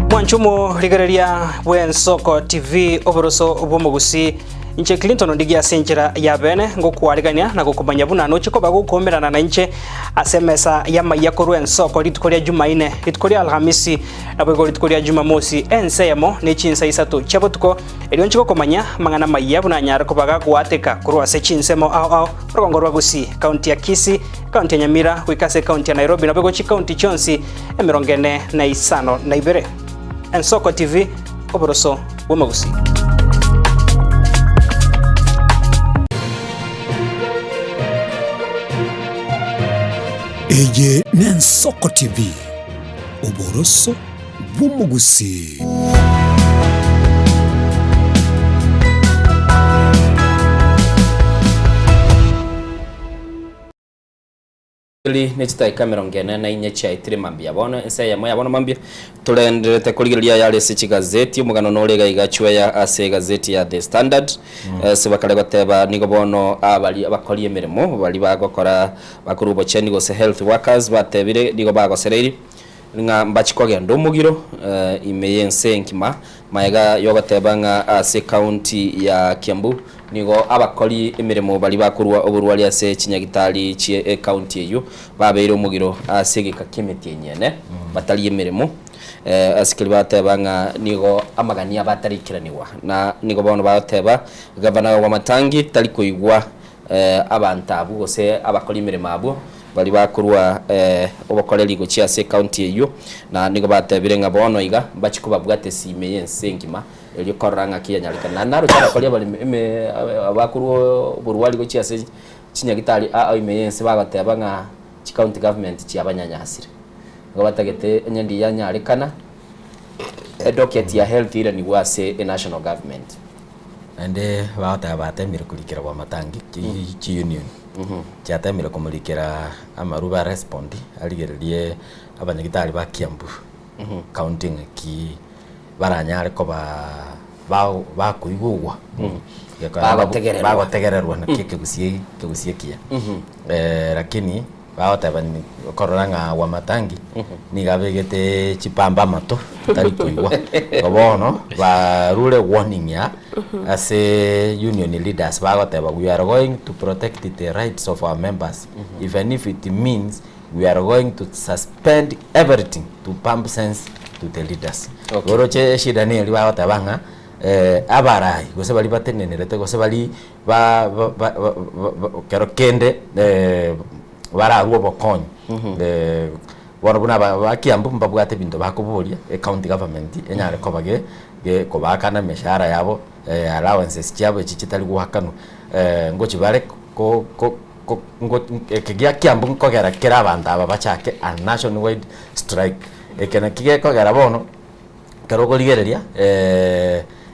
Mwanche omorigereria bw'Ensoko TV oboroso bw'omogusi inche Clinton Ondigi ase enchera ya bene ngokwarigania na gokomanya buna noche koba gokomerana na inche ase emesa y'amaiya korwa Ensoko rituko ria Jumaine, rituko ria Alhamisi naboigo rituko ria Jumamosi ense eyemo ne chinsa isato chia botuko erio nche gokomanya amang'ana amaiya buna anyare koba gagoateka korwa ase chinsemo ao ao orogongo rwa Gusii, County ya Kisii, Ekaunti ya Nyamira goika ase ekaunti ya Nairobi naboigo chikaunti chionsi emerongo ene na isano na ibere. Ensoko TV, oboroso bw'omogusii. Eye n'Ensoko TV, oboroso bw'omogusii. Eri ne chidakika emerongo ene na inye chiaetire mambia bono, ense eyemo ya bono mambia, torendererete korigereria ayare ase chigazeti, omogano nore iga iga chweya ase egazeti ya The Standard, ase bakare goteba nigo bono abari abakori emeremo baria bagokora bakorwa obocheni gose health workers batebire nigo bagosereiri ng'a mbachi kogenda omogiro ime y'ense enkima Magega y'ogoteba ng'a ase ekaunti ya Kiambu nigo abakori emeremo baria bakorua oborwari ase chinyagitari chie ekaunti eyio babeire omogiro ase egeka ki'emetienyi ene batari emeremo ase keria bateba ng'a nigo amagani abo ataraikeraniwa na nigo bono bagoteba Gavana Wamatangi tari koigwa Abanto abwo gose abakori emeremo abwo baria bakorua obokoreri gochia ase ekaunti eyio, na nigo batebire ng'a bono iga mbachie kobabwata esime y'ense engima erio korora ng'aki yanyarekana. Naende naroche abakori abaremi eme abakorwa oborwari gochia ase chinyagitari aa ime y'ense bagoteba ng'a chicounty government chiabanyanyasire. Nigo batagete onye ndiyanyarekana edocket ya health eiranigwe ase enational government. Naende bagoteba batemire korikera Wamatangi chi chiunion chiatemire komorikera amarube a respond arigererie abanyagitari ba Kiambu county ng'aki baranyare koba ba- bakoigugwa Gekogera Bagotegererwa. bagotegererwa naki ekegusii ekegusii ekiya lakini Bagoteba okorora ng'a Wamatangi nigo abegete chipamba amato tari koigwa. Igo bono barure warning ya ase union leaders bagoteba we are going to protect the rights of our members even if it means we are going to suspend everything to pump sense to the leaders. Okay. Oroche eshida neri bagoteba ng'a abarai gose baria batenenerete gose baria ba ba ba ba kero kende bararue obokonyi bono buna aba ba Kiambu mbabwate ebinto bakoboria ecounty government enyare koba ge ge kobaakana emeshahara yabo allowances chiabo echi chitari goakanwa ngochi bare ko ko ko ngo eke gia Kiambu nkogera kera abanto aba bachake a nation wide strike. Eke naki gekogera bono. Ekero okorigereria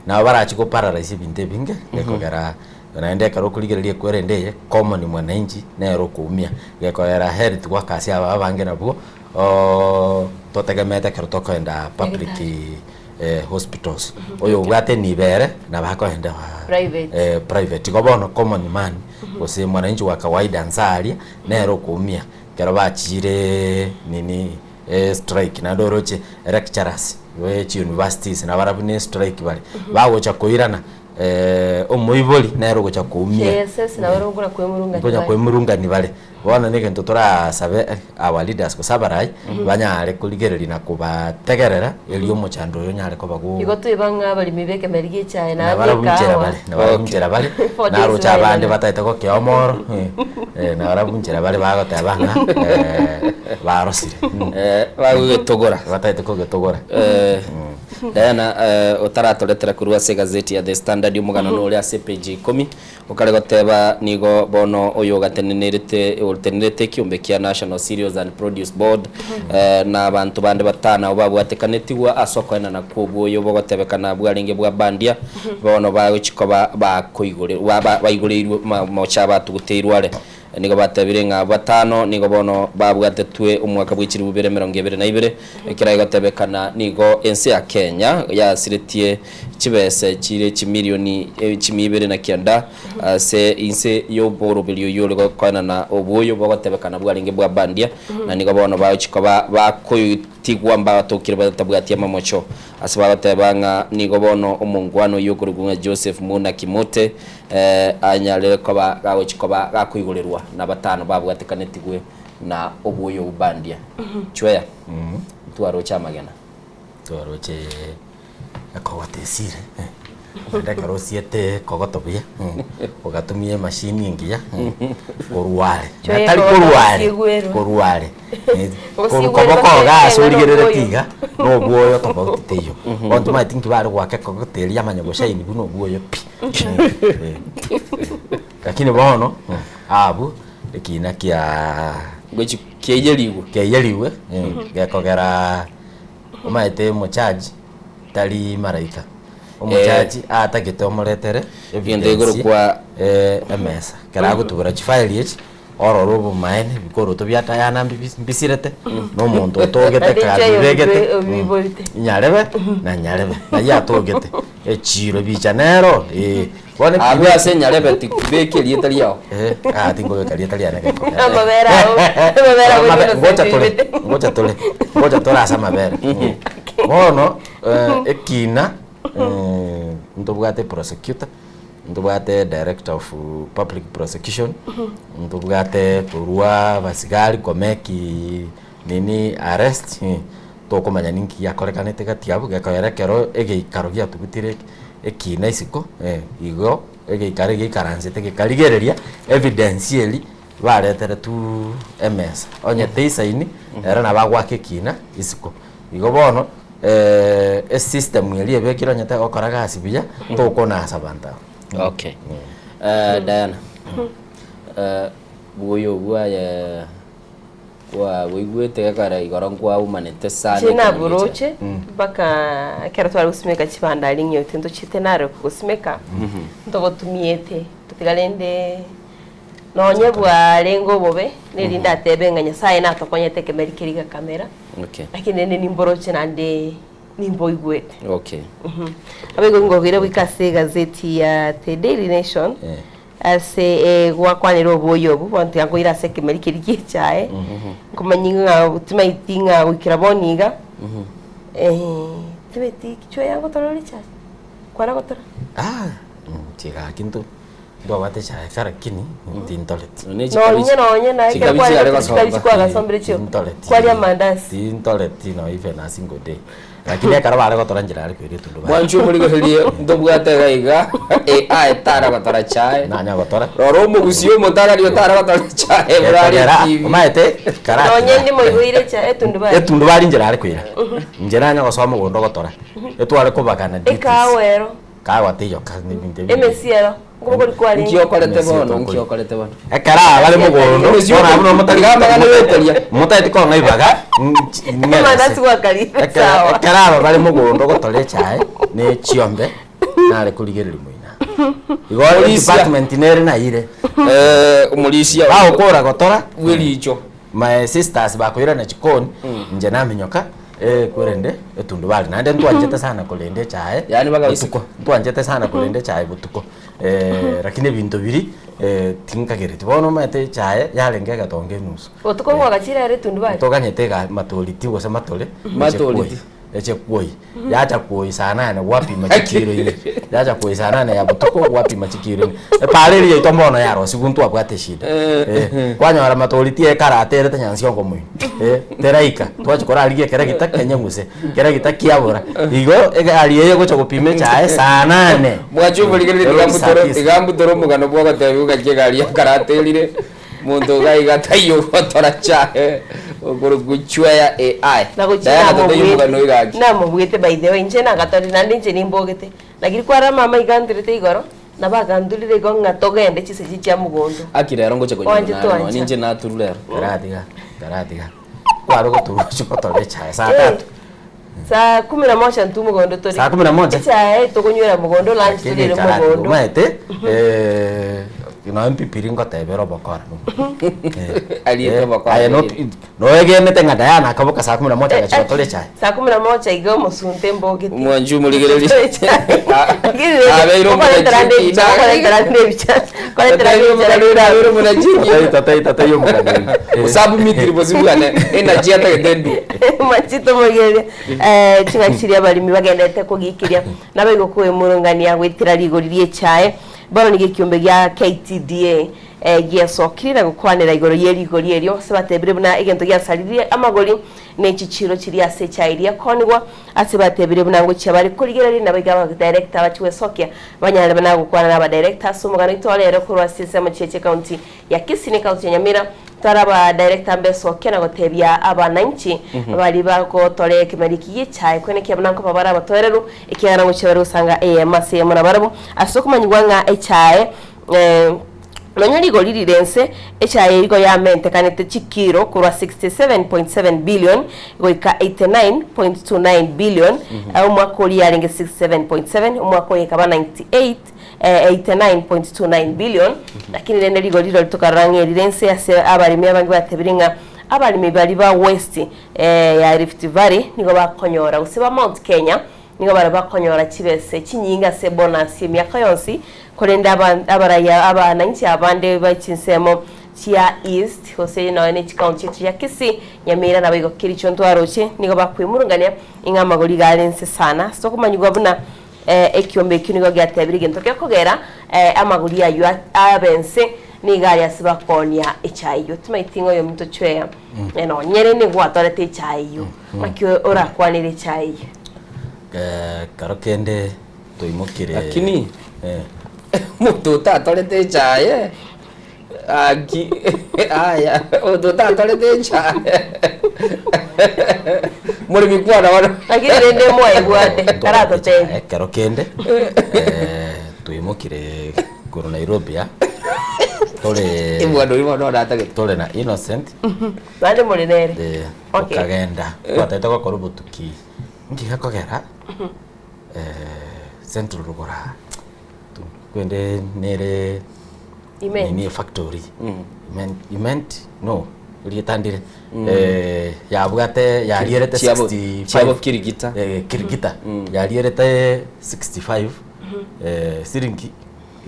nabo barachi go paralyze ebinto ebinge gekogera naende ekero okorigereria ekwerende eye common mwananchi nere okoumia gekogera health workers aba abange nabwo totegemete ekero tokoenda public hospitals oyo obwate enibo ere nabo akoenda Private. private igo bono common man gose mwananchi wa kawaida nsa aria nere okoumia ekero bachire nini. Estrike naende oroche lecturers be chiuniversities nabarabwo ne estrike bare, bagocha koirana omoibori nere ogocha koumia. KSS nabo bare gokora kwemurungania Nkonya bare. kwemurungania bare. Bono na egento torasabe our leaders gose abarai, banyare korigereria na kobategerera erio omochando oyo onyare koba go Igo toiba ng'a abaremi ba ekemeri gia echae na Nabarabwo ab'ekahawa. nchera bare, nabarabwo nchera bare, Four days naroche abande bairana. bataete gokea omoro, nabarabwo nchera bare bagoteba ng'a barosire. Bagogetogora. Bataete kogetogora. Diana, otaratoretera korwa ase egazeti ya The Standard omogano nore ase epeji ya ikomi, okare goteba nigo bono oyo ogatenenerete otenerete ekiombe kia National Cereals and Produce Board na abanto bande batano abwo babwatekanetigwe ase okoenana kw'obwoyo bogotebekana bwarenge bwa bandia bono bagochia koba bakoigorerwa baigoreirwe mocha batuguteirwe are. Nigo batebire ng'a abwo batano nigo bono babwatetwe omwaka bwe chilifu bibere emerongo ebere na ibere, ekero egotebekana nigo ense ya Kenya yasiretie chibese chire chimilioni chimia ibere na kianda ase inse y'oboroberio oyio ore gokoenana obwoyo bogotebekana bwarenge bwa bandia, na nigo bono bagochia koba bakotigwa mbatokire batabwati amamocho. Ase bagoteba ng'a nigo bono omongwana oyio okorokwa ng'a Joseph Muna Kimote anyarire koba gagochia koba gakoigorerwa na batano babwatekanetigwe na obwoyo obubandia. Chweya, ntwaroche amagena. Twaroche ekogoto esire, naende ekero osiete ekogoto buya, ogatumia emashini engiya, korwa are, Chweya tari ekogoto korwa are, gosiegwerwa. korwa are. Gosiegwerwa Koboko gose iga ase eng'ana origerereti obwoyo. iga, na obwoyo tofauti teiyo. Bono tomanyeti nki bare goaka ekogoto eria yamanya goshaini buna obwoyo pi. Lakini bono, abwo, ekina kia Gochi kiaiyerigwe. Kiaiyerigwe, gekogera omanyete omochaji tari malaika. Omochaji atagete omoretere Egento evidence ekorokwa emesa. Ekero agotubora chifaili echi. Orore obomaene, ebikoroto bia Diana mbibi mbisirete, na omonto otogete Naende ekero inche oyo abibegete, obibe- obiboete. nyarebe na nyarebe, nayio atogete, echiro ebicha nero eh. Bono Abwo ase nyarebe tibeka erieta riao. Eh, ah tinkobeka erieta riane geko. Amabere ao, amabere ao Amabe- nigo ngocha tore, osentibete. ngocha tore, ngocha tore ase amabere. Bono eh, ekina eh, ntobwate prosecutor, ntobwate director of public prosecution, ntobwate korwa abasigari komeki nini arrest, tokomanya ninki giakorekanete gati abwo, gekoera ekero egeikaro giatugutire ekina isiko, igo egeikaro geikaransete gekarigereria evidence eria bareteretwe emesa, onye teisaini ere nabo agoaka ekina isiko. Igo bono esystem eria ebekire onye tegokora gasi buya, tokonasa abanto aba. Okay. Diana, bwoyo obwo aye kwaboigwete ekero igoro nkwaumanete sana Inche ekero ngecha. naboroche mpaka ekero tware gosimeka chibando aria ng'iote ntochiete nare gosimeka, ntogotumiete totiga rende nonye bwarenge obobe, neri ndatebe ng'a Nyasaye natokonyete ekemeri keria gekamera. Okay. Lakini rende nimboroche naende nimboigwete. Okay. Abaigo ngobeire goika ase egazeti ya The Daily Nation ase gwakwanera oboyo obo bono tiga nkoira ase ekemeri keria gie echae nkomanya ng'a timaeti ng'a goikera bono iga timaeti kichwa yango torore echae kwana gotora. Ah, inche gaki nto Ntwabwate echae kare lakini tintoreti. Nonye nonye naye ekero kware chikabichi kwagasombire chio Tintoreti. kwaria amandasi. Tintoreti no even a single day. Lakini ekero bare gotora nchera are koira etundu bare. Mwanche omorigererie ntobwate iga iga AI tara gotora chae. Nanya gotora. Rora omogusi omotagari otara gotora chae buna aria Gekogera TV. omaete karati. Nonye ndimoigoire echae etundubari. Etundubari nchera are koira. Inche nanya gosoa mogondo gotora. Etware kobagana duties. Ekahawa ero. Kawa teiyo ka ebinto ebinge. Emesi ero nkobokori kwarenge. Nki okorete bono? Nki okorete bono? Ekero aba bare mogondo, Emesi bono abwo okori- motari Iga amang'ana oeteria. motageti kong'a ibaga, Amandasi gwakarire Ekero sawa. ekero aba bare mogondo gotora echae na echiombe, nare korigereria moino aa. Igo Omorisia. department nere naire. Omorisia Bagokora gotora, bw'ericho. My sisters bakoirana chikoni, inche naminyoka eh korende etundubari naende ntwanchete sana korenda echae Yaani bagaisiko. botuko, ntwanchete sana korenda echae botuko lakini ebinto biria tinkagereti. Bono omanyete echae yarenge egetonga enusu. Botuko mwagachire ere etundubari? Toganyete iga matoriti gose matore, Matoriti. Eche kwoi, yacha kwoi saa nane gwapima chikiro ime, yacha kwoi saa nane ya botuko gwapima chikiro ime. Epara eria yaito mbono yarosigwe ntwabwate eshida. Eh, kwanyora matori tiekaraterete nyansiongo moino, eh, teraika, twachia korarigia ekeregita kenyeguse, ekeregita kiabora. Igo egari eye egocha gopima echae saa nane. Mwacha omorigereria Erori tiga saa mbutore tisa. tiga mbutore omogano bwa ogotebiwa ng'aki egari yakaraterire. Monto iga iga taiyo ogotora chae okorokwa chweya AI. Na gochia Diana totaiyo omogano namobwete oyo gaki. namobwete by the way inche nagatorire naende inche nimbogete lakini kwarora mama iga anturete igoro nabo aganturire igo ng'a togende chinsa echi chia mogondo. Aki rero ngocha konyora Oanche nare nonya twancha. ninche naturure rero. Taratiga, taratiga. Kware goturwa ochie gotora echae saa Eh, tatu. Saa kumi na moja intwe mogondo tore. Saa kumi na moja? Echae tokonywera mogondo, lunch Lakini torire karatiga mogondo. omanyete eh, nonya mpipiri ngotebera obokora Ariete obokora Aye no noegenete ng'a Diana akaboka saa kumi na moja agachia gotora echae. Saa kumi na moja iga omosunte mbogete. Omwanchi omorigereria. Abeire omonachiki. Abeire omonachiki. Tata tata yo omogano. Osubmitiri bosibwane energy atagete ndu. Machito mogeria eh ching'aki chiria abarimi bagenderete kogikiria nabo igo koemurungania gwetera rigori ria echae bono nigo ekiombe gia KTDA eh, giesokire na gokwanera igoro ye rigori erio ase batebire buna egento giasaririe amagori ne chichiro chiria ase echae eria ekonigwa ase batebire buna ngochia bare korigereria nabo iga abadirector bachie gwesokia banyare buna gokwana na abadirector ase omogano oito ore korwa ase ensemo chiache county ya Kisii ne county ya Nyamira Tari abadirector mbesokia na gotebia abananchi baria bagotora ekemeri eki gi'echae kwenekia buna nkoba bare abatoereru, ekiagera ngochia bare gosanga eyemo ase eyemo nabarabwo, ase okomanyigwa ng'a echae nonya rigori rire ense, echae igo yamentekanete chikiro korwa 67.7 billion goika 89.29 billion, omwaka oria yarenge 67.7, omwaka oyo ekaba 98. 89.29 billion lakini rende rigori rirorio tokarora ng'a erire inse ase abaremi abange batebire ng'a abaremi baria ba west ya Rift Valley nigo bakonyora gose ba Mount Kenya nigo bare bakonyora chibese chinyinge ase ebonus emiaka yonsi korende abaraiya abananchi abande ba chinsemo chia East gose nonya ne chikaunti chiaito chia Kisii, Nyamira naboigo Kericho ntwaroche nigo bakwemurungania ing'a amagori iga are inse sana ase okomanyigwa buna Ekiombe ekio nigo giatebire egento gekogera amagori ayio abe ense, nigo aria ase bakoonia echae eyio. Timaeti ng'a oyominto chweya nonye ere nigo gwatorete echae eyio, naki orakwanere echae eyio? Ekero kende toimokire. Lakini omonto otatorete echae Gaki aya omonto otatorete echae moremi kwana bono. Lakini rende mwaigwate taratotebia. Ekero kende twaimokire korwa Nairobi aa tore Ebwando oria bono natagete. tore na Innocent Naende more nere. eh, Okay. tokagenda twatagete gokora obotuki nki gekogera Central rogoro aa Kwende nere Iment. nini factory Iment, iment no rieta ndire eh, yabwate yarierete Chiabo- 65 chiabo Kirigita. eh, Kirigita yarierete 65 eh, siringi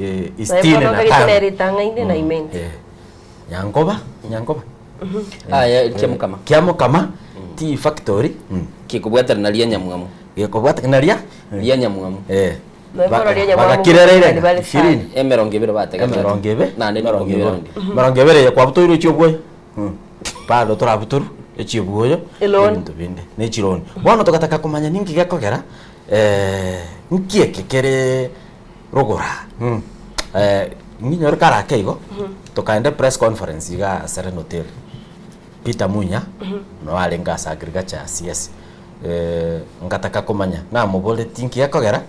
eh, Naye isitini bono na okagete tano nere etang'aine na iment. Eh, Nyankoba Nyankoba Aya, Kiamokama. Kiamokama tea factory Gekobwatana ria Nyamwamu. Gekobwatana ria Ria Nyamwamu. Eh. Bagakirera iga ishirini. Emerongo ebere bategererete. Emerongo ebe. Naende Emerongo ikomi ebere. raundi. Emerongo ebere eye kwabutoirwe echia obwoyo bado torabutorwe echia obwoyo Eloni. ebinto binde ne chironi. Bono togataka komanya ninki gekogera nki eke kere rogoro aa nginyore kare ake igo tokaenda epress conference igaa Serena Hotel. Peter Munya noo arenge ase agriculture CS ngataka komanya namoboretie nki gekogera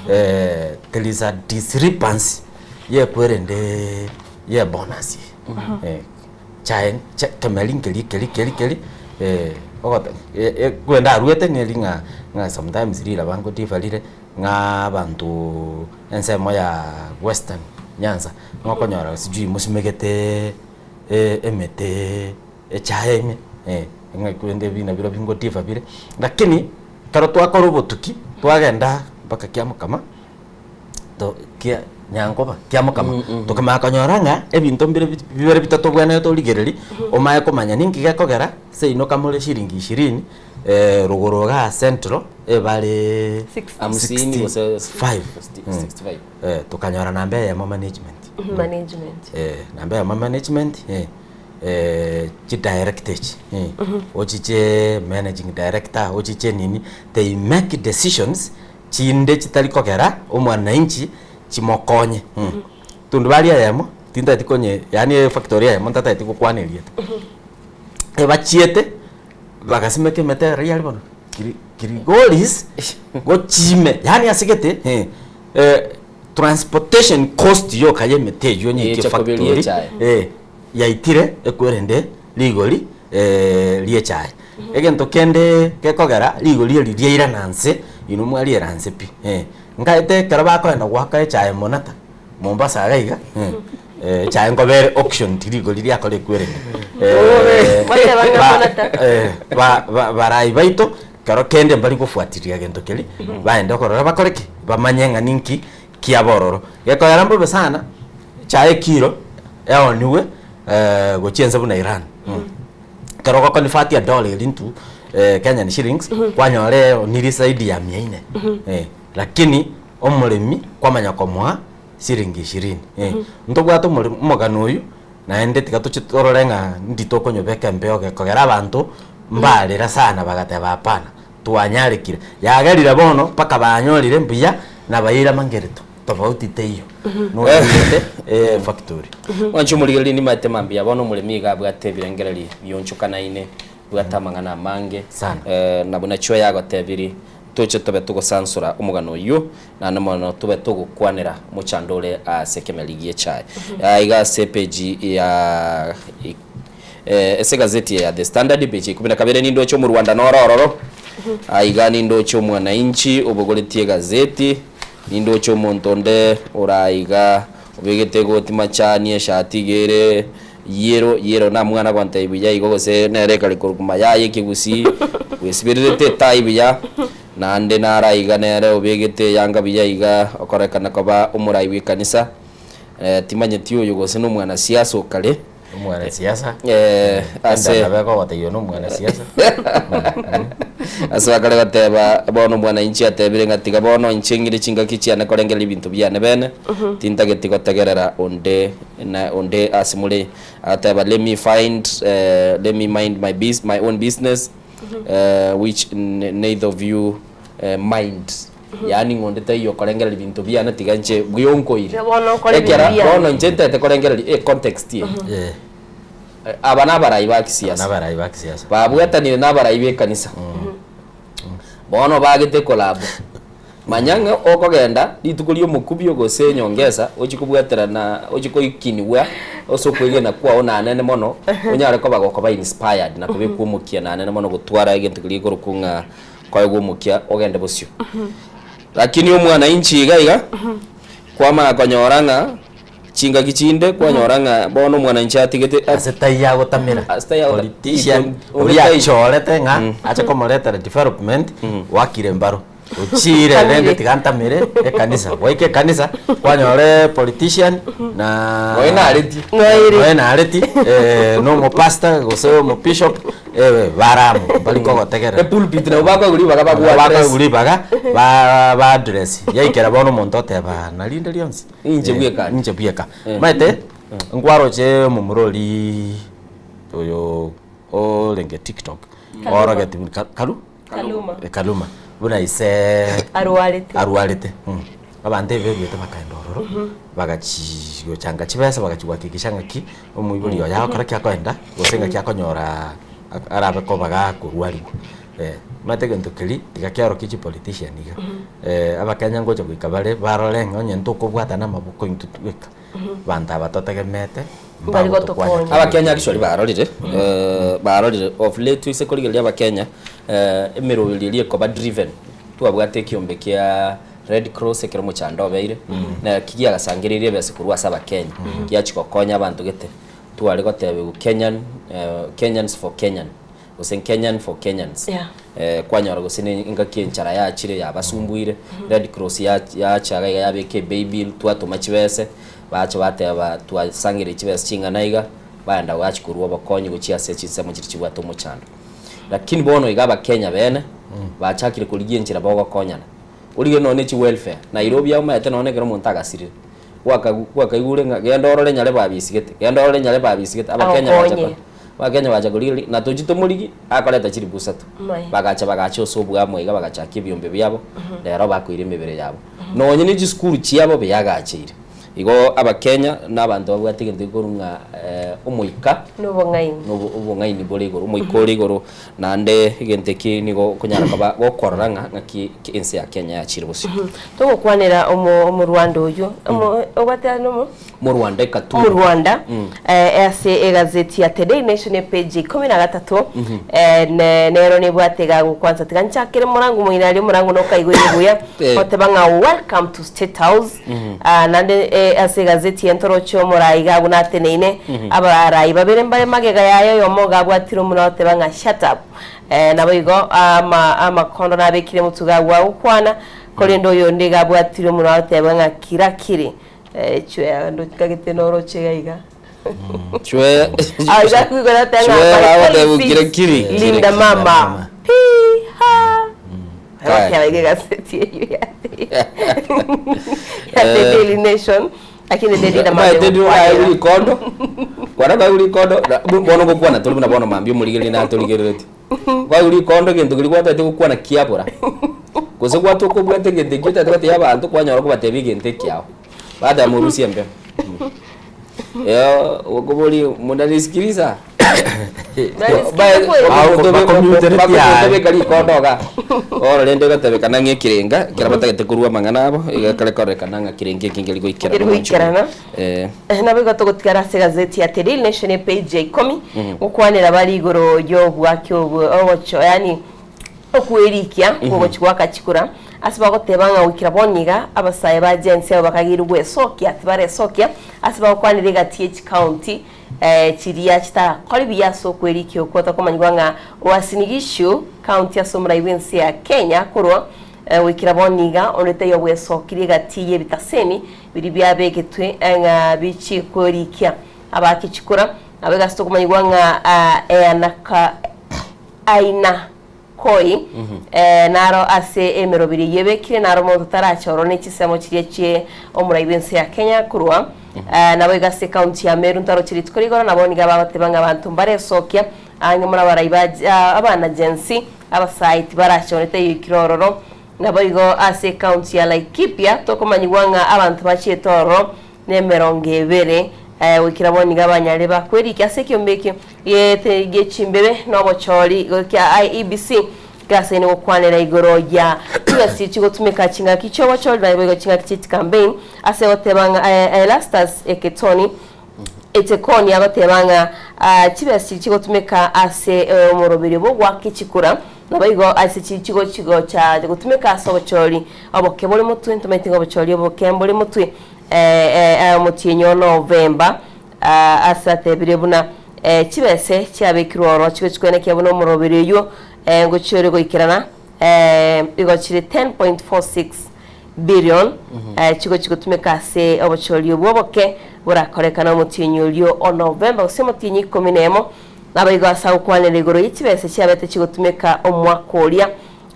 there is a discrepancy yekwerende ye bonus eye chae kemeri nkeri keri keri keri ogote kwende aruete neri ng'a ng'a sometimes riraba ngodiffer rire ng'a abanto ensemo ya western Nyanza ng'okonyora sijui mosimegete emete echaye ime ng'a korende ebi nabio bingotifa bire, lakini ekero twakora obotuki twagenda mpaka kiamokama to kia nyankoba kiamokama tokamanya konyora ng'a ebinto mbire bibere bitato obwenerete origereria omanye komanya ninki gekogera seino kamore shilingi ishirini rogoro igaa central ebare Hamsini gose 65 65. tokanyora namba eyemo management. Management. Namba eyemo management chidirector echi ochiche managing director ochiche nini they make decisions chinde chitari kogera omwananchi chimokonye tundubari eyemo tintageti konye yaani efactory eyemo ntatageti gokwana erieta ebachiete bagasimeka emete riria bono Kirigoris gochime yaani ase gete Transportation cost yoka y'emete eyio onye Echa koberia factory echae. eh, yaitire ekwerende rigori ri'echae. Egento kende gekogera rigori eri riairana nse, inwe mwariera nse pi eh. Nkaete ekero bakoenda goaka echae Monata, Mombasa iga iga echae nkoba ere auctioned rigori riakora ekwerende. Gwateba ng'a Monata. ba- ba- barai baito Ekero kende mbari gofuatiria gento keria, baende korora bakore ki? Bamanye ng'a ninki kiaba ororo. Gekoera mbobe sana, echae ekiro eoniwe gochia ense buna Iran. Ekero ogoconvertia dollar eria into Kenyan shillings, kwanyora eoniri zaidi ya mia nne. Lakini omoremi kwamanya komoa shilingi ishirini. Ntobwate omoremi omogano oywo. Naende tiga toche torore ng'a ndi tokonyobeka embeo gekogera abanto mbarera sana bagateba hapana, twanyarekire. Yagerire bono mpaka banyorire mbuya na baira mangereto, tofauti teiyo noirete efactory. Mwanche omorigereria nimaete mambia bono omoremi iga abwate ebirengererio bionchokanaine, abwate amang'ana amange Sana. na buna chio yagotebiri Toche tobe togosansora omogano oyio, naende mono tobe togokwanera omochando ore ase ekemeri gi'echae. Aiga ase epeji ya ase egazeti ya The Standard page ya ikomi na kabere nindoche omorwanda noro ororo, aiga nindoche omwananchi obogoretie egazeti. Nindoche omonto onde oraiga obegete egoti machani eshati iga ere yellow, yellow namwana gontebia buya igo gose nere ekare korokwa mayai ekegusii, bwesibererete etai buya, naende naraiga nere obegete eyanga buya iga okorekana koba omorai bw'ekanisa, timanyeti oyo gose na omwanasiasa okare. Omwanasiasa? Eh, ase Enda nabo ekogotebia na omwanasiasa. Ase bakare goteba, bono omwananchi atebire ng'a tiga bono inche ng'ire chingaki chiane korengereria ebinto biane bene, tintageti gotegerera onde na onde ase more. Agateba let me find eh, let me mind my bus my own business eh, which neither of you eh, mind. Yaani ng'a onde taiyo okorengereria binto biane tiga inche buya onkoire. Tiga bono okore Ekero ebinto biane. bono inche ntaete korengereria e context eye. Eh. Aba nabarai ba kisiasa. Nabarai ba kisiasa. Babwatanire nabarai b'ekanisa. Bono bagete collabo. Manya ng'a okogenda rituko ri'omokubio gose enyongesa ochie kobwaterana ochie koikinigwa ase okwegena kwao nanene mono onyare koba gokoba inspired na kobekwa omokia nanene mono gotwara egento keria gekorokwa ng'a koegwa omokia ogende bosio. Lakini omwananchi iga iga, kwamanya konyora ng'a chingaki chinde kwanyora ng'a bono omwananchi atigete Ase taiyo agotamera. Ase taiyo agota- Politician, Onde oria taiyo. achorete ng'a ache komoretera development, oakire mbaro. Ochire rende tiga ntamere ekanisa. Gwaika ekanisa, kwanyora politician na Noe nareti. Noe nareti, na omopastor gose omobishop, eh, bare amo, mbari kogotegerera. Epulpit nabo bakoegwa ribaga bagwa Nabo address. bakoegwa ribaga, ba ba address. Yaikera bono omonto oteba narinde rionsi. Inche bweka. Inche bweka. Omanyete, nkwaroche omomura oria oyo orenge tiktok, orogeti buna Kalu? Kaluma. Eh, Kaluma. Buna ise Arwarete. arwarete. Mm. Abanto eberuete bakaenda ororo, bagachi gochanga chibesa bagachi gohakikisha ng'aki omoibori oye agokora ki akoenda, gose ng'aki akonyora ak- arabe koba gakorwariwa. Eh, omanyete egento keria, tiga kiarokia chipolitician iga, abakenya ngocha goika bare barore ng'a onye ntokobwatana amaboko intwe tweka, Abanto aba totegemeete Mbari mbagotokwanya. gotokonya. Abakenya actually barorire, eh, barorire of late ase korigereria abakenya, eh, emeroberio eria ekoba driven, twabwate ekiombe kia Red Cross ekero omochando obeire, na ki giagasangereirie ebesa korwa ase abakenya, giachia gokonya abanto gete, tware gotebiwa Kenyan, eh, Kenyans for Kenyan. gose Kenyan for Kenyans. Yeah. Eh, kwanyora gose ne engaki enchara yachire yabasumbuire, Red Cross ya- yacha iga iga yabeka ebaybill, twatoma chibese, bacha bateba twasangereria chibesa ching'ana iga, baenda gochi korwa obokonyi gochia ase chinsemo chiria chibwate omochando. Lakini bono iga abakenya bene, bachakire korigia enchera bagokonyana. Origie nonye ne chiwelfare, Nairobi omanyete nonye ekero omonto agasirire, gwakagu gwakaigure ng'a genda orore nyarebe abisigete, genda orore nyarebe abisigete, abakenya bacha Agokonye. ko abakenya bacha korigereria na tochie tomorigie, akoreta chilifu isato. Mai. Bagacha bagacha ase oboamo iga bagachaka ebiombe biabo, rero bakoira emebere yabo. Nonye ne chisukuru chiabo biagacheire. Igo abakenya na abanto babwate egento gekorwa ng'a omoika, Na obong'aini. na obo obong'aini bore igoro, omoika ore igoro, naende egento eki nigo okonyara koba gokorora ng'a ng'aki ense ya Kenya yachire bosio. Togokwanera omo omorwanda oyio, omo obwate are nomo? Morwanda ekaturo. Omorwanda eh, ase egazeti ya The Daily Nation epage ya ikomi na gatato eh, ne- nero nebwate egagokwansa tiga nchakere morango moino aria omorango nokaigwere buya Eh. oteba ng'a welcome to state house Ah, naende eh, ase egazeti eye ntoroche omorai iga abwo nateneine abarai babere mbare magega yaye oyomo iga abwatire omuna oteba ng'a shut up Eh, naboigo ama amakondo nabekire motugo agwo agokwana korende oyonde iga abwatire omonwa agoteba ng'a kira kiri Eh, chwea ndokagete noroche iga iga. Chwea Ah, iga kwigora ateba ng'a Chwea by bagoteba politics, kira kiri. Linda mama. Pi ha. Kaya. Agoteba iga egazeti eyio ya ya The Daily Nation. Lakini The Leader mambia Omanyete ndire gokwanera. naye rikondo kwana kwaigwa rikondo na- bu- bono ngokwana tori buna bono mambia omorigereria natorigereretie kwaigwa rikondo egento keria gwataete gokwana kiabora gose gwatoka obwate egento ekio otagete gotebia abanto kwanyora okobatebia egento ekiao bateba morusie embeo Eeh okoboria munanisikiliza? Bakomutebeka rikondo iga bono rende egotebekana ng'a ekerenga ekero batagete korwa amang'ana abo iga ekare kororekana ng'a kerenga eke nkeri goikerana Nkeri goikerana. Eh. Nabo igo togotigara ase egazeti ya The Daily Nation epage ya ikomi, gokwanera bare igoro y'obwaki obwo ogocho yaani okwerikia kwogochi goaka chikura. Ase bagoteba ng'a goikera bono iga abasae ba Gen Z abo bakageirwe gwesokia tibaresokia ase bagokwanera egati ye chikaunti chiria chitarakori buya ase okwerikia okwo tokomanyigwa ng'a Uasin Gishu county ase omorai bw'ense ya Kenya korwa goikera bono iga onde taiyo bwesokirie egati y'ebitaseni biria biabegetwe ng'a bichie kwerikia abake chikura. Nabo egasi tokomanyigwa ng'a eanaka aina Koi, naro ase emeroberi eyio ebekire, naro omonto tarache ororo ne chinsemo chiria chie omorai bw'ense ya Kenya korwa. Naboigo ase ekaunti ya Meru ntaroche rituko rigoro, nabo nigo bagoteba ng'a abanto mbaresokia ang'e buna abarai ba abana Gen Z, abasae tibarache onde taiyo oikire ororo. Naboigo ase ekaunti ya Laikipia tokomanyigwa ng'a abanto bachiete ororo nemerongo ebere, goikera bono nigo abanyare bakwerikia ase ekiombe ekio gie chimbebe na obochori goikia IEBC gasaine gokwanera igoro ya chigasi chigotumeka chingaki chiobochori naboigo chingaki chie chikampein ase goteba ng'a Erastus Eketoni Etekoni agoteba ng'a chibesa chigotumeka ase omoroberio bw'ogoaka chikura naboigo ase chigocha gotumeka ase obochori oboke bore motwe ntomaete ng'a obochori oboke mbore motwe Omotienyi o Novemba ase atebire buna chibese chiabekirwe ororo chigochi kwenekia buna omoroberi oyio ngochia ore goikerana igo chire 10.46 billion chigochi gotumeka ase obochori obwo oboke borakorekane omotienyi orio o Novemba gose omotienyi ikomi na emo. Naboigo ase agokwanera igoro ye chibese chiabete chigotumeka omwaka oria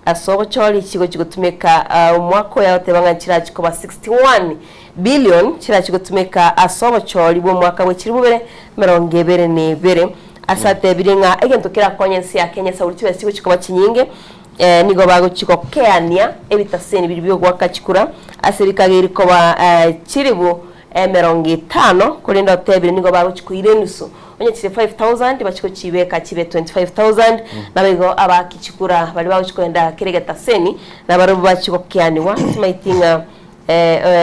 Ase obochori chigochi gotumeka omwaka oyo agoteba ng'a nchirachi koba 61 billion chirachi gotumeka ase obochori bw'omwaka bwe chilifu bibere 22. Ase atebirie ng'a egento kerakonye ense ya Kenya ase abwo chibesa chigochi koba chinyinge nigo bagochi gokeania ebitaseni biria biogoaka chikura ase bikageiri koba chilifu 50 korende otebire nigo bagochi koira enusu Onye chire 5000 bachie gochibeka chibe 25000, naboigo abaaki chikura baria bagochia kogenda kera egetaseni, nabarabwo bachie gokeanigwa, timaeti ng'a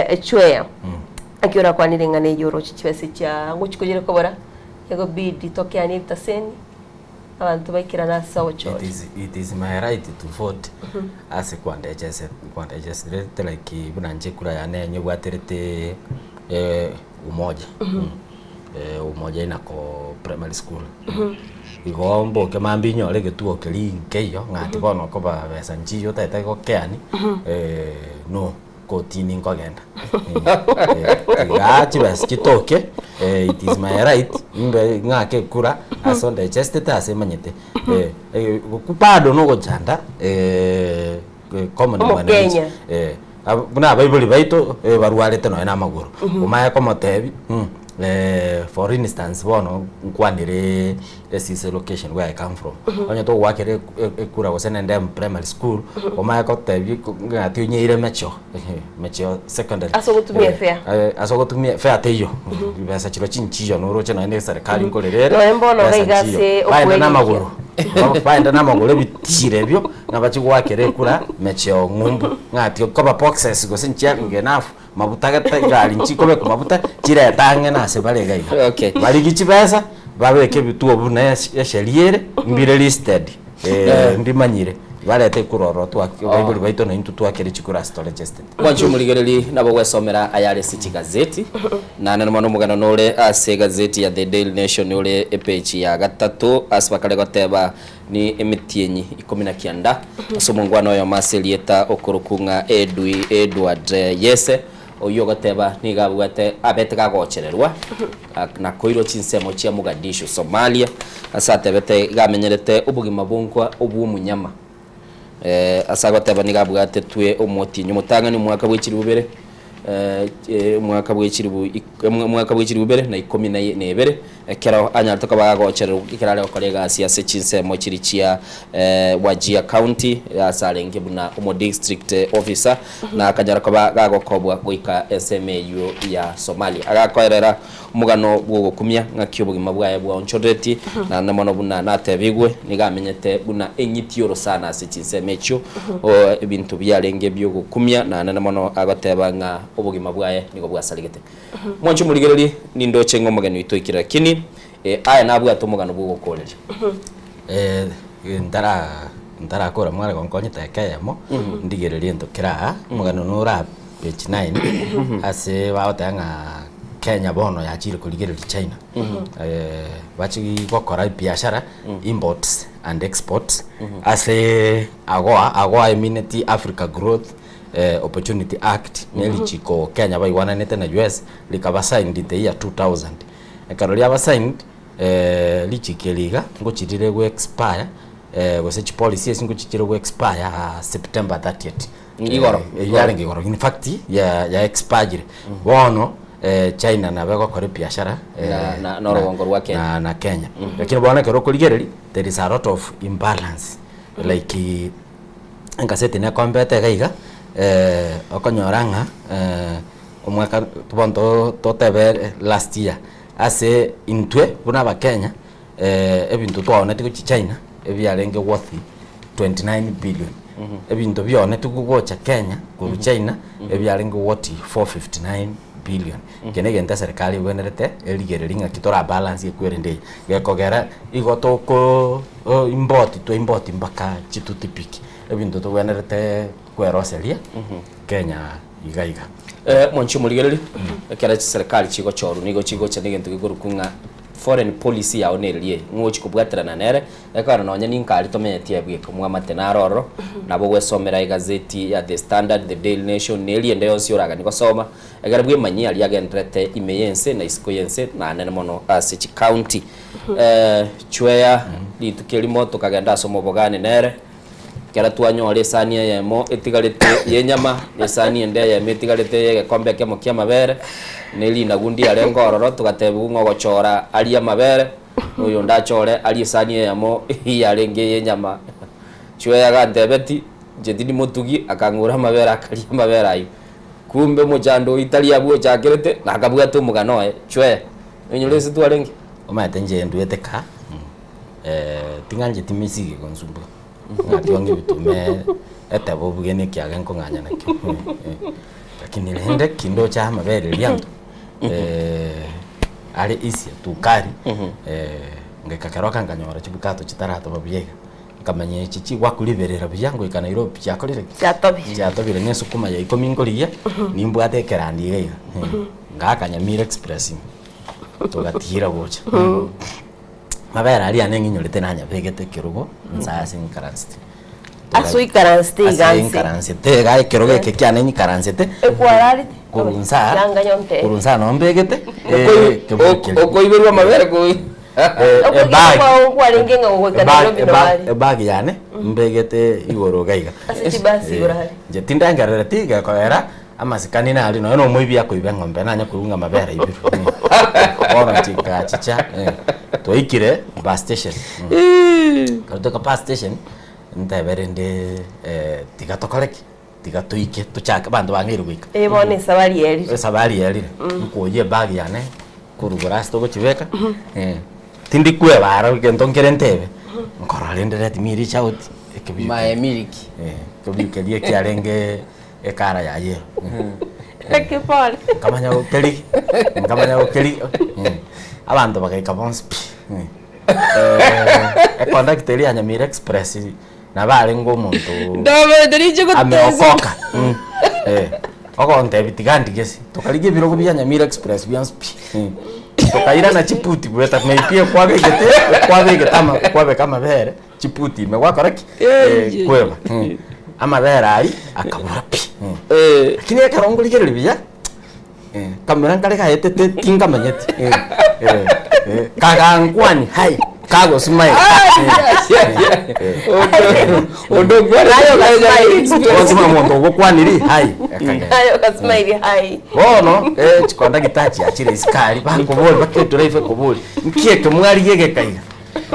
echweya. Naki orakwanere ng'a neyio oroche chibesa chia ngochia koyere kobora, egobidi tokeanie ebitaseni, abanto baikerane ase It obochori. is, it is my right to vote ase kwandechese kwandecheserete like buna inche ekura yane nyebwaterete umoja. Umoja Inako Primary School. Igo mboke mambia inyore egetuo keria nkeiyo ng'a bono okoba besa nchiyo otagete gokeani no kotini nkogenda. Igaa chibesa chitoke it is my right mbe ng'ake ekura ase ondechestete ase manyete. Bado nogochanda common mwananchi. Omokenya. Buna abaibori baito barwarete nonya na amagoro, omanye komotebia for instance bono nkwanere esise location where I come from, onye togoakera ekura gose nende primary school, omanye kotebia ng'a tionyeire mechio, mechio secondary. Ase ogotumia efare. Ase ogotumia efare teiyo, chibesa chirochio nchiyo noroche nonya na eserekari nkorera ere, Nonya mbono besa iga nchiyo. ase Baende na okoegekia. amagoro, baende na amagoro ebitire ebio. Ng'a bachie goakera ekura mechie ng'umbu, ng'a tikoba boxes gose nchiarenge enough, mabuta gete egari nchikobekwa mabuta, chirete ang'e na ase bare iga iga. Okay. Barigie chibesa, babeke ebituo buna esi esheria ere, mbire listed, mbimanyire, barete ekura ororo twake abaibori baito na intwe twakere chikura ase toregistete. Mwanche omorigereri nabo gwesomera ayare ase chigazeti, Naende mono omogano nore ase egazeti ya The Daily Nation ore epeji ya gatato ase bakare goteba Ni emetienyi ikomi na kianda ase omongwana oyomo ase erieta okorokwa ng'a Edwi, Edward Yese, oyio ogoteba nigo abwate abete kagochererwa na koirwa chinsemo chia Mogadishu, Somalia, ase atebete iga amenyerete obogima bonkwa obw'omonyama. Ase agoteba nigo abwatetwe omotienyi omotang'ani omwaka bwe chilifu ibere, omwaka bwe chilifu omwaka bwe chilifu ibere na ikomi na ibere, ekero anyarete koba agochererwa ekero are gokora egasi ase chinsemo chiria chia Wajir County, ase arenge buna omo district officer, na akanyara koba gagokobwa goika ensemo eyio ya Somalia. Agakoerera Omogano bw'ogokumia ng'aki obogima bwaye bwaonchoreretie, naende mono buna natebigwe, nigo amenyete buna eng'iti y'orosana ase chinsemo echio, o ebinto biarenge bi'ogokumia, naende mono agoteba ng'a obogima bwaye nigo bwasaregete. Mwanche omorigererie, nindoche ng'a omogeni oito oikire, lakini aya nabwate omogano bw'ogokoreria. Ntara. Ntarakora mware gonkonyete eke eyemo, ndigererie ento kera aa, omogano nore aa page 9, ase bagoteba ng'a Kenya bono yachire korigereria China. Bachi gokora ebiashara, imports and exports, ase AGOA, AGOA emineti Africa Growth Opportunity Act, ne richiko Kenya baigwananete na US, rikaba signed the year 2000. Ekero riaba signed, richiko eri iga, ngochirire go expire, gose chipolicy esi ngochichire go expire September 30th. Igoro. Eyio yarenge igoro, in fact ya ya expire Bono China nabo egokora ebiashara Na- na- na orogongo rwa Kenya. na, na Kenya. Lakini bono ekero okorigereria there is a lot of imbalance like enkaseti nekombete iga iga okonyora ng'a omwaka bono to- totebe last year ase intwe buna abakenya Ebinto twaonetie gochia China ebiarenge worth 29 billion. Ebinto bionetigwe gocha Kenya korwa China ebiarenge worth 459 billion. Eke na egento eserikari ebwenerete erigererie ng'aki tora balance ekwerende eye. Gekogera igo toko import twa import mpaka chitoothpick ebinto tobwenerete kweroseria Kenya iga iga. Mwanche omorigereria, ekero chiserikari chigochorwa nigo chigocha na egento gekorokwa ng'a Foreign policy yao nereria eye, ng'o ogochia kobwaterana nere, ekero nonye ninka aria tomenyeti aye bweka, omwamate naro ororo, nabo ogwesomera egazeti ya The Standard, The Daily Nation, na eria ende yonsi oraganie gosoma, ekero bwemanyie aria agendererete ime y'ense na isiko y'ense, na anene mono ase chicounty. Chweya rituko erimo tokagenda ase omobogani nere, Ekero twanyora esani eyemo etigarete y'enyama, na esani ende eyemo etigarete y'egekombe ekemo ki'amabere, ne rinagu ndiarenge ororo, togatebigwa ng'a ogochora arie amabere, na oyonde achore arie esani eyemo yarenge ey'enyama. Chweya agantebeti, inche tindi motugi, akang'ura amabere akaria amabere ayio. Kumbe omochando oyio tari abwo ochakerete, na akabwata omogano oye. Chweya, oinyore ase twarenge? Omanyete inche ndwete ka. Ting'ancheti misigi gonsumbua, ng'atiga ng'a ebitume etebe obugeni ekiagera nkong'anya nakio lakini rende kindoche amabere eria nto are easier to carry ngaika keroka nkanyora chibukato chitaratoba buya iga, nkamanya echi chigwakoriberera buya ngoika Nairobi chiakorire ki? Chiatobire. Chiatobire na esukuma ya ikomi nkorigia, nimbwate ekerandi iga iga, ngaaka Nyamira Express ime, togatira gocha. Mabere aria ane ng'inyorete nanyabegete ekerogo inse ase nkaransete. Ase oikaransete iga Ase nse. nkaransete iga ekerogo eke kiane nyikaransete. Ekwararete. Korwa inse aa, Yanga nyonte. korwa inse aa noo mbegete, eh, Oko- Okoiberwa amabere koi. Okoigwa kwao nkwarenge ng'a gogoika Nairobi ebag nobare. ebag yane mbegete igoro iga iga. Ase chibasi igoro aria. Inche tindangerereti gekoera Amasikani nare nonya nomoibi akoiba eng'ombe nanye koigwa ng'a amabere aibirwe. Bono chikachicha twaikire bus station. Ekero twaika bus station, ntebe rende tiga tokore ki? Tiga toike tochake abanto bang'eire goika. Eye bono esabari erire. Esabari erire, nkoyia ebag yane korwa ase togochibeka, tindi kwebara egento nkere ntebe, nkorora rende let me reach out ekebuyu My keria. milk. Ekebuyu keria ekiarenge. Ekara yaye ero. Naki pole. Nkamanya gokerigi, nkamanya gokerigi, abanto bagaika bonsi pi. Econductor eria ya Nyamira Express nabo arenge omonto Ndoberete riche gotesa. ameokoka ogontebia tiga ndigie ase, tokarigia ebirogo bia Nyamira Express bionsi pi, tokairana chiputi goeta maybe ekwabegete ekwabegete ama kwabeka amabere. Chiputi ime gwakora ki? Eh, Kweba. Amabere aria akabora pi. Lakini ekero nkorigereria buya, kamera nkare gaetete tinkamanyeti. Kagankwania hai, kagosmile. Onde okwane Bonsi buna omonto ogokwaniri hai, akagenda. Aye ogasmile hai. Bono chikondakta chiachire isiko aria bakoboria mpaka edriver ekoboria, nki eke mwarigia egekaiga?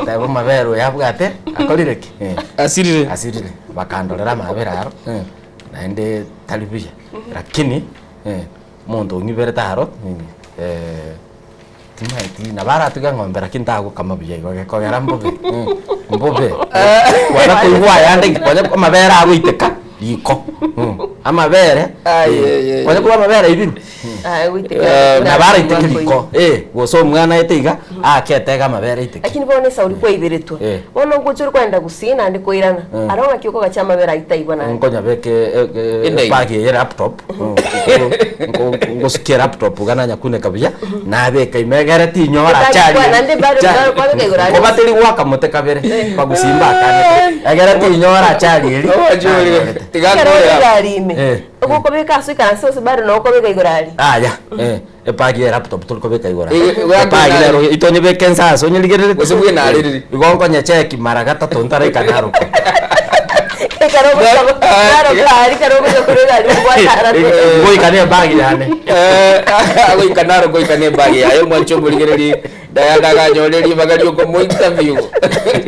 Ntebe amabere oyo abwate akorire ki? Eh. Asirire. Asirire. Bakandorera amabere aro, eh, naende tari buya. Lakini, eh, omonto ong'iberete aro, eh, timaeti nabo aratuge eng'ombe lakini tagokama buya igo gekogera mbobe, eh, mbobe. Kwana koigwa ayande konya amabere agoiteka riko, amabere, Ai, ai, ai. konya korwa amabere aibirwe. Nabo araiteke riko, eh, gose omwana aete iga, aake etege amabere aiteke. Lakini bono esauri kwaiberetwe. Eh. Bono ngocha ore kogenda gusii naende koirana. Eh. Aro ng'aki okogacha amabere ayio taigwa naende. Nkonyabeka Endai. ebag eye laptop, ngosukia laptop iga nanyakuneka buya, nabeka ime egere tinyora Etari achari. kwa- naende bado- bado kwabeka igoro aria. Nkoba teri goaka mote kabere, bagusimba akanete. Egere tinyora achari eri. Tiga Ekero ore egari ime. Eh. Ogokobeka ase oikaranse gose bado nabo okobeka igoro aria. Aya, eh, ebag ya laptop tori kobeka igoro Eh, aria. goaka Ebag nare. nero itonyebeke nsa ase onyerigerereti. Gose bwenarereri. Igo nkonyecheki mara gatato ntaraika Narok. Ekero ogocha Narok aria ekero ogocha korwa egari obwate Ngoika na ebag yane. Agoika Narok goika na ebag yaye mwanche omorigereri Diana akanyora ribaga riokomointerview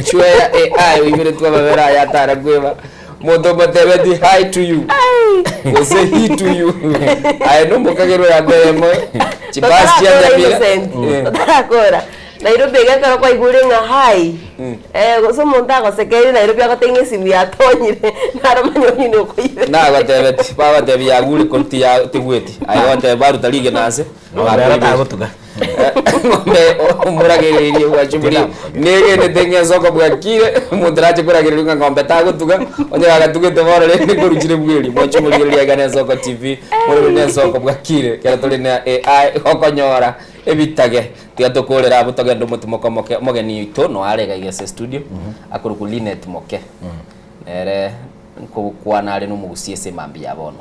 chweya AI oiberetwe amabere aya atara kweba Monto omotebetie hi to you gose he to you aye nomokagerwa yako eyemo chibasi chia Totarakora Nyamira Innocent, Eh. totarakora Nairobi iga ekero kwaigure ng'a hi eh, gose omonto agosekeire Nairobi agotebia ng'a esimu yatonyire naromanye onye nokoibera. Nagotebeti bagotebia yagure kori tiya tigweti aye ogoteba baruta rigena ase Ng'ombe ero tagotuga. Ng'ombe omorageririe bwachumuri negenete ng'a ensoko bwakire omonto rache koragereria ng'a ng'ombe tagotuga onye agatugete bono rende koruchire bweri mwachumurigereria iga na Ensoko TV more na ensoko bwakire ekero tore na AI gokonyora ebitage tiga tokorera abwo togende omotimoko omoke omogeni oito noare iga iga ase estudio akorokwa Linet Moke nere nkokwana are na omogusia ase emambia ya bono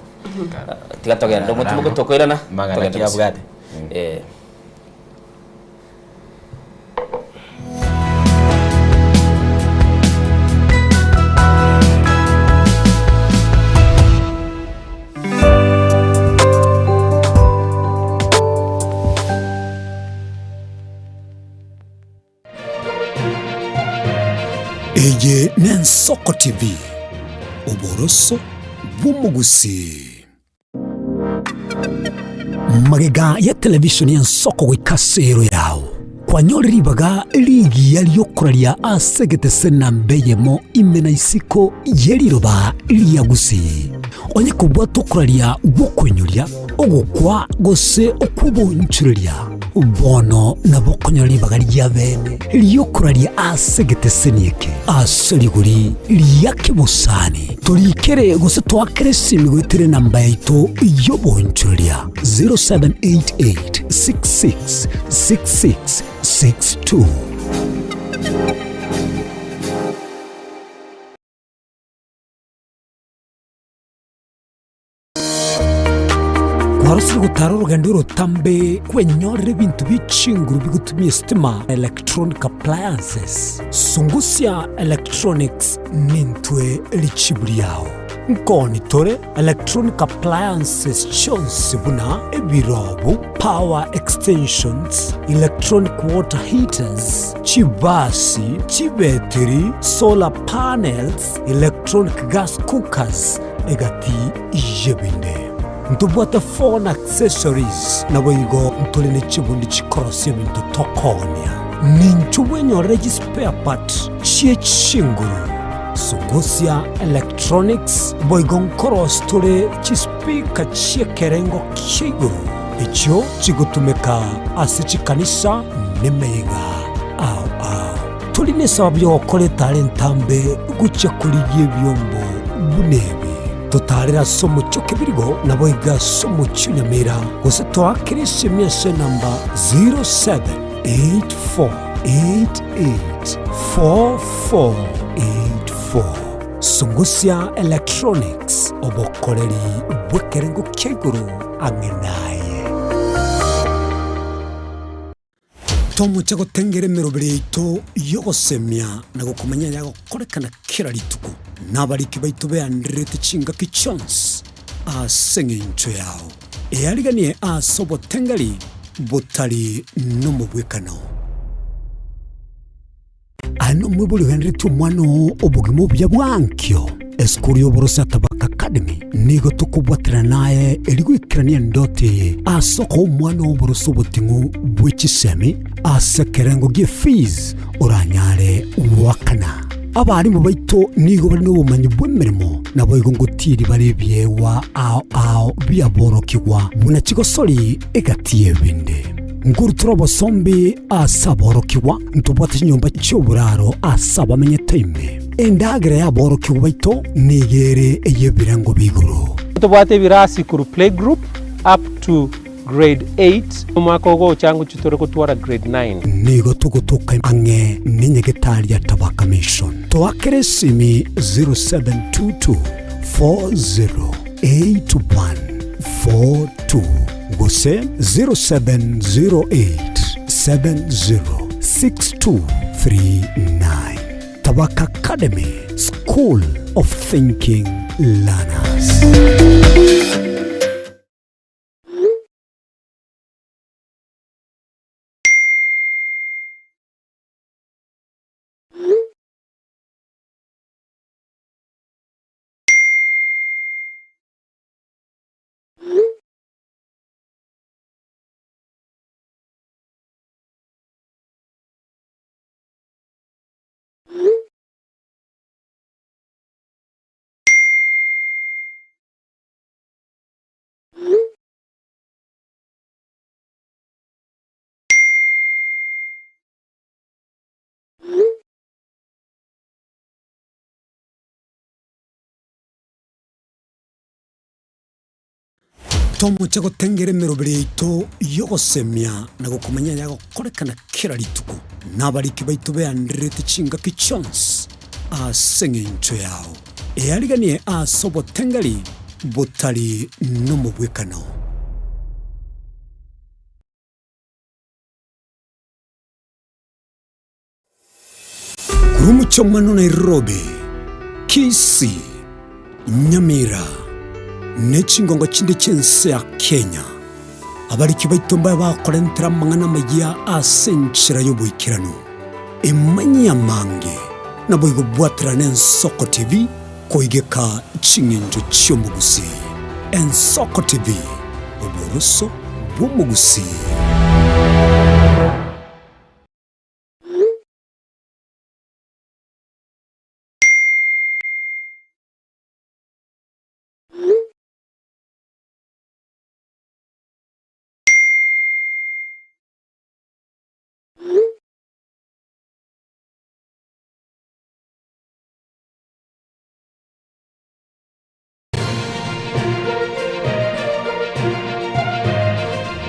tiga togende omotimoko tokoirana Magana togende ki gose. abwate? Eh. Eye n'Ensoko TV, oboroso bw'omogusii. Magega ya television y'ensoko goika ase ero yao, kwanyore ribaga rigiya ri'okoraria ase egetese namba eyemo ime na isiko ye riroba ria Gusii. Onye kobwata okoraria gw'okoinyoria, ogokwa gose okw'obonchoreria, bono nabo okonyora ribaga ria bene ri'okoraria ase egeteseni eke ase rigori ria kebosani. Torikere gose toakere esimi goetera enamba yaito y'obonchoreria 0788 66 66 62. Kwarosire gotara orogendo orotambe kwenyorera ebinto bie chinguru bigotumia esitima na electronic appliances. Sungusia Electronics nintwe richibu riao. Nkoni tore electronic appliances chionsi buna ebirobu, power extensions, electronic water heaters, chibasi, chibetiri, solar panels, electronic gas cookers, egati y'ebinde. Ntobwate phone accessories, naboigo ntore ne chibundi chikorosia ebinto tokoonia. Ninchu bwenyorere chispare part chie chinguru, Sungusia Electronics, boigo nkorosia tore chispeaker chi'ekerengo kia igoro echio chigotumeka ase chikanisa nemeyega ao ao. Tori nesababu y'ogokora etara entambe gochia korigia ebiombo buna ebi. Totaarere ase omochie o Kebirigo, naboigo ase omochie o Nyamira, gose toakere esemi ase enamba 0784884484. Sungusia Electronics, obokoreri bw'ekerengo kia igoro ang'e naye. Tomoche gotengera emeroberi yaito y'ogosemia na gokomanya ayagokorekana kera rituko, na abariki baito beandererete chingaki chionsi ase engencho yao. Eariganie ase obotengeri botari nomobwekano. Aye nomoibori ogenderetie omwana oo obogima obuya bwa ankio. Esukuru y'oboroso ya Tabaka Academy nigo tokobwaterana naye erio goikerania endoto eye ase okoa omwana oo oboroso oboting'u bwe chisemi ase ekerengo gie fees oranyare goakana. Abarimu baito nigo bare nobomanyi bw'emeremo, naboigo ngotiiri bare ebiegwa ao ao bi'aborokigwa, buna chigosori egati y'ebinde. Nkorutora obosombi ase aborokigwa, ntobwate chinyomba chi'oboraro ase abamenyete ime. Endagera y'aborokigwa baito nigo ere ey'ebirengo bi'igoro. Tobwate ebirasi korwa playgroup up to Grade 8, omwaka ogocha ngochia tore gotwara grade 9. Nigo togotoka ang'e nenyagetari ya Tabaka Mission. Toakere esimi 0722 408142 gose 0708 706239. Tabaka Academy, School of Thinking Learners. Tomoche gotengera emeroberi yaito y'ogosemia na gokomanya ayagokorekana kera rituko, na abariki baito beandererete chingaki chionsi ase engencho yao. Eariganie ase obotengeri botari nomobwekano. Korwa omochie Nairobi, Kisii, Nyamira, ne chingongo chinde chi'ense ya Kenya, abariki baito mbabe bakorentera amang'ana amayia ase enchera y'oboikeranu. Emanyie amange, naboigo bwaterane Ensoko TV koigeka ching'encho chi'omogusii. Ensoko TV, oboroso bw'omogusii.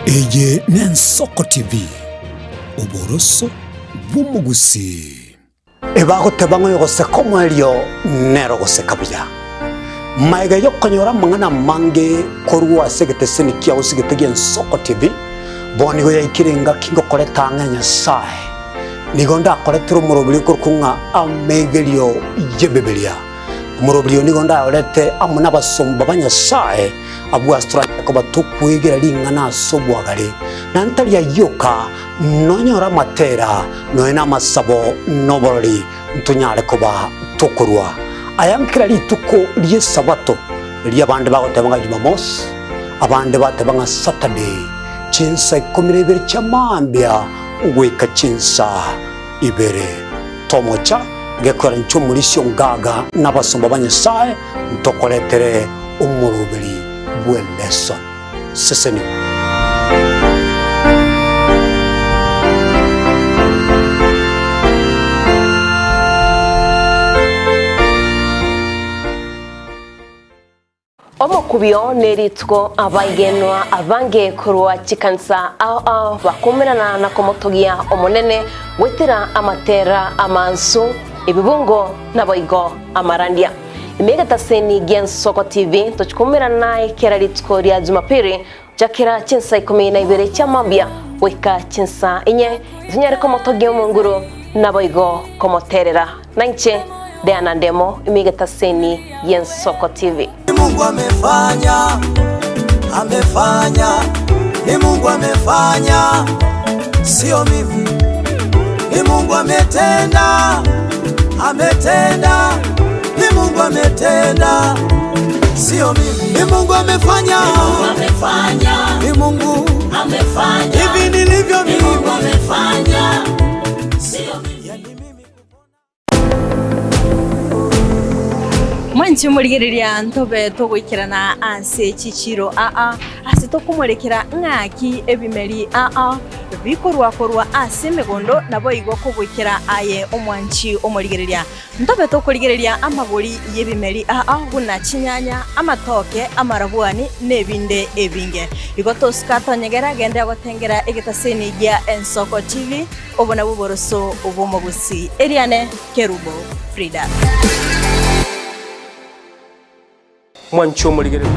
Eye n'Ensoko TV, oboroso bw'omogusii. Ebagoteba ng'a oyogoseka omoerio nere ogoseka buya. Magega y'okonyora amang'ana amange korwa ase egeteseni kiao sigete gi'Ensoko TV, bono nigo yaikire engaki ngokoreta ang'e Nyasae. Nigo ndakoretere omoroberi okorokwa ng'a Amegerio y'Ebibilia. Omoroberi oyo nigo ndayorete amo nabasomba ba Nyasae, abwo ase toranyare koba tokwegera ring'ana ase obwagare, na ntari ayio oka, nonyore amatera, nonya namasabo, na oborori, ntonyare koba tokorua aya nkera rituko ri'Esabato, riria abande bagoteba ng'a Jumamosi, abande bateba ng'a Saturday, chinsa 12 chia mambia goika chinsa ibere. Tomocha gekora inche omorisia ongaga na abasomba ba Nyasae ntokoretere omoroberi bw'eleson. Sesenigwa. Omokubio nerituko abaigenwa abange korwa chikanisa ao ao bakumerana na komotogia Omonene goetera amatera amansu, ebibungo naboigo amarandia. Ime egetaseni gi'Ensoko TV tochikumerana naye kera rituko ria Jumapili gochakera chinsa ikomi na ibere chia mambia goika chinsa inye, tonyare komotogia Omonguru naboigo komoterera. Nainche Diana Ndemo, ime egetaseni gi'Ensoko TV. Ni Mungu amefanya, amefanya, ni Mungu amefanya, sio mimi. Ni Mungu ametenda, ametenda, ni Mungu ametenda, sio mimi. Ni Mungu amefanya, ni Mungu amefanya, ni Mungu amefanya, hivi nilivyo mimi, ni Mungu amefanya, sio mimi. Mwanche omorigereria ntobe togoikerana ase chichiiro aa, ase tokomorekera ng'aki ebimeri aa bikorwa korwa ase emegondo, naboigo kogoikera aye omwanchi omorigereria. Ntobe tokorigereria amagori y'ebimeri aa buna chinyanya, amatoke, amarabwani, na ebinde ebinge. Igo tosuka tonyegera genda gotengera egetaseni gia Ensoko TV, obo nabwo oboroso bw'omogusii. Eriane Kerubo Frida. Mwanche omorigereria.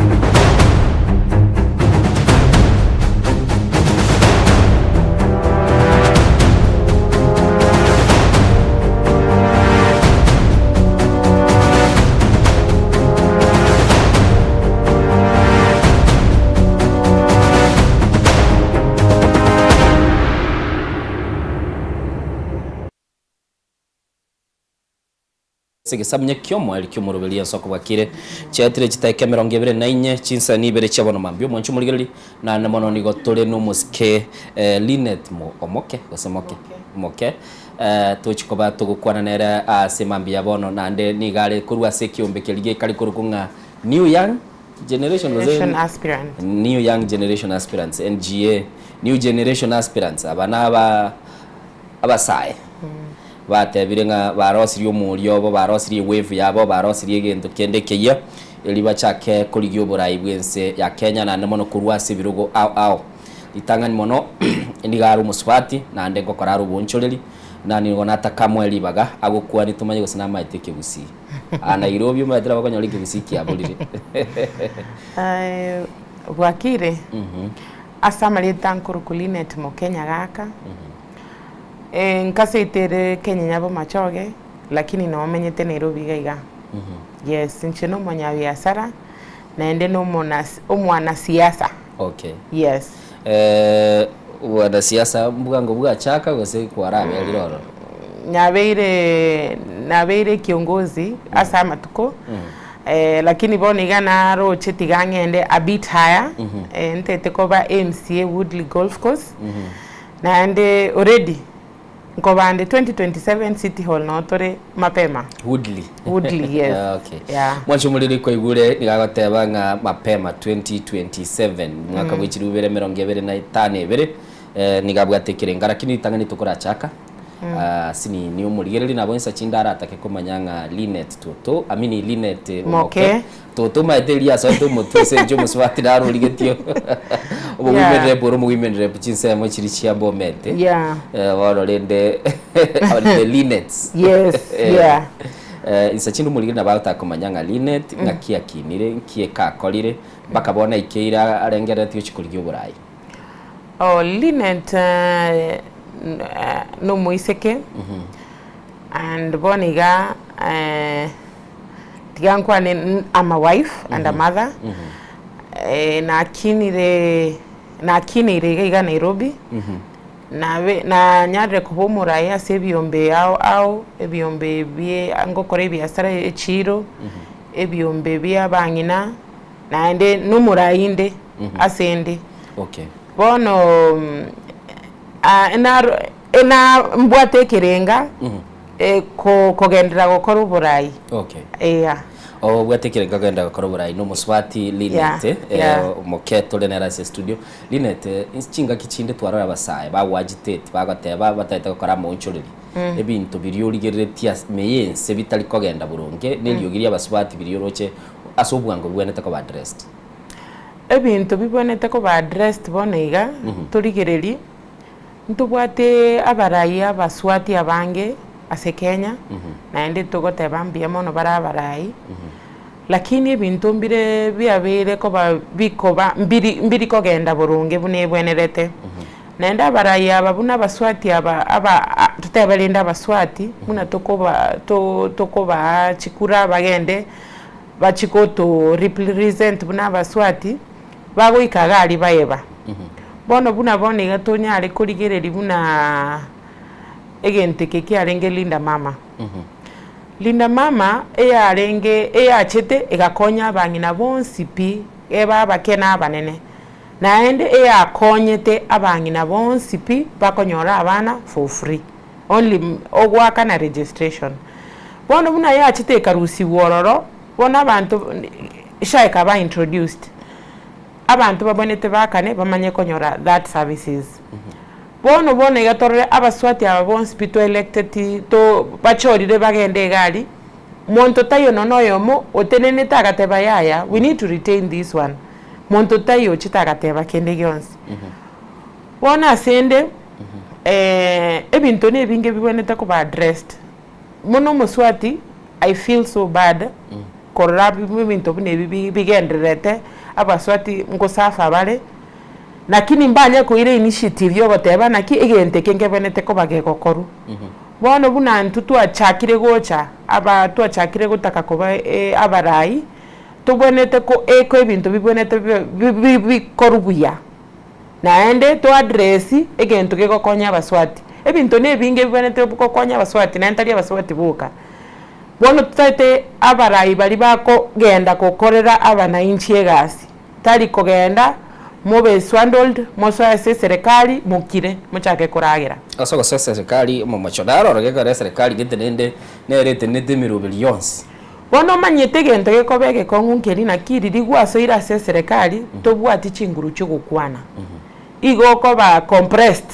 Ase egesamunye ki'omoerio ki'omoroberio Yeso akobwakire, chiaetire chitaika emerongo ebere na inye, chinsani ibere chia bono mambia. Omwanchi omorigereria, naende mono nigo tore nomosike Linet Omoke, gose Moke, Moke, tochi koba togokwana nere ase mambia ya bono, naende nigo are korwa ase ekiombe keria gekare korokwa ng'a New Young Generation gose Generation Aspirant. New Young Generation Aspirants, NGA, New Generation Aspirants, aba naba abasae. Batebire ng'a barosirie omoria obo, barosirie ewave yabo, barosirie egento kende ekeyia, erio bachake korigia oborai bw'ense ya Kenya naende mono korwa ase ebirogo ao ao. Ritang'ani mono nigo are omosubati naende ngokora are oboonchoreri, na nigo nataka amoe ribaga agokwanie tomanye gose namaete ekegusii. Aa Nairobi omanyete nabo okonyora ekegusii kiaborire. Bwakire? Ase amarieta nkorokwa Linet Mokenya gaka. Nkaseite ere Kenya Nyabomachoge, lakini nomenyete Nairobi iga iga. Yes, inche na omonyabiasara, naende na omonas omwanasiasa. Okay. Yes. Obwanasiasa mbwango bwachaka gose kwaraberire ororo? Nyabeire nabeire kiongozi ase amatuko, lakini bono iga naroche tiga ng'ende a bit higher, ntete koba MCA Woodley Golf Course. Naende already nkobande 2027 city hall noo tore mapema. Woodley. Woodley, yes. Okay. Yeah. Mwanche omoriri kwaigure nigo agoteba ng'a mapema 2027 mwaka bwa chilifu ibere emerongo ebere na etano ebere eh, nigo abwate ekerenga lakini ritang'ani tokorachaka ah, sinini omorigereria nabo insa chinde aratake komanya ng'a Linet Toto I mean Linet Omoke Moke. Toto omanyete erio asoete omotwe ase enchera omosubati naro origetio obo Yeah. women rep ore omo women rep chinsemo chiria chia Bomet Yeah. Eh, bono rende the Linets Yes, Eh, yeah. eh, insa chinde omorigeri nabo agotaka komanya ng'a Linet ng'aki akinire nki ekakorire mpaka bono aikeire arengereretie gochia korigia oborai. Oh, Linet eh, n- eh, nomoiseke and bono iga eh, Tiga nkwane I'm a wife and a mother, nakinire nakineire iga iga Nairobi, nabe nanyarire koba omoraia ase ebiombe ao ao, ebiombe bie ngokora ebiasara echiro, ebiombe bia abang'ina, naende na omorai inde ase ende. Okay. Bono naro ena mbwate ekerenga. Kogenderera gokora oborai. Okay. Yeah. Obwate ekere nkogenda gokora oborai na omosubati Linet, Yeah, yeah. omoke tore nere ase studio. Linet, inse chingaki chinde twarora abasae bagoagitate bagoteba batagete gokora amaonchoreri. Ebinto biria origereretie ase ime y'ense bitari kogenda boronge, na eriogi ria abasubati biria oroche ase obwango bibwenerete koba addressed. Ebinto bibwenerete koba addressed bono iga, torigererie. Ntobwate abarai abaswati abange ase Kenya, naende togoteba mbuya mono bare abarai, lakini ebinto mbire biabeire koba bikoba mbiri mbiri kogenda boronge buna ebwenerete. Naende abarai aba buna abaswati aba aba a totebe rende abaswati buna tokoba to tokobaa chikura bagende bachie goto represent buna abaswati, bagoika iga aria baeba. Bono buna bono iga tonyare korigereria buna egento eke kiarenge Linda Mama. Linda Mama eyarenge eyachete egakonya abang'ina bonsi pi, ebe abake na abanene. Naende eyakonyete abang'ina bonsi pi bakonyora abana for free, only ogoakana registration. Bono buna yachete ekarusiwa ororo. Bono abanto SHA ekaba introduced, abanto babwenerete baakane bamanye konyora that services. Bono bono iga torore abaswati aba bonsi pi twaelecteti to bachorire bagende iga aria, monto taiyo nonya oyomo otenenete agateba yaya we need to retain this one, monto taiyo ochete agateba kende gionsi. Bono ase ende ebinto na ebinge bibwenerete koba addressed, Mono omoswati I feel so bad korora ebinto buna ebi bigendererete, abaswati ngosafa bare, lakini mbanye koira initiative ya ogoteba naki egento eke nkebenete koba gegokorwa. Bono buna intwe twachakire gocha, aba twachakire gotaka koba abarai, tobwenerete ko eko ebinto bibwenerete bibe bi bikorwa buya. Naende to address egento gegokonya abaswati. Ebinto na ebinge bibwenerete gokonya abaswati naende tari abaswati boka. Bono totaete abarai baria bakogenda gokorera abanainchi egasi, tari kogenda mobe swindled mosoe ase eserekari mokire mochake koragera. Ase ogosoa eserekari omomocho naro oroge ekero eserekari gete rende nere etenenete emeroberi yonsi. Bono omanyete egento gekoba egekong'u nkeri naki riria gwasoire ase eserekari tobwati chinguru chi'ogokwana. Igo okoba compressed,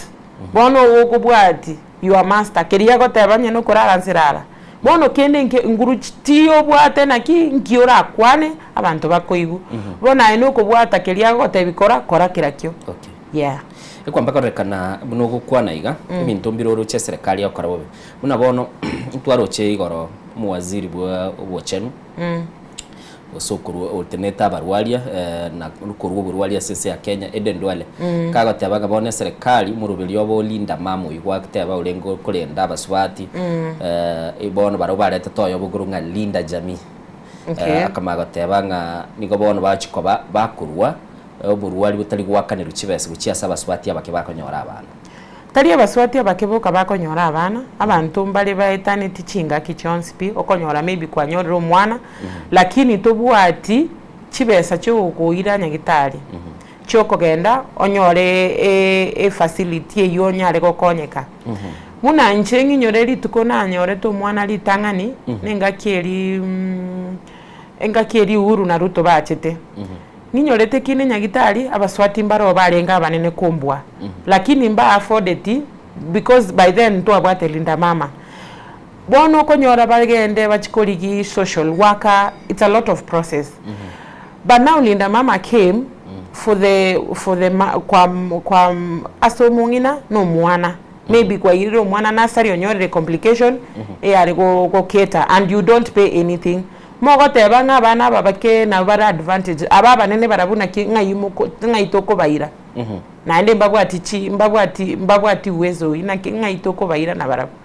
bono ogokobwati your master keria agoteba onye nokorara nse rara. Bono kende nke nguru tiyobwate naki nki orakwane abanto bakoigwe. Bono aye nokobwata keria agogotebi kora, kora kerakio. Yeah. Ekwamba kororekana buna ogokwana iga, ebinto mbire oroche eserekari egokora bobe. Buna bono ntwaroche igoro omowaziri bwa obochenu gose okorwa otenete abarwaria na korwa oborwaria ase ense ya Kenya Aden Duale kagoteba ng'a bono eserekari omoroberi obo Linda Mama oyio gwateba orenge okorenda abasubati bono barabwo baretete oyobo korwa ng'a Linda Jamii akamanya goteba ng'a nigo bono bagochia koba bakorwa oborwari botari goakanerwa chibesa gochia ase abasubati abake bakonyora abana. Tari abaswati abake boka bakonyora abana, abanto mbare baetaneti chingaki chionsi pi, okonyora maybe kwanyorire omwana, lakini tobwati chibesa chiogokoira nyagitari, chiokogenda onyore efacility eywo onyare gokonyeka. Buna inche ng'inyore rituko nanyorete omwana ritang'ani, na engaki eria engaki eria Uhuru na Ruto bachete. Ninyorete kinde nyagitari, abaswati mbaroo barenge abanene kombua, lakini mba affordeti because by then ntwabwate Linda Mama. Bono okonyora bagende bachie korigi social worker, it's a lot of process. But now Linda Mama came for the for the ma kwa kwa ase omong'ina na omwana, maybe kwairire omwana nursery onyorire complication eyare go goketa and you don't pay anything. Mogoteba ng'a abana aba bake nabo bare advantage, aba abanene barabwo naki ng'ai moko ng'ai tokobaira? Naende mbabwati chi mbabwati mbabwati uwezo oyio naki ng'ai tokobaira nabarabwo?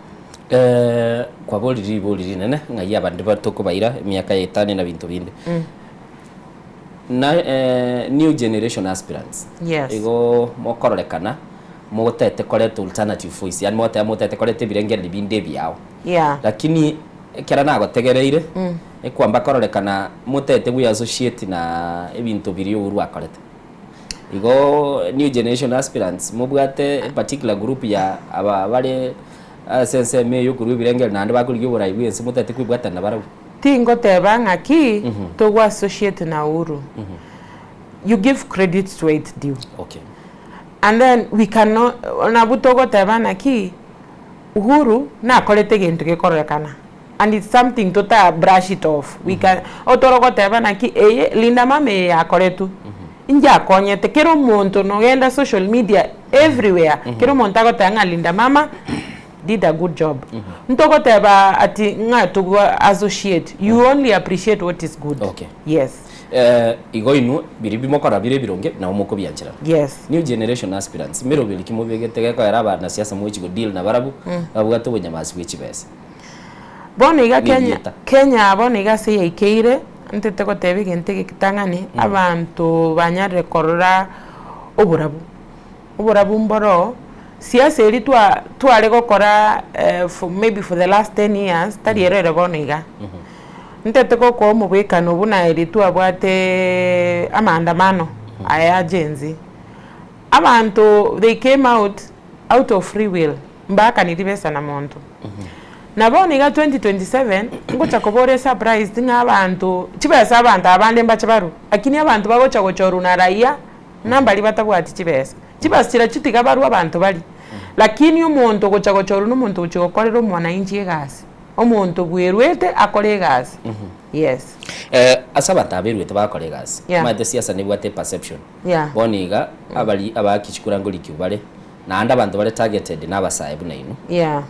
Kwaborire ribori rinene ng'ai abande ba tokobaira emiaka ya etano na binto binde. Na new generation aspirants Yes. igo mokororekana motete koreta alternative voice yaani mogoteba motete koreta ebirengererio binde ebiao. Yeah. Lakini Ekero nagotegereire, ekwamba kororekana motete gwe associate na ebinto biria Uhuru akorete. Igo new generation aspirants mobwate a particular group ya aba bare ase ensemo eye okorwa ebirengererio naende bakorigia oborai bwa ense motete kwebwatana nabarabwo. Tingoteba ng'aki togo associate na Uhuru. You give credit to where it's due. Okay. And then we cannot, nabwo togoteba naki Uhuru nakorete egento gekororekana and it's something tota brush it off we can otoro goteba naki eye Linda mama eye yakoretwe inche akonyete kera omonto nogenda social media everywhere kera omonto agoteba ng'a Linda mama did a good job ntogoteba ati ng'a togo associate you only appreciate what is good Okay. yes. Igo inwe biria bimokora bire ebironge nabo mokobiancherana. Yes. New generation aspirants, meroberi ki mobegete gekoera abanasiasa mogochia go deal nabarabwo babwate obonyamasi bwe chibesa? Bono iga Kenya, Nerieta. Kenya bono iga ase yaikeire, ntete goteba egento egetang'ani, abanto banyarire korora oborabu. Oborabu mboroo, siasa eria twa tware gokora for maybe for the last ten years, tari ero ere bono iga. Ntete gokoa omobwekano buna eria twabwate amaandamano aya ya Gen Z. Abanto they came out, out of free will, mbaakaniri besa na monto. Na bono iga 2027, ngocha koba ore surprised ng'a abanto, chibesa abanto abande mbache barwe, lakini abanto bagocha gochorwa na raia, ng'a mbaria batabwati chibesa. Chibesa chiria tiga barwe abanto baria, lakini omonto ogocha gochorwa na omonto ogochia gokorera omwananchi egasi, omonto bwerwete akore egasi, yes. Ase abanto aba berwete bagakora egasi, Yeah. omanyete siasa nebwate eperception. Yeah. Bono iga, abari abaaki chikura ngorikiwa bare, naende abanto bare targeted na abasae buna inwe. Yeah.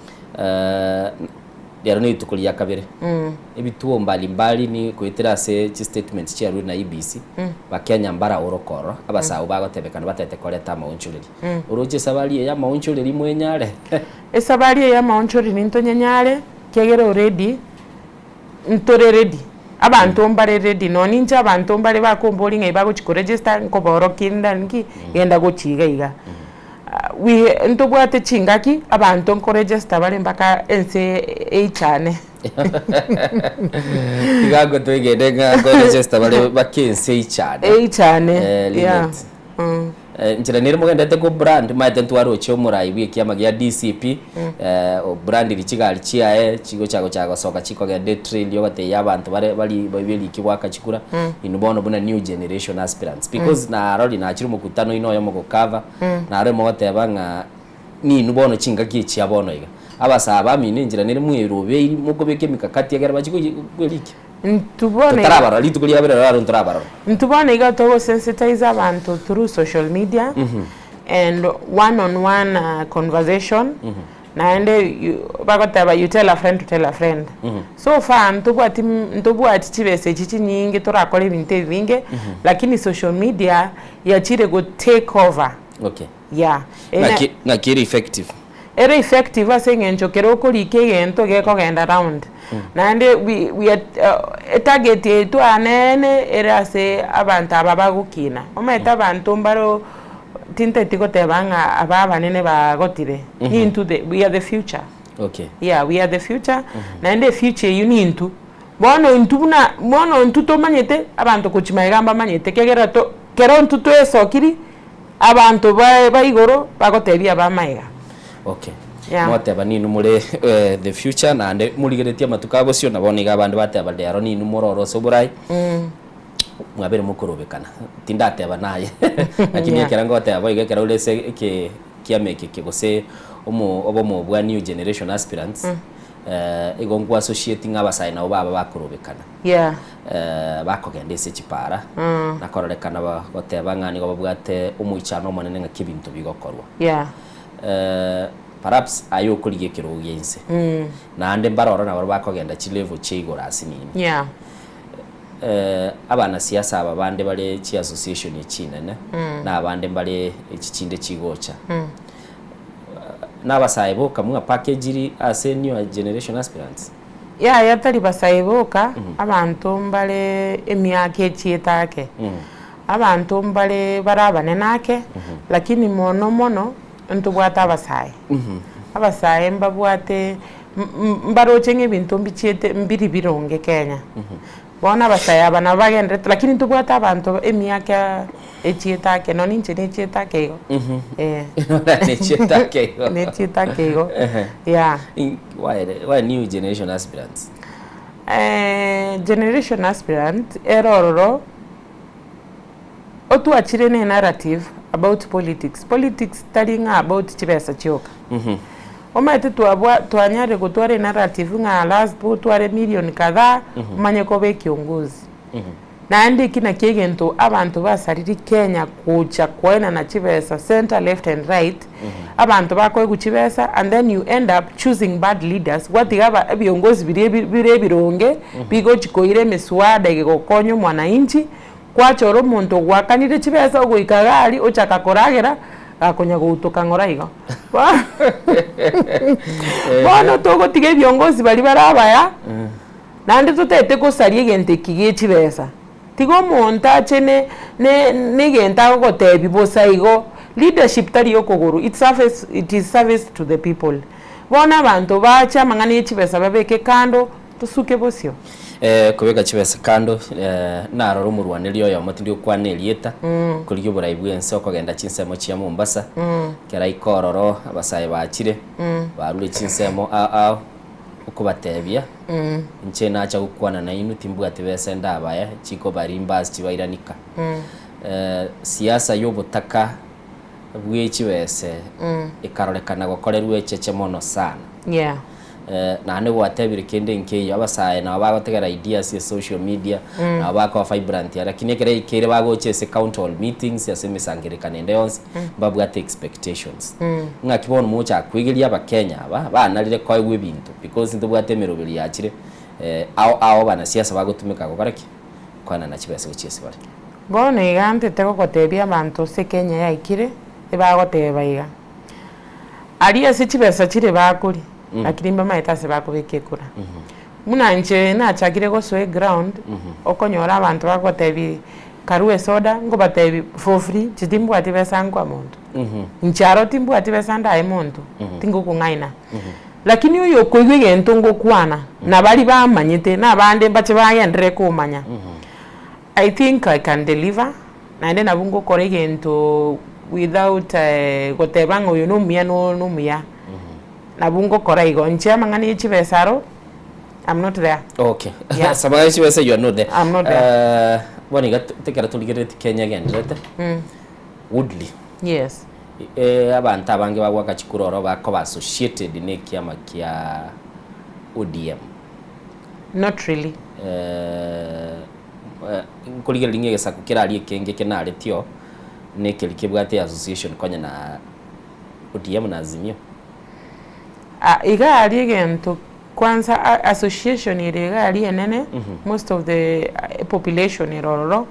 Riaro ne rituko ria kabere, Mm. ebituo mbali mbali ni goetera ase chistatements chiarure na EBC, Mm. Bakenya mbara orokorora, abasae abwo bagotebekana batete koreta amaonchoreri. Mm. Oroche esabari eye y'amaonchoreri mwenyare? Esabari eye y'amaonchoreri ntonyenyare, kiagera already ntore ready, abanto mbare ready, nonye ninche abanto mbare bakomboria ng'ai bagochi koregister nkoborokia nda nki, genda gochia iga iga. We ntobwate chingaki, abanto nkoregister bare mpaka ense eichane. Iga twegene ng'a nkoregister bare mpaka ense eichane. Eichane, Eh, yeah. Linet. Enchera nere mogenderete ko brand maete ntwaroche omorai bwe ekiama gia DCP o brandiri chigari chiaye chigocha gochaka gosoka chikogenda etrail ogotebia abanto bare bari beriki goaka chikura inwe bono buna new generation aspirants because narori nachire omokutano oino oyomo go cover naro mogoteba ng'a ninwe bono chingaki echi chia bono iga abasae bamino enchera nere mwerobeiri mokobeka emikakati ekero bachia korikia. Intwe bono iga. Totarabarora, rituko ria kabere raro ntorabarora. Intwe bono iga togosensitize abanto through social media and one on one conversation, naende you bagoteba you tell a friend to tell a friend. So far ntobwati ntobwati chibesa echi chinyinge torakore ebinto ebinge, lakini social media yachire go take over. Okay. Yeah. Ng'aki ng'aki ere effective? Ere effective ase eng'encho kera okorika egento gekogenda round. Naende we we are etarget yaito anene ere ase abanto aba bagokina. Omanyete abanto mbaro tintageti goteba ng'a aba abanene bagotire, nintwe the we are the future. Okay. Yeah, we are the future, naende efuture eywo nintwe. Bono intwe buna bono intwe tomanyete, abanto gochia magega mbamanyete, ekiagera to kero intwe twesokiri. Abanto baye ba igoro bagotebia ab'amaiga. Okay. Yeah. Mwateba ninwe more eh, the future naende morigeretie amatuko abosio na bono iga abande bateba rero ninwe mororo ase oborai Mm. mwabere mokorobekana tindateba naye lakini Yeah. ekero ngoteba boigo ekero ore ase eke kiama eke eke gose omo obomo bwa new generation aspirants Mm. eh, igo nkwa associate ng'a abasae nabo baba bakorobekana Yeah. eh, bakogenda ase chipara Mm. na kororekana ba goteba ng'a nigo babwate omoichano omonene ng'aki ebinto bigokorwa. Yeah. Eh, perhaps aye okorigia ekerogo gia inse Mm. naende mbaroro nabo bakogenda chilevel chia igoro ase nini. Yeah. Eh, abanasiasa aba bande bare chiassociation echinene Mm. na abande mbare echi chinde chigocha Mm. na abasae boka mwa package ase new generation aspirants. Yaya tari basae boka, abanto mbare emiaka echiete ake, abanto mbare bare abanene ake, lakini mono mono ntobwate abasae. Abasae mbabwate mbaroche ng'a ebinto mbichiete mbiri bironge Kenya. Bono abasae aba nabo bagenderete lakini ntobwate abanto emiaka echiete ake nonye inche nechiete ake igo, eh. Nechiete ake igo. Nechiete ake igo, yeah. Why, why new generation aspirants? Generation aspirant ere ororo otwachire ne narrative about politics, politics tari ng'a about chibesa chioka. Omanyete twabwa twanyarire gotwara enarrative ng'a lazima otware million kadhaa omanye koba ekiongozi. Naende eki nakio egento abanto basariri Kenya gocha koenana chibesa centre, left and right, abanto bakoegwa chibesa and then you end up choosing bad leaders gwatiga aba ebiongozi biria ebi bire ebironge bigochi koira emiswada egegokonya omwananchi, Kwachora omonto ogwakanire chibesa ogoika iga aria ochaka koragera gakonya goutoka ng'ora igo. Bono togotiga ebiongozi baria bare abaya naende totagete gosaria egento eki gie chibesa. Tiga omonto ache ne ne na egento agogotebia bosa igo, leadership tari okogoro it's service it is service to the people. Bono abanto bache amang'ana ye chibesa babeke kando tosuke bosio. Kobeka chibesa kando, narore omorwaneri oyomo tindi gokwana erieta, korigia oborai bw'ense okogenda chinsemo chia Mombasa, ekero aika ororo abasae bachire, barure chinsemo ao ao, Okobatebia, Inche nacha gokwana nainwe, timbwati besa ndabae chikobarimba ase chibairanika. Siasa y'obotaka bwe chibese ekarorekana gokorerwa echeche mono sana. Yeah. Naende gwatebire kende nkeiyo, abasae nabo bagotegera ideas ase social media, nabo bakoba vibrant lakini ekero yaikeire bagocha ase county hall meetings, ase emesangererekano ende yonsi, mbabwate expectations. Ng'aki bono mogochaka koigeria abakenya aba, banarire koegwa ebinto because ntobwate emeroberi yachire ao ao abanasiasa bagotumeka gokora ki? Koenana chibesa gochia ase bare. Bono iga ntete gogotebia abanto ase Kenya yaikire, ebagoteba iga, aria ase chibesa chire bakoria, lakini mbamaete ase bakobeka ekura. Buna inche nachakire gosoa eground, okonyora abanto bagotebia karue esoda, nkobatebia for free, inche timbwati besa nkoa monto. Inche aro timbwati besa ndae monto, tingokong'aina. Lakini oyo okoigwa egento ngokwana, na baria bamanyete, na abande mbache bagenderere komanya, I think I can deliver, naende nabo ngokora egento without goteba ng'a oyo nomuya na oyo nomuya, nabo ngokora igo. Inche amang'ana ya chibesa aro, I'm not there. Okay. Yeah. Ase amang'ana ya chibesa you are not there. I'm not there. Bono iga tekero torigerereti Kenya egendererete, Woodley. Yes. Abanto abange bagoaka chikura oro bakoba associated na ekiama kia ODM. Not really. Nkorigereria ng'a egesaku keraria ekenge kenaretio na ekeri kebwate association konya na ODM na Azimio. Ah, iga aria egento kwanza association ere iga aria enene, most of the population ere ororo,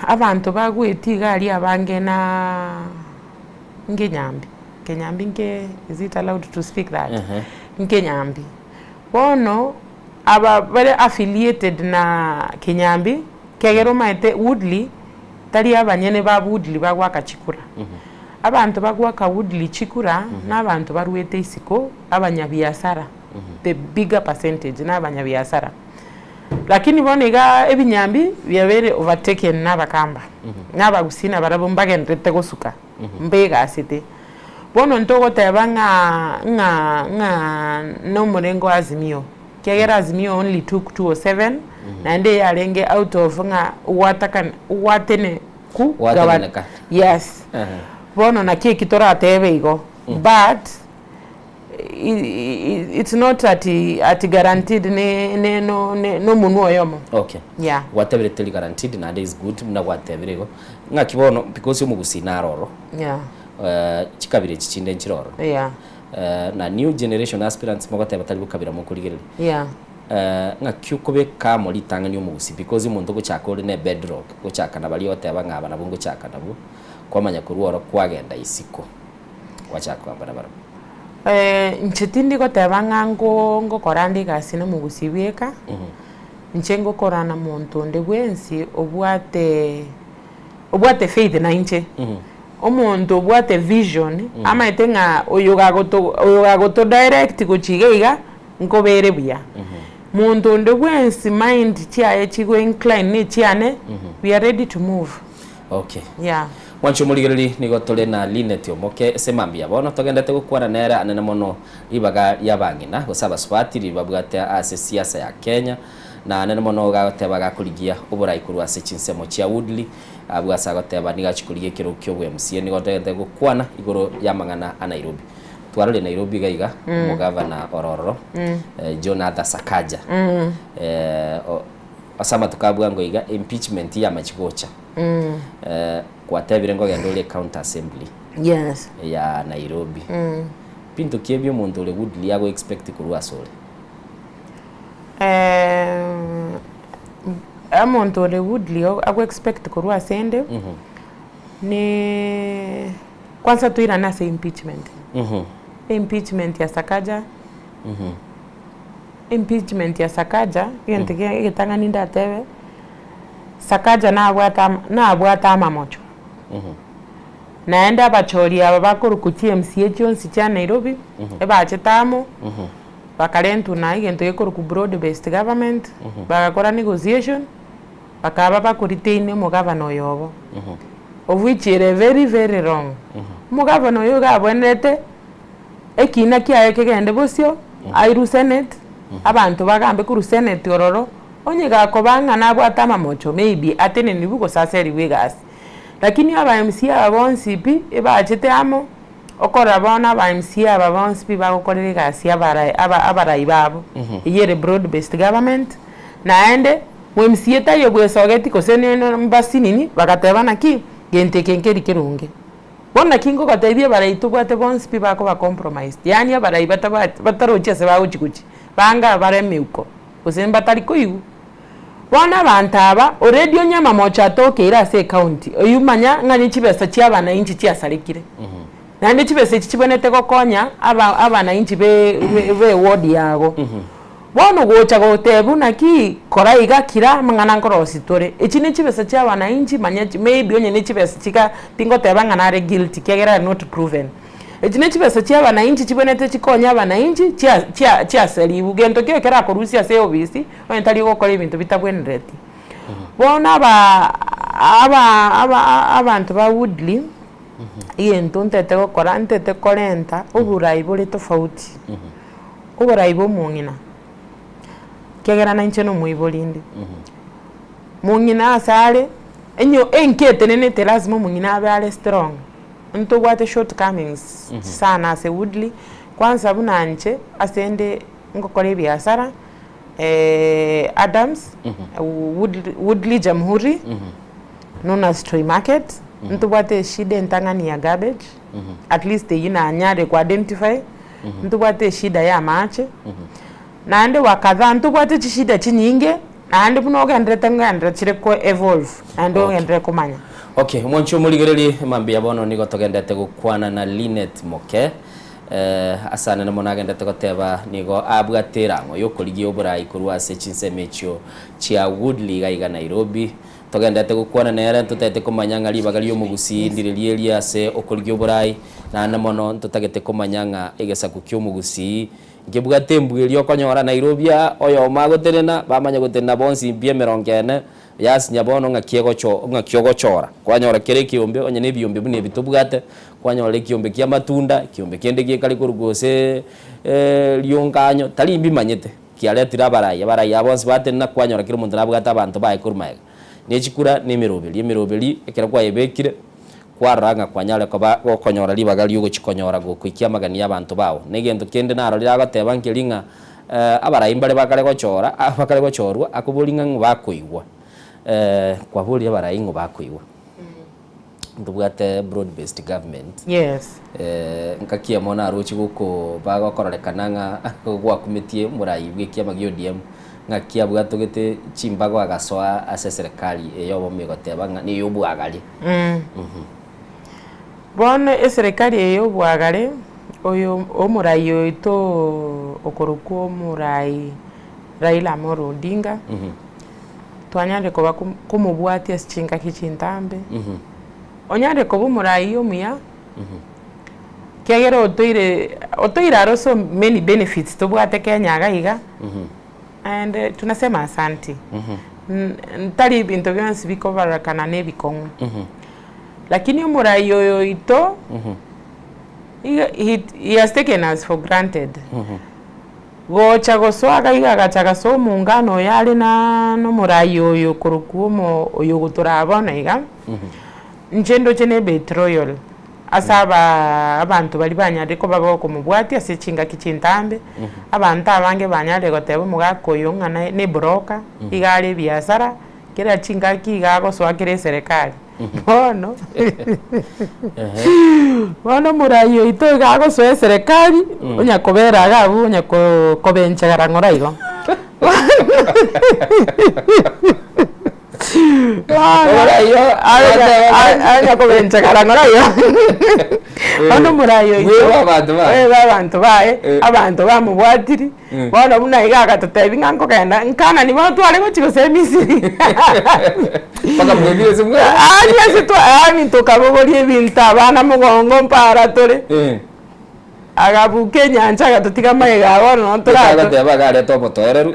Abanto bagwetie iga aria abange na nkenyambi, kenyambi nke is it allowed to speak that? Nkenyambi. Bono aba bare affiliated na kenyambi, ekiagera omanyete Woodley tari abanyene ba Woodley bagoaka chikura. Abanto bagoaka Woodley chikura na abanto barwete isiko, abanyabiasara, the bigger percentage na abanyabiasara. Lakini bono iga ebinyambi biabeire overtaken na abakamba, na abagusii nabarabwo mbagendererete gosuka, mbegasete. Bono ntogoteba ng'a ng'a ng'a nomorengo o Azimio, ekiagera Azimio only took 207, naende yarenge out of ng'a gwatakana gwatene ku gava Gwateneneka. yes. Bono naki eki toratebe igo, but. It's not ati ati guaranteed ne ne no ne nomonwe oyomo. Okay. Yeah. Gwatebire teri guaranteed naende is good buna gwatebire igo. Ng'aki bono because omogusii naro oro. Yeah. Chikabira echi chinde nchire ororo. Yeah. Na new generation aspirants mogoteba tari bokabira mokorigereria. Yeah. Ng'aki okobeka amo ritang'ani omogusii because omonto ogochaka ore ne bedrock, gochaka na baria ogoteba ng'a aba nabwo ngochaka nabwo, kwamanya korwa oro kwagenda isiko. Gwachaka kogamba nabarabwo. Inche tindi goteba ng'a ngo ngokora nde egasi na omogusii bweka, inche ngokora na monto onde bwensi obwate obwate faith na inche. Omonto obwate vision, amaete ng'a oyo gagoto oyo gagoto direct gochia iga iga, nkobere buya. Monto onde bwensi mind chiaye chigo incline na echiane, we are ready to move. Okay. Yeah. Mwanche omorigereria, nigo tore na Linet Omoke ase mambia bono togendete gokwana nere anene mono ribaga ri'abang'ina gose abasubati riria babwate ase siasa ya Kenya na anene mono gagoteba gakorigia oborai korwa ase chinsemo chia Woodley abwo ase agoteba nigo achia korigia ekerogo kia obo MCA nigo togendete gokwana igoro y'amang'ana a Nairobi. Twarorire Nairobi iga iga omogavana ore ororo John Arthur Sakaja ase amatuko a bwango iga impeachment yamachi gocha. Gwatebire nkogenda ore county assembly Yes. ya Nairobi. Binto ki ebio omonto ore Woodley ago expect korwa ase ore? Omonto ore Woodley ago expect korwa ase ende, ni kwanza toirane ase impeachment. Impeachment ya Sakaja, impeachment ya Sakaja, egento egetang'ani ndatebe. Sakaja nabwate ama nabwate amamocho, naende abachori aba bakorokwa chiMCA chionsi chia Nairobi, ebachete amo, bakarentwa na egento gekorokwa broad based government, bagakora negotiation, bakaba bako retain omogavana oyo obo, of which ere very very wrong. Omogavana oyo iga abwenerete, ekina kiaye kegende bosio. Airwe senate, abanto bagambe korwa senate ororo, onye gakoba ng'a nabwate amamocho maybe atenenigwe gose aserigwe egasi. Lakini aba MCA aba bonsi pi, ebachete amo, okorora bono aba MCA aba bonsi pi bagokorera egasi abarai aba abarai babo, eywo ere broad based government, naende mo MCA taiyo bwesogeti gose ne mbasinini, bagateba naki, gento eke nkeri keronge. Bono naki ngogotebia abarai tobwate bonsi pi bakoba compromised, yaani abarai batabwati batarochi ase bagochi gochia, banga bare emeuko, gose mbatari koigwa. Bono abanto aba, already onye amamocho atokeire ase ecounty, oywo manya ng'a ne chibesa chia abanainchi chiasarekire. Naende chibesa echi chibwenerete gokonya aba abanainchi be be eward yago. Bono gocha goteba buna ki, kora iga kira amang'ana nkorosia tore. Echi ne chibesa chia abanainchi manya maybe onye ne chibesa chiga tingoteba ng'a nare guilty ekiagera are not proven. Echi ne chibesa chia abanainchi chibwenerete chikonye abanainchi chia chia chiaseriwu. Gento ki ekerakorusia ase eofisi onye tari gokora ebinto bitabwenereti. Bono aba aba aba abanto ba Woodley, egento ntete gokora ntete korenta oborai bore tofauti. Oborai bwa omong'ina, ekiagera nainche na omoibori inde, mong'ina ase are, enyo enka etenenete lazima omong'ina abe are strong, ntobwate short comings sana ase Woodley, kwanza buna inche ase inde ngokora ebiasara Adams, Woodley Woodley Jamhuri, known as Toi Market, ntobwate eshida entang'ani ya garbage, at least eywo nanyare ko identify. Ntobwate eshida ya amache, naende wakadhaa ntobwate chishida chinyinge, naende buna ogenderete ngogenderera chire ko evolve naende ogenderere komanya. Okay, omwanchi omorigererie mambia bono nigo togendete gokwana na Linet Moke. Eh, asanene mono agendete goteba nigo abwate erang'o yokorigia oborai korwa ase chinsemo echio chia Woodley iga iga Nairobi. Togenderete gokwana nere, ntotagete komanya ng'a ribaga ri'omogusii ndire rierie ase okorigia oborai, naende mono ntotagete komanya ng'a egesaku ki'omogusii nkebwate embwa eria okonyora Nairobi aa, oyomo agotenena, bamanya gotenena bonsi mpi emerongo ene, yasinya bono ng'aki egocho ng'aki ogochora. Kwanyora kera ekiombe, onye na ebiombe buna ebi tobwate, kwanyora ekiombe kia amatunda, ekiombe kende gekare korwa gose rionganyo, tari mbimanyete. Kiaretire abarai, abarai aba bonsi batenena kwanyora kera omonto nabwate abanto baye korwa magega, ne chikura, na emeroberi. Emeroberi, ekero kwayebekire, kwarora ng'a kwanyare koba gokonyora ribaga ri'ogochia konyora gokoikia amagani y'abanto bao. Na egento kende narorire agoteba nkeri ng'a abarai mbare bakare gochora, bakare gochorwa, akoboria ng'a ng'o bakoigwa. Kwaboria abarai ng'o bakoigwa. Ntobwate broad based government. Yes. Eh, nkaki emo naroche goko bagokororekana ng'a gwakumetie omorai bwa ekiama gia ODM ng'aki abwatogete chimbago agasoa ase eserekari eye obomo egoteba ng'a niyo obwagare. Mm. Bono eserekari eye ya obwagare, oyo omorai oito okorokwa omorai Raila Amolo Odinga, Twanyarire koba komobwatia ase chingaki chintambe, onyarire koba omoraia omuya, ekiagera otoire otoire aro so many benefits tobwate Kenya iga iga, and tunasema asanti. Ntari ebinto bionsi bikobarekana na ebikong'u, lakini omoraia oyo oito, iga he has taken us for granted. Gocha gosoa iga iga agacha agasoa omongano oyo are na nomorai oyo okorokwa omo oyo ogotoraa bono iga, inche ndoche ne betrayal ase abaa abanto baria banyarire koba bakomobwatia ase chingaki chintambe, abanto abange banyarire goteba omogaka oyo ng'a naye ne broker, iga are ebiasara, kera chingaki iga agosoa kera eserekari. Bono bono omorai oito iga agosoa eserekari, onya kobera iga abwo onya ko- kobenchegera ng'ora igo. Onya kobenchegera ng'ora igo. Bono omorai oito, Bweba abanto baye. bweba abanto baye, abanto bamobwatiri. Bono buna iga agatotebia ng'a nkogenda Kanani bono tware gochia gose Misiri. Mpaka mwebire ase mwe. Aria ase twa yaani tokabogoria ebinto abana mogongo mpara tore. Eh. Agabuka enyancha agatotiga amaiga aa bono noo torato. Agoteba iga arete obotoereru,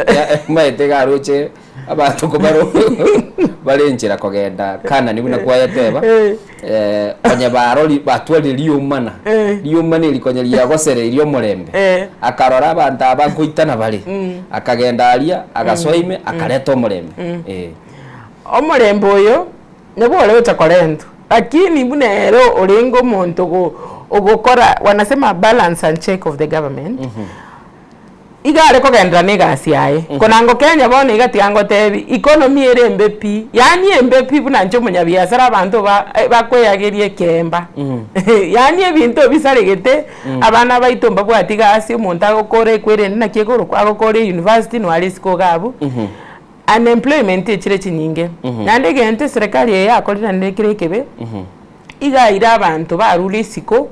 omanyete iga aroche abanto kobaro bare enchera kogenda Kanani buna kwayeteba, onye barori batwarire riomana, riomana eri konya riagosereirie omorembe, akarora abanto aba nkoitana bare, akagenda aria, agasoa ime, akareta omorembe. Omorembe oyo Nabo ore gocha korentwa, lakini buna ere orenge omonto ogo ogokora wanasema balance and check of the government, iga are kogenderera na egasi yaye. Konango Kenya bono iga tiga ngotebi, economy ere embe pi, yaani embe pi buna inche omonyabiasara abanto ba bakoeageria ekeemba, yaani ebinto bisaregete, abana baito mbabwati gasi, omonto agokora ekwerende naki ekorokwa, agokora euniversity noare isiko iga abwo. Unemployment echire chinyinge, naende egento eserekari eye yakorire naende kere ekebe, iga aire abanto barure isiko,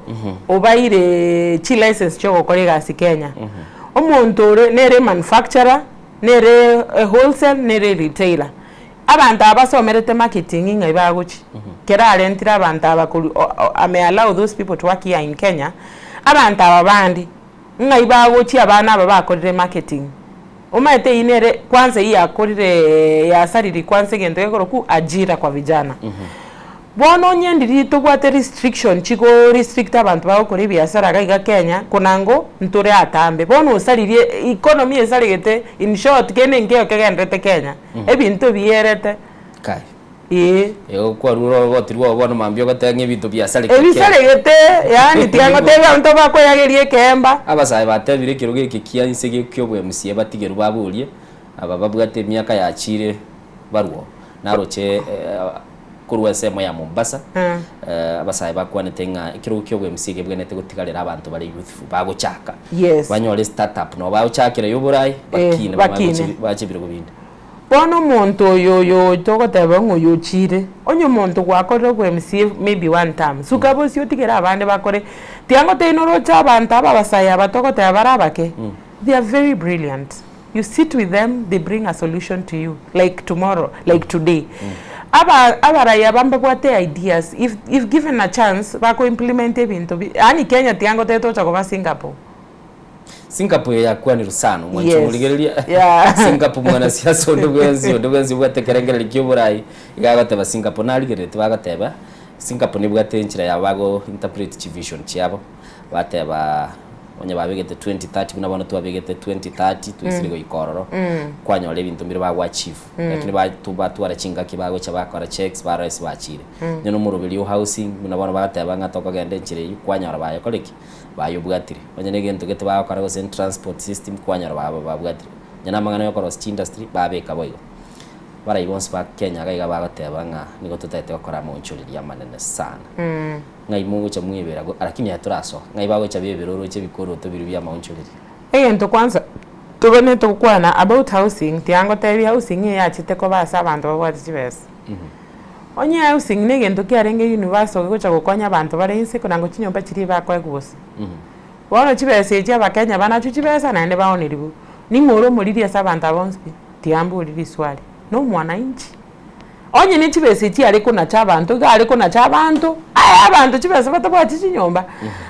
obaire chilicense chiogokora egasi Kenya. Omonto ore nere emanufacturer, nere ewholesale, nere eretailer. Abanto aba basomerete marketing ng'ai bagochia? Kero arentire abanto aba korwa o- o ame allow those people to work here in Kenya, abanto aba bande, ng'ai bagochia abana aba bakorire marketing? Omanyete eyio nere kwanza eyio yakorire yasaririe kwanza egento gekorokwa ajira kwa vijana. Bono onye ndiri tobwate restriction chigo restrict abanto bagokora ebiasara iga iga Kenya konango ntore atambe. Bono osaririe economy esaregete in short kende nkeiyo kegenderete Kenya, ebinto bierete. Kai. Ee. Igo kwarure oroboti rwao bono mambia ogoteba ng'a ebinto biasarekire Kenya. Ebisaregete, yaani tiga ngotebie abanto bakoeageria ekeemba. Abasae batebire ekerogo eke kia inse ki'obwemusie batigerwe baborie aba babwate emiaka yachiire barwo. Naroche korwa ensemo ya Mombasa, abasae bakwanete ng'a ekerogo ki'obwemusie kebwenerete gotigarera abanto bare youthful bagochaka. Yes. Banyore startup nabo bagochakera y'oboraai bakine bamanye bakine. bache ebirogo binde. Bono omonto oyo oyo togoteba ng'a oyo ochire, onye omonto gwakorire obo MCA maybe one term, suka bosio otigere abande bakore, tiga ngotebi noroche abanto aba abasae aba togoteba bare abake, they are very brilliant, you sit with them they bring a solution to you like tomorrow, like today. Aba abarai aba mbabwate ideas, if if given a chance bako implement ebinto bi yaani Kenya tiga ngotebi togocha koba Singapore. Singapore eye yakwanirwe sana omwancho Yes. omorigereria Yeah. Singapore mwanasiasa onde bwensi onde bwensi obwate ekerengererio kia oborai iga agoteba Singapore narigereretie bagoteba Singapore nebwate enchera yabo bago interpret chivision chiabo bateba onye babegete 2030 buna bono twabegete 2030 twaisire goika ororo kwanyora ebinto mbire bago achieve lakini batu batwara chingaki bagocha bakora checks barora ase bachire. Onye na omoroberio o housing buna bono bagoteba ng'a tokogenda enchera eywo kwanyora bayekore ki? Bayobwatire. Onye negento gete bagokora gose transport system kwanyora ba babwatire. Onye namang'ana yokorosia chiindustry babeka boigo. Barai bonsi ba Kenya iga iga bagoteba ng'a nigo totagete gokora amaonchoreria amanene sana. Ng'ai mogocha mwebera go lakini aye torasoa. Ng'ai bagocha bebera oroche ebikoroto biria bia amaonchoreria. Egento kwanza tobwenerete gokwana about housing, tiga ngotebie housing eyachete koba ase abanto babwate chibesa. Onye housing na egento kiarenge universal gegocha gokonya abanto bare inse koranga chinyomba chiria bakoegwa bosa. Bono chibesa echi abakenya banachwe chibesa naende baonerigwe. Ning'o ore omoriri ase abanto aba bonsi pi? Tiga mbori riswali, na omwananchi. Onye ne chibesa echi are konacha abanto iga are konacha abanto, aye abanto chibesa batabwati chinyomba.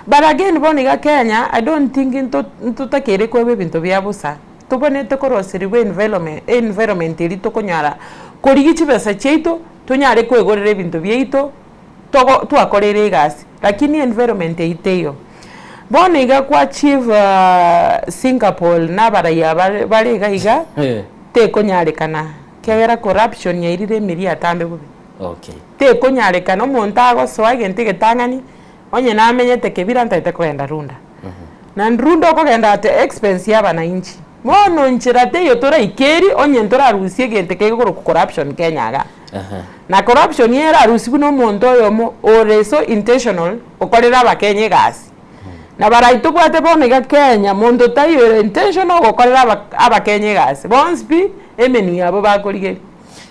But again bono iga Kenya, I don't think nto ntotakeire koebwa ebinto bia bosa. Tobwenerete koroserigwa environment environment eria tokonyara korigia chibesa chiaito, tonyare koegorera ebinto biaito, togo twakorire egasi, lakini environment eyio teiyo. Bono iga kwa achieve Singapore na abaraiyo aba bare iga iga, tekonyarekana, ekiagera corruption yairire emeria atambe bobe. Okay. Tekonyarekana omonto agosoa egento egetang'ani, onye namenyete kebira ntagete kogenda runda. Na runda okogenda at expense ya abananchi. Bono nchera teiyo toraikerie onye ntorarusie egento kegokorokwa corruption Kenya igaa. Na corruption eye erarusigwe na omonto oyomo ore so intentional okorera abakenya egasi. Na barai tobwate bono iga Kenya monto taiyo ore intentional gokorera aba abakenya egasi, bonsi pi emenwa yabo bakorigeria.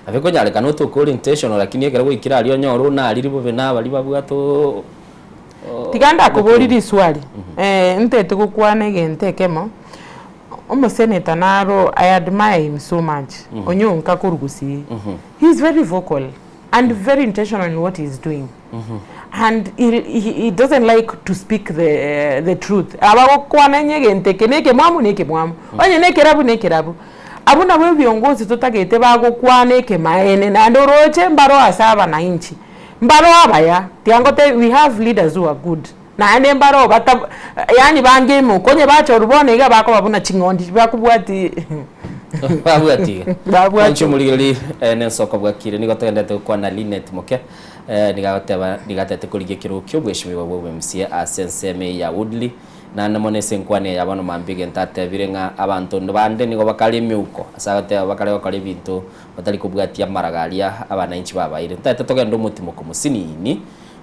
Nabo ekonyarekana otoke ore intentional lakini ekero gwaikire aria onyore onariri bobe na baria babwate oo. Tiga ndakoborie riswali, ntete gokwana egento ekemo, omoseneta naro I admire him so much, Onyonka korwa Gusii, he is very vocal and very intentional in what he is doing. And he, he, he doesn't like to speak the, the truth. Abagokwana onye egento eke na ekemwamu na ekemwamu, onye na ekerabu na ekerabu. Abwo nabwo ebiongozi totagete bagokwana ekemaene naende oroche mbaro ase abanainchi, mbaro abaya, tiga ngotebi we have leaders who are good, naende mbaro bata yaani bange emeuko, onye bachorwa bono iga bakoba buna ching'ondi bakobwati Babwati iga. Babwati. Inche omorigereria eh, nensoko bwakire nigo togenderete gokwana Linet moke eh, nigo agoteba nigo atete korigia ekerogo kia obweshimiwa bwa obw'MCA ase ensemo eye ya Woodley Naende mono ase enkwana eye ya bono mambia egento atebire ng'a abanto bande nigo bakare emeuko, ase agoteba bakare gokora ebinto batari kobwatia amaraga aria abanainchi babaeire. Ntaete togende omotimoko mosinini,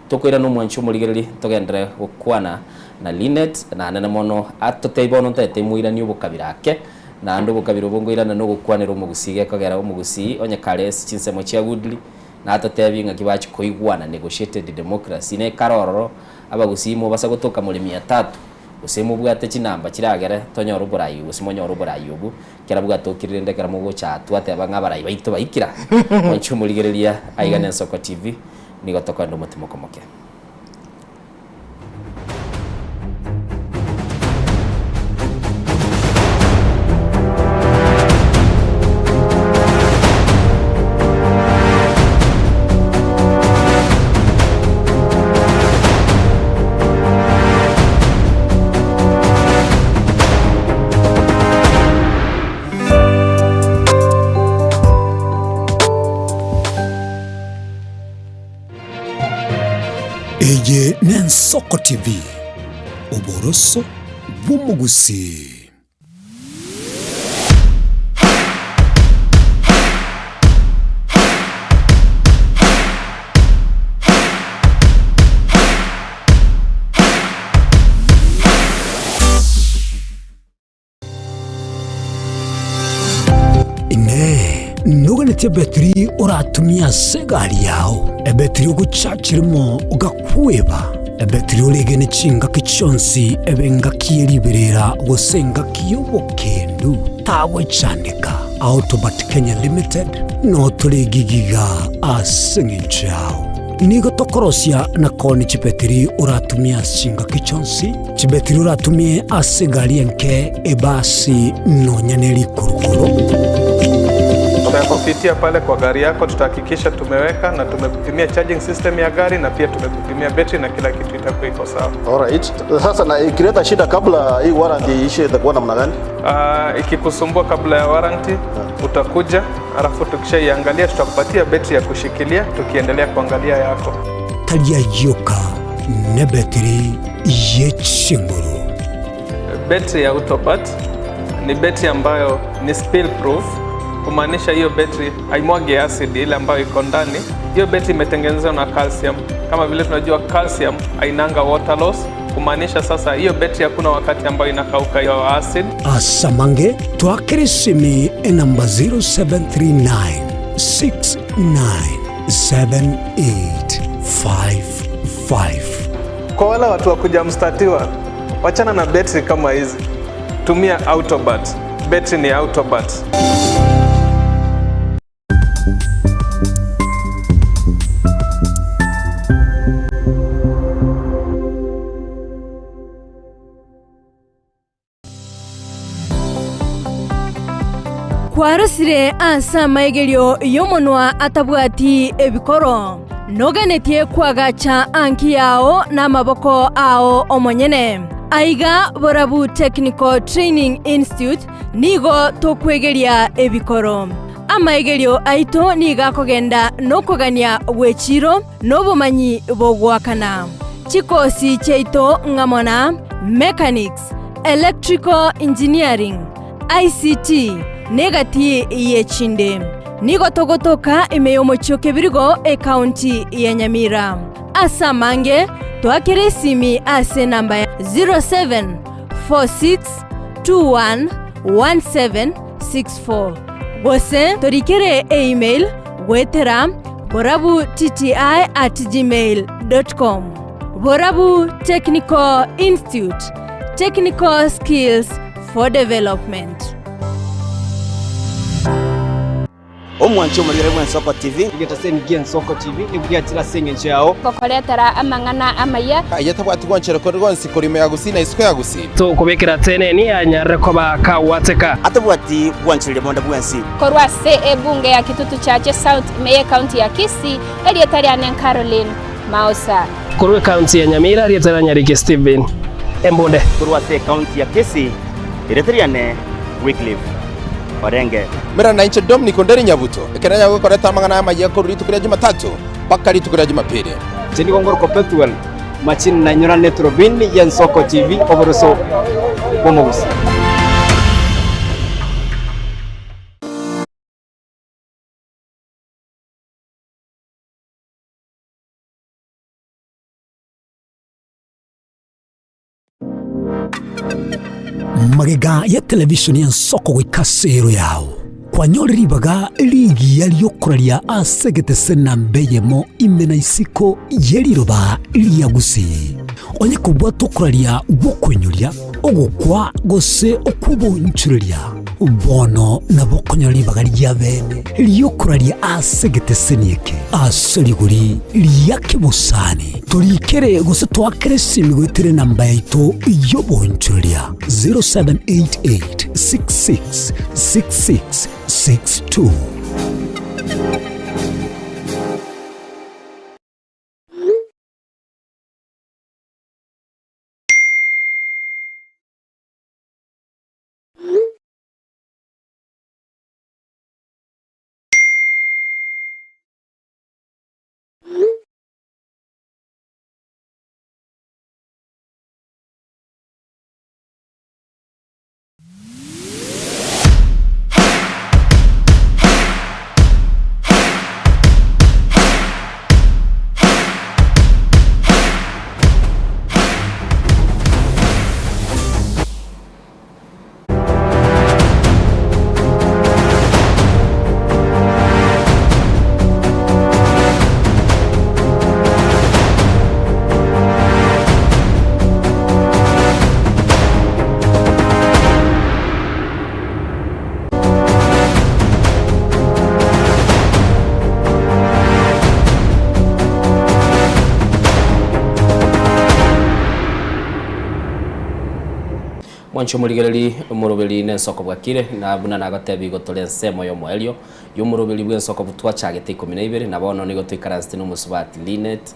tokoirana omwanchi omorigereria, togenderere gokwana na Linet, naende mono atotebie bono ntaete imoiranie obokabira ake, naende obokabira obo nkoirana nogokwanera omogusii gekogera omogusii onye kare ase chinsemo chia Woodley, natotebie ng'aki bachia koigwana negotiated democracy nekare ororo Abagusii mobasa gotoka more mia tatu, gose mobwate chinamba chiragere tonyore oborai gose monyore oborai obwo, kera bwatokire rende ekero mogocha aa twateba ng'a abarai baito baikire aa. Mwanche omorigereria aiga na Ensoko TV, nigo tokoenda omotimoko moke. Eye n'Ensoko TV, oboroso bw'omogusii. Inee! Noganetie ebetiri oratumie ase egari yao, ebetiri ogochachera mo ogakweba, ebetiri oregene chingaki chionsi ebe engaki ye riberera gose engaki y'obokendu? Tagwechandeka. Autobat Kenya Limited notore gigiga ase eng'encho yao. Nigo tokorosia na koonia chibetiri oratumie ase chingaki chionsi, chibetiri oratumie ase egari enke, ebasi, nonya ne rikurukuru. Tutakupitia pale kwa gari yako, tutahakikisha tumeweka na tumekupimia charging system ya gari na pia tumekupimia betri na kila kitu itakuwa iko sawa. Alright. Sasa na ikileta shida kabla hii warranty iishe itakuwa namna gani? Ikikusumbua kabla ya warranty utakuja, alafu tukishaiangalia tutakupatia betri ya kushikilia tukiendelea kuangalia yako. Tari ayio oka, nebetiri ye chinguru. Betri ya Autobat ni betri ambayo ni spill proof, kumaanisha hiyo betri haimwagi acid ile ambayo iko ndani. Hiyo betri imetengenezwa na calcium. Kama vile tunajua calcium hainanga water loss, kumaanisha sasa hiyo betri hakuna wakati ambayo inakauka hiyo acid. Ase amange twakere esimi enamba 0739 697855. Kwa wale watu wa kuja mstatiwa, wachana na betri kama hizi, tumia Autobat. Betri ni Autobat. Kwarosire ase amaigerio y'omonwa atabwati ebikoro, noganetie koagacha anki yao namaboko ao omonyene. Aiga Borabu Technical Training Institute nigo tokwegeria ebikoro. Amaigerio aito nigo akogenda nokogania gw'echiro na obomanyi bogoakana. Chikosi chiaito ng'amo na Mechanics, Electrical Engineering, ICT, na egati y'echinde. Nigo togotoka ime y'omochie o Kebirigo, ekaunti ya Nyamira. Ase amange, toakere esimi ase enamba ya 0746211764 gose torikere email goetera borabutti@gmail.com. Borabu Technical Institute, technical skills for development. Omwanchi omorigere bw'Ensoko TV. Egetaseni gi'Ensoko TV nigo giachire ase engencho yao. Gokoretera amang'ana amaya. Aye tabwati gwanchera kore gwonsi korwa ime ya Gusii na isiko ya Gusii. Tokobekera teneni anyarire koba kagwateka. Atabwati gwanchereria bonde bwensi. Korwa ase ebunge ya Kitutu Chache South ime y'Ecounty ya Kisii, erieta riane Caroline Maosa. Korwa ecounty ya Nyamira, erieta ria Nyariki Stephen Embunde. Korwa ase ecounty ya Kisii, erieta riane Wycliffe Orenge. Mera nainche Dominic Onderi Nyabuto, ekero nanyare gokoreta amang'ana amayia korwa rituko ria Jumatatu mpaka rituko ria Jumapili. Inche nigo ngorokwa Pethuel Machini nainyora Eturubini y'Ensoko TV oboroso bw'omogusii. Magega ya televishoni y'ensoko goika ase ero yao, kwanyorire ribaga rigiya ri'okoraria ase egetese namba eyemo ime na isiko ye riroba ria Gusii. Onye kobwata okoraria gw'okoinyoria, ogokwa, gose okw'obonchoreria, bono nabo okonyora ribaga ri'abeene ri'okoraria ase egeteseni eke ase rigori ria kebosani. Torikere gose toakere esimi goetera enamba yaito y'obonchoreria 0788 66 66 62. Mwanche omorigereri omoroberi nensoko bwakire, na buna nagotebi igo tore ensemo y'omoerio y'omoroberi bw'ensoko twachagete ikomi na ibere, na bono nigo toikaransete nomosubati Linet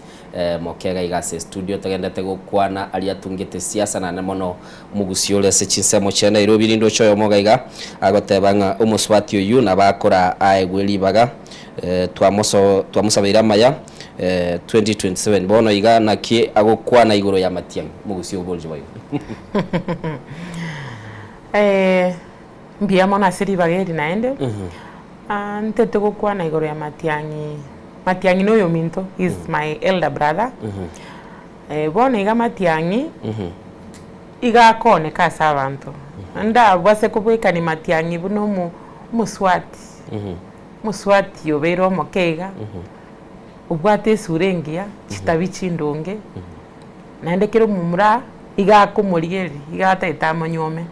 Mokega iga ase estudio togendete gokwana aria atungete siasa naende mono omogusii ore ase chinsemo chia Nairobi rinde oche oyomo iga iga agoteba ng'a omosubati oyio nabo akora aegwe ribaga twamoso twamosabeire amaya 2027 bono iga naki agokwana igoro ya Matiang'i omogusii oborire boigo. Mbuya mono ase ribaga eri naende, ntete gokwana igoro ya Matiang'i, Matiang'i na oyominto, he is my elder brother, bono iga Matiang'i, iga akooneka ase abanto, ndabase kobwekania Matiang'i buna omo omoswati, omoswati obeire omoke iga, obwate esura engiya, chitabi chindonge, naende kera omomura iga akomorigereria, iga atagete amonyuome.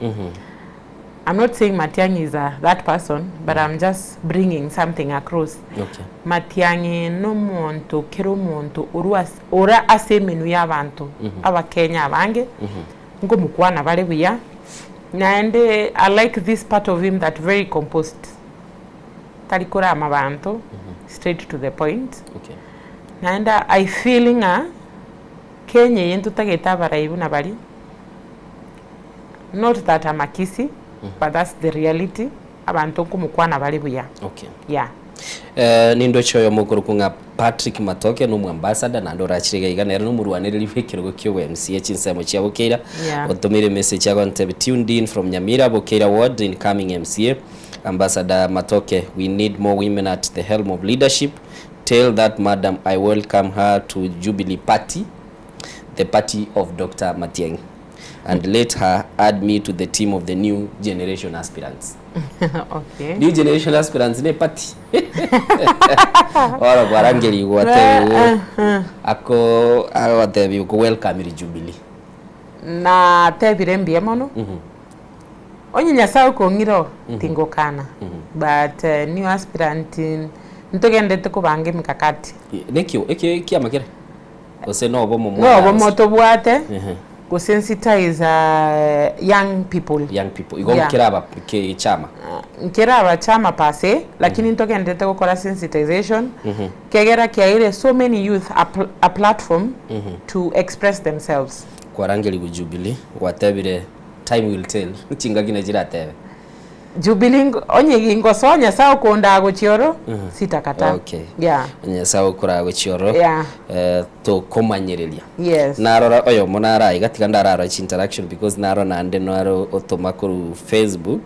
I'm not saying Matiang'i is a that person but I'm just bringing something across. Okay. Matiang'i nomonto kera omonto orwa ase ore ase emenwa ya abanto abakenya abange nkomokwana bare buya naende I like this part of him that very composed tari korama abanto straight to the point Okay. naende I feel ng'a Kenya eye ntotagete abarai buna baria Not that I'm a Kisii, but that's the reality, abanto nkomokwana bare buya. Okay. Yeah. Eh, nindoche oyomo okorokwa ng'a Patrick Matoke nomo ambassador naende orachire iga iga nere nomorwanereri bw'ekerogo kia obo MCA chinsemo chia Bokeira Yeah. otomeire message agontebia tuned in from Nyamira Bokeira ward incoming MCA Ambassador Matoke we need more women at the helm of leadership tell that madam I welcome her to Jubilee party the party of Doctor Matiang'i and let her add me to the team of the new generation aspirants. Okay. New generation aspirants ne party. Oro kwarangerigwa atebiwe ako agotebiwa ko welcome ri Jubilee. Natebire mbuya mono. Onye Nyasae okong'ira oo, tingokana, but new aspirant ntogenderete kobanga emikakati. Nekio eke ekiama kere? Gose nobomo mwa Nobomo tobwate gosensitize young people. Young people. Igo Yeah. nkeraba kechama. Nkeraba chama per se, lakini ntogenderete gokora sensitization, kegera kiaire so many youth a, pl a platform to express themselves. Kwarangerigwe Jubilee, gwatebire Time will tell, chingaki nachi chiratebe. Jubilee ngo- onye gingosoa Nyasaye okondaa gochia oro, sitakataa. Okay. Yeah. Onye Nyasaye okoraa gochia oro, Yeah. eh, tokomanyereria. Yes. Narora oyomo nara iga tiga ndararora chi interaction because naro naende naro otoma korwa Facebook,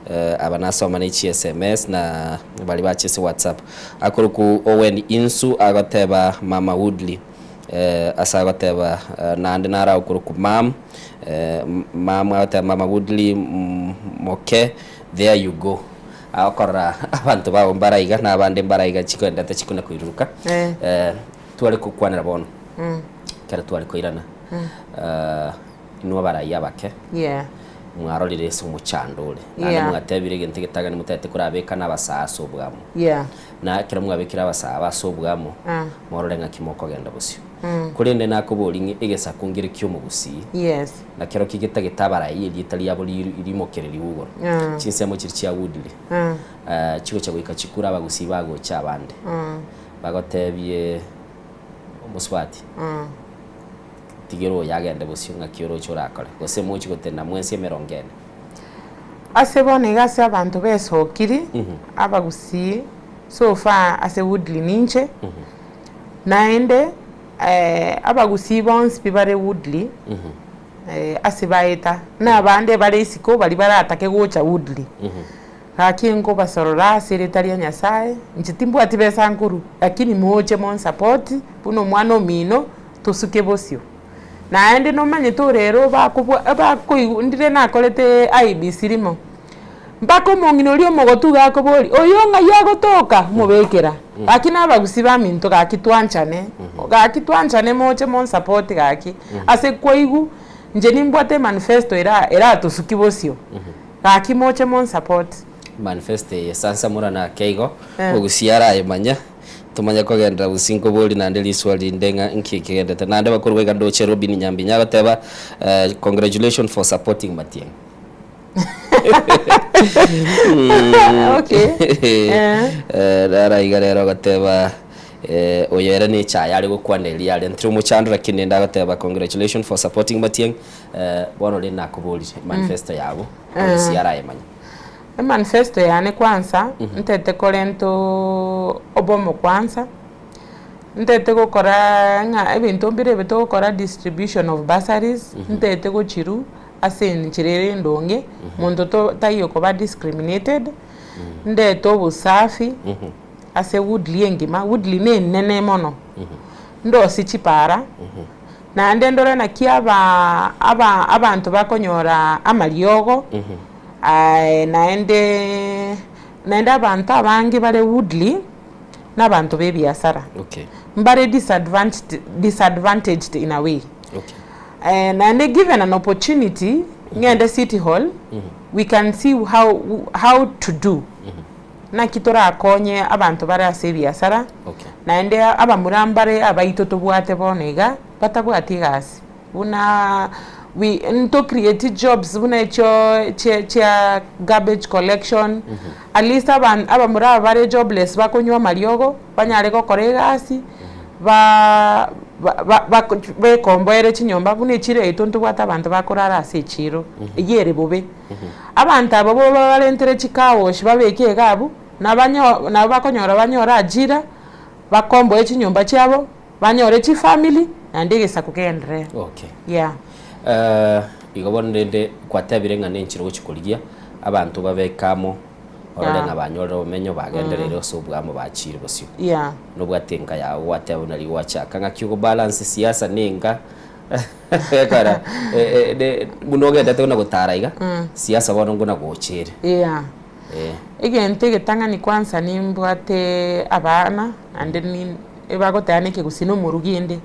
eh, aba nasoma ne chi SMS na baria bache ase WhatsApp. Akorokwa Owen Insu agoteba Mama Woodley. Ase agoteba, Naende naro agokorokwa Mam, Mam agoteba Mama Woodley moke, there you go. Agokorora abanto bao mbare iga na abande mbare iga chikoendete chikona koiruruka. Tware gokwanera bono, ekero tware koirana, inwe abarai abake, mwarorire ase omochando ore, naende mwatebire egento egetagani motagete korabeka na abasaa ase obwamo. Na ekero mwabekire abasaa aba ase obwamo, morore ng'aki mokogenda bosio. Korende nakoborie ng'a egesaku nkere ki'omogusii, na kerokio getagete abarai erieta riabo rimokererigwe igoro. Chinsemo chiria chia Woodley, chigocha goika chikure abagusii bagocha abande, bagotebie omosubati, Tigera oyo agende bosio ng'aki oroche orakore, gose mochie gotenena mwensi emerongo ene. Ase bono iga ase abanto besokiri, abagusii, so far ase Woodley ninche, naende abagusii bonsi pi bare Woodley, ase baeta, na abande bare isiko baria baratake gocha Woodley. Gaki nkobasorora ase erieta ria Nyasaye, inche timbwati besa nkorwa, lakini moche monsupport buna omwana omino, tosuke bosio. Naende nomanyete ore ero bakobwa bakoigwa ndire nakorete IEBC rimo, mpaka omong'ina oria omogotu iga akoboria, oyo ng'ai agotoka? Omobekera. Gaki na abagusii baminto gaki twanchane, gaki twanchane moche monsupport gaki, ase kwaigwa, inche nimbwate emanifesto era eratosuki bosio, gaki moche monsupport. Manifesto eye sansamura nake igo, omogusii arayemanya. Tomanye kogenderera gose nkoborie naende riswali rinde ng'a nki kegenderete. Naende bakorwa iga ndoche Robin Nyambinya agoteba congratulations for supporting Matiang'i. Okay. Eh. Nara iga rero agoteba oyo ere nechaye are gokwana eria arentire omochando lakini rende agoteba congratulations for supporting Matiang'i. Bono rende nakoborire manifesto yabo gose arayemanya. Emanifesto yane kwansa, ntete korenta obomo kwansa, ntete gokora ng'a ebinto mbire ebi togokora distribution of bursaries, ntete gochirwa ase enchera ere endonge, monto to taiyo koba discriminated, ndete obosafi ase Woodley engima, Woodley na enene mono, ndosie chipara, naende ndore naki aba aba abanto bakonyora amariogo. Aye naende naende abanto abange bare Woodley nabanto ba ebiasara. Okay. Mbare disadvantaged disadvantaged in a way. Okay. Naende given an opportunity ng'ende city hall, we can see how how to do. Naki torakonye abanto bare ase ebiasara, Okay. naende abamura mbare abaito tobwate bono iga, batabwati egasi. Buna we nto create jobs buna echio chia chia garbage collection, at least aban abamura aba bare jobless bakonywa amariogo, banyare gokora egasi, ba ba ba bekomboere chinyomba buna echiro yaito ntobwate abanto bakorara ase echiro, eywo ere bobe. Abanto aba bo babarentere chicar wash babeke iga abwo, nabanyo nabo bakonyora banyore ajira, bakomboe chinyomba chiabo. Banyore chifamiri naende egesaku kegenderere. Okay. Yeah. Eh, igo bono rende kwatebire ng'a nenchera ogochia korigia abanto babeke amo orore Yeah. ng'a banyorire obomenyo bagendereire ase oboamo bachiire bosio. Yeah. Nobwate enka yago gwateba buna riria gwachaka ng'aki ogobalance siasa na enka ekero buna ogendete buna gotara iga siasa bono nguna gocha ere. Yeah. Eh. Egento egetang'ani kwanza nimbwate abana naende ni ebagoteba na ekegusii na omorugi inde.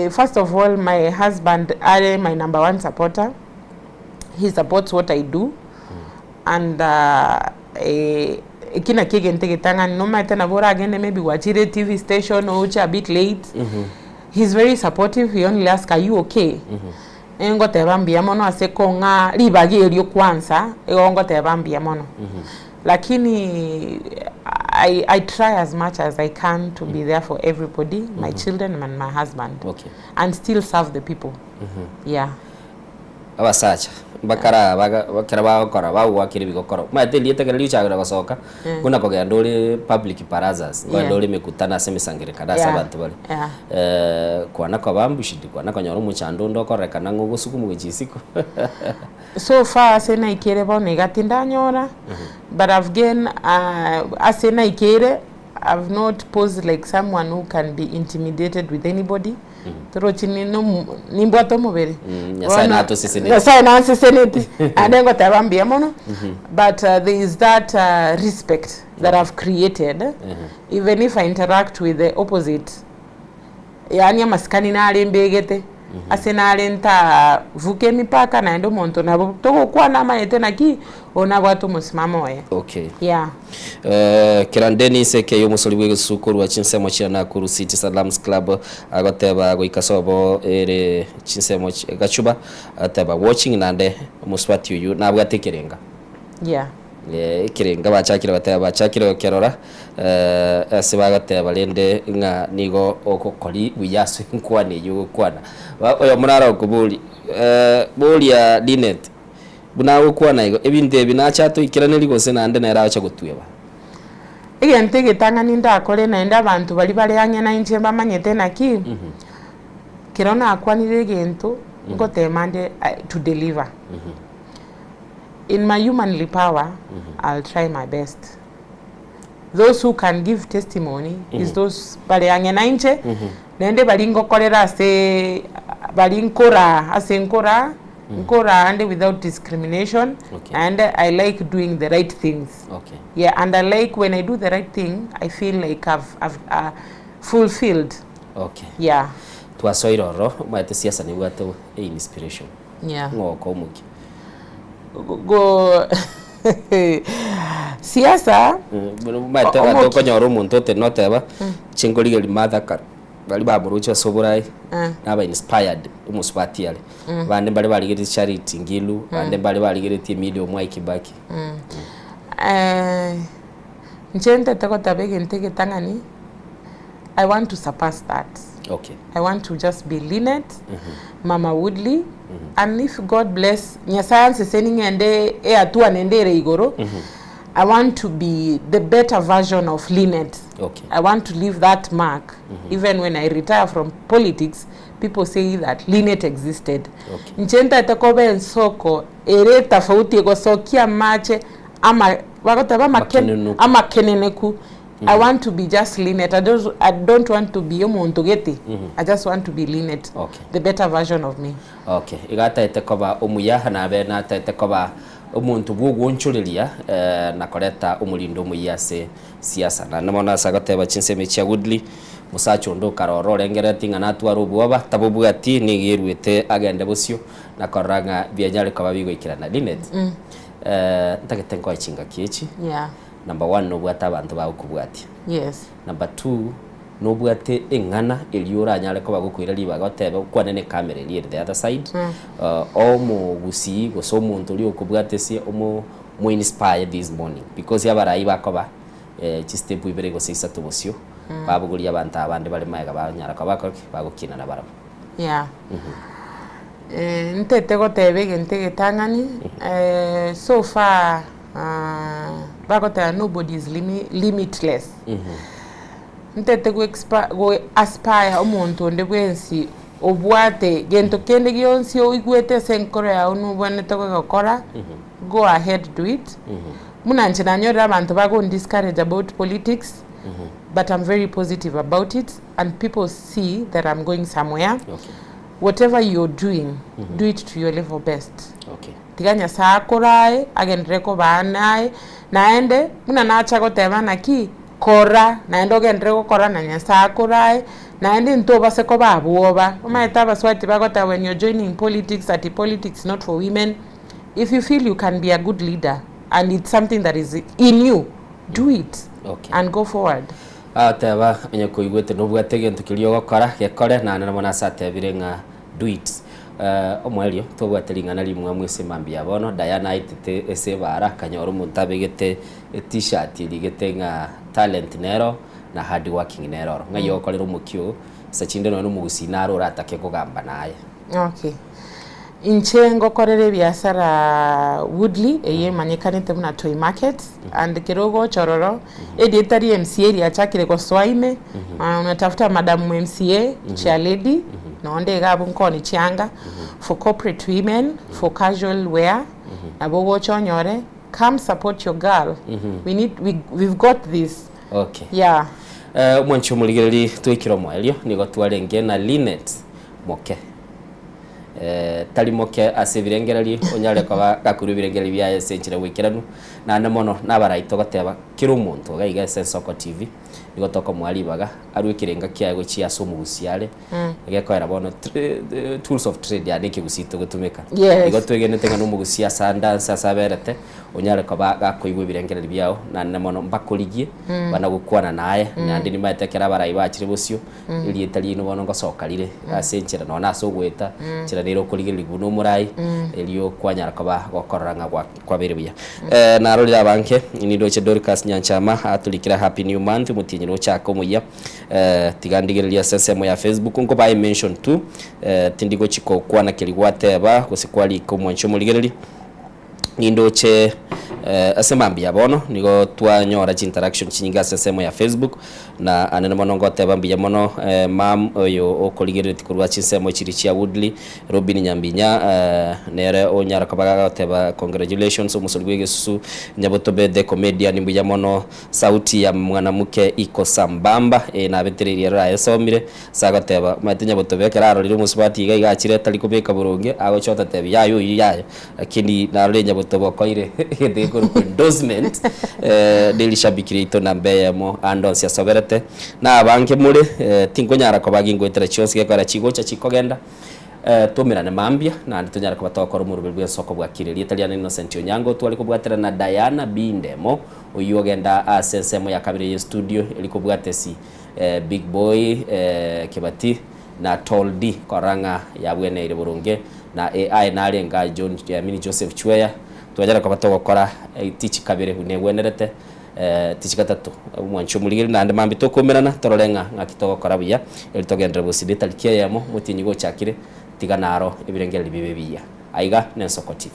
First of all my husband are my number one supporter, He supports what I do and eki nakio egento egetang'ani nomanyete nabo oragende maybe gwachire eTV station oche a bit late, he's very supportive he only ask are you okay? Ngoteba mbuya mono ase kong'a ribaga erio kwanza igo ngoteba mbuya mono. Lakini I I try as much as I can to be there for everybody, my children and my husband Okay. and still serve the people. Yeah. Abasacha mbakara baga ekero bagokora bagoakera ebigokoro omanyete erieta ekero rigochakera gosoka Eh. buna kogenda ore public barazas kogenda Yeah. ore emekutano ase emesangerekano ase Yeah. abanto bare Yeah. kwana koba ambushed kwana konyora omochando onde okorekana ng'a ogosukumwa gochia isiko. So far ase naikere bono iga tindanyora but I've gained ase naikere I've not posed like someone who can be intimidated with anybody torochi nimbwate omobere Nyasaye Bono natoseseneti. Nyasaye nanseseneti naende ngoteba mbuya mono but there is that respect that I've created even if I interact with the opposite Yaani amasikani nare mbegete, ase nare ntavuke emipaka naende omonto nabo togokwana amanyete naki oyo nabwate omosimamo oye. Okay. Yeah. Eh, Kera Dennis aka omosori bw'egesusu korwa chinsemo chia Nakuru City Salams Club agoteba goika sobo ere chinsemo chi- Gachuba agoteba watching nande omosubati oyio nabwate ekerenga. Yeah. Ekerenga bachakire goteba bachakire gokerora, ase bagoteba rende ng'a nigo ogokori buya ase enkwana eyio ogokwana. Oyomo naro okoboria, boria Linet, buna agokwana igo, ebinto ebi nache atoikeranerie gose naende nere agocha gotweba? Egento egetang'ani ndakore naende abanto baria bare ang'e nainche mbamanyete naki, kero nakwanire egento, ngotema nde to deliver. In my humanly power I'll try my best. Those who can give testimony is those bare ang'e nainche naende baria ngokorera ase baria nkoraa ase nkoraa nkoraa ande without discrimination Okay. naende I like doing the right things. Okay. Yeah, and I like when I do the right thing I feel like I've, I've uh, fulfilled. Okay. Yeah. Twasoire ororo, omanyete siasa nebwate einspiration. Yeah. Ng'o okoa omokia? Go siasa Omanyete Omokia. abanto okonyora omonto otenena oteba chinkorigereria Martha Karua baria bamoroche ase oborai naba inspired omosubati are. Abande mbare barigeretie Charity Ngilu, abande mbare barigeretie Emilio Mwai Kibaki. Inche ntete goteba egento egetang'ani, I want to surpass that. Okay. I want to just be Linet, Mama Woodley, and if God bless, Nyasaye anseseni ng'ende ehatua nende ere igoro, I want to be the better version of Linet. Okay. I want to leave that mark. Even when I retire from politics, people say that Linet existed. Okay. Inche ntaete koba ensoko ere tofauti egosokia amache ama bagoteba amake- Amakenenuku. amakeneneku. I want to be just Linet. I don't, I don't want to be omonto gete. I just want to be Linet. Okay. The better version of me. Okay. Iga ataete koba omuya nabe nataete koba omonto bw'ogwonchoreria eh, na koreta omorindo omuya ase siasa. Naende mono ase agoteba chinsemo chia Woodley, mosacha onde okarora orengereretie ng'a natware obwoba, tabobwati nigo eruete agende bosio na korora ng'a bianyare koba bigoikerana. Linet, eh, ntagete nkoe chingaki echi. Yeah. Number one nobwate abanto bagokobwatia. Yes. Number two nobwate eng'ana eria oranyare koba gokoira ribaga otebe okwane ne camera eria ere the other side omogusii gose omonto oria okobwate ase omo mo inspire this morning because abarai bakoba chi step ibere gose isato bosio babogoria abanto abande bare magega banyara koba bakora ki? Bagokina nabarabwo. Yeah. Ntete goteba egento egetang'ani, so far bagoteba nobody is limitless. Ntete go go aspire omonto onde bwensi obwate gento kende gionsi oigwete ase enkoro yao nobwenerete kogekora, go ahead do it. Buna inche nanyorire abanto bago discourage about politics, but I'm very positive about it and people see that I'm going somewhere. Okay. Whatever you're doing, do it to your level best. Okay. Tiga Nyasae akorae, agenderere kobaa naye, naende buna nacha goteba naki, kora, naende ogenderere gokora na Nyasae akorae, naende ntobase koba abwoba. Omanyete abaswati bagoteba when you're joining politics ati politics not for women, If you feel you can be a good leader and it's something that is in you, do it Okay. and go forward. Agateba, Onye koigwete nobwate egento keria ogokora, gekore, naende nabo nase atebire ng'a do it. Omoerio, tobwate ring'ana rimwamu ase mambia ya bono, Diana aetete ase ebaara, akanyora omonto abegete e-t-shirt erigete ng'a talent nero na hard working nero oro. Ng'ai ogokorera omokia oo, ase chinde nonya nomogusii naro oratake kogamba naye. Okay. Inche ngokorera ebiasara Woodley eyio emanyekanete buna Toi Market and kero ogocha ororo erieta ria MCA riachakire gosoa ime unatafuta madam MCA chairlady nonde iga abwo nkoni chianga for corporate women for casual wear nabo ogocha onyore come support your girl we need we, we've got this Okay. yeah. Omwanchi omorigereria twaikire omoerio nigo twarenge na Linet Moke. Tari moke ase ebirengererio, onyare koba gakorua ebirengererio biaye ase enchera y'oboikeranu, naende mono nabarai togoteba kera omonto iga iga ase Ensoko TV, nigo tokomoa ribaga arue ekerenga kiaye gochia ase omogusi are, gekoera bono tools of trade yaani ekegusii togotumeka. Igo twegenete ng'a nomogusi ase ande ase ase aberete, onyare koba gakoigwa ebirengererio biao, naende mono mbakorigie, bana gokwana naye, naende nimaete ekero abarai bachire bosio. Erieta riaino bono ngosoka rire ase enchera nonya ase ogoeta, enchera nere okorigereria buna omorai, erio kwanyara koba gokorora ng'a gwa kwabeire buya. Narorire abange, nindoche Dorcas Nyanchama atorikire happy new month, omotienyi nochake omoyia, tiga ndigererie ase ensemo ya Facebook, nkobae mention tu, tindi gochi kokwana keria gwateba, gose kwarika omwanchi omorigereria. Nindoche ase mambia bono nigo twanyora chiinteraction chinyinge ase ensemo ya Facebook na anene mono ngoteba mbuya mono ma'am oyo okorigereretie korwa chinsemo chiria chia Woodley, Robin Nyambinya nere onyara koba gagoteba congratulations omosori bwa egesusu Nyabotobe the comedian mbuya mono Sauti ya mwanamke iko sambamba nabetereirie ero ayesomire Ase agoteba, Omanyete nyabotobe ekero arorire omosubati iga iga achire tari kobeka boronge, agocha otatebia, Yaya oyio yaya, lakini narorire nyabotobe okoire egento gekorokwa endorsement, ne rishabiki riaito namba eyemo ande onsi asoberete. Na abange more, tinkonyara koba gingoetera chionsi gekogera chigocha chikogenda, Twaumerane mambia, naende tonyare koba togokora omoroberi bw'ensoko bwakire. Erieta riane Innocent Onyango, tware kobwaterana na Diana B. Ndemo, oyio ogenda ase ensemo ya kabere y'estudio eri kobwata esi Big Boy Kebati na Tall D korora ng'a yabweneire boronge na AI narenge aa John I mean Joseph Chweya twanyare koba togokora tichi kabere buna egwenerete tichi gatato omwanchi omorigeri naende mambia tokoumerana torore ng'a ng'aki togokora buya eri togenderere gosida etariki eyemo motienyi gochakire tiga naro ebirengererio bibe biya. Aiga nensoko TV.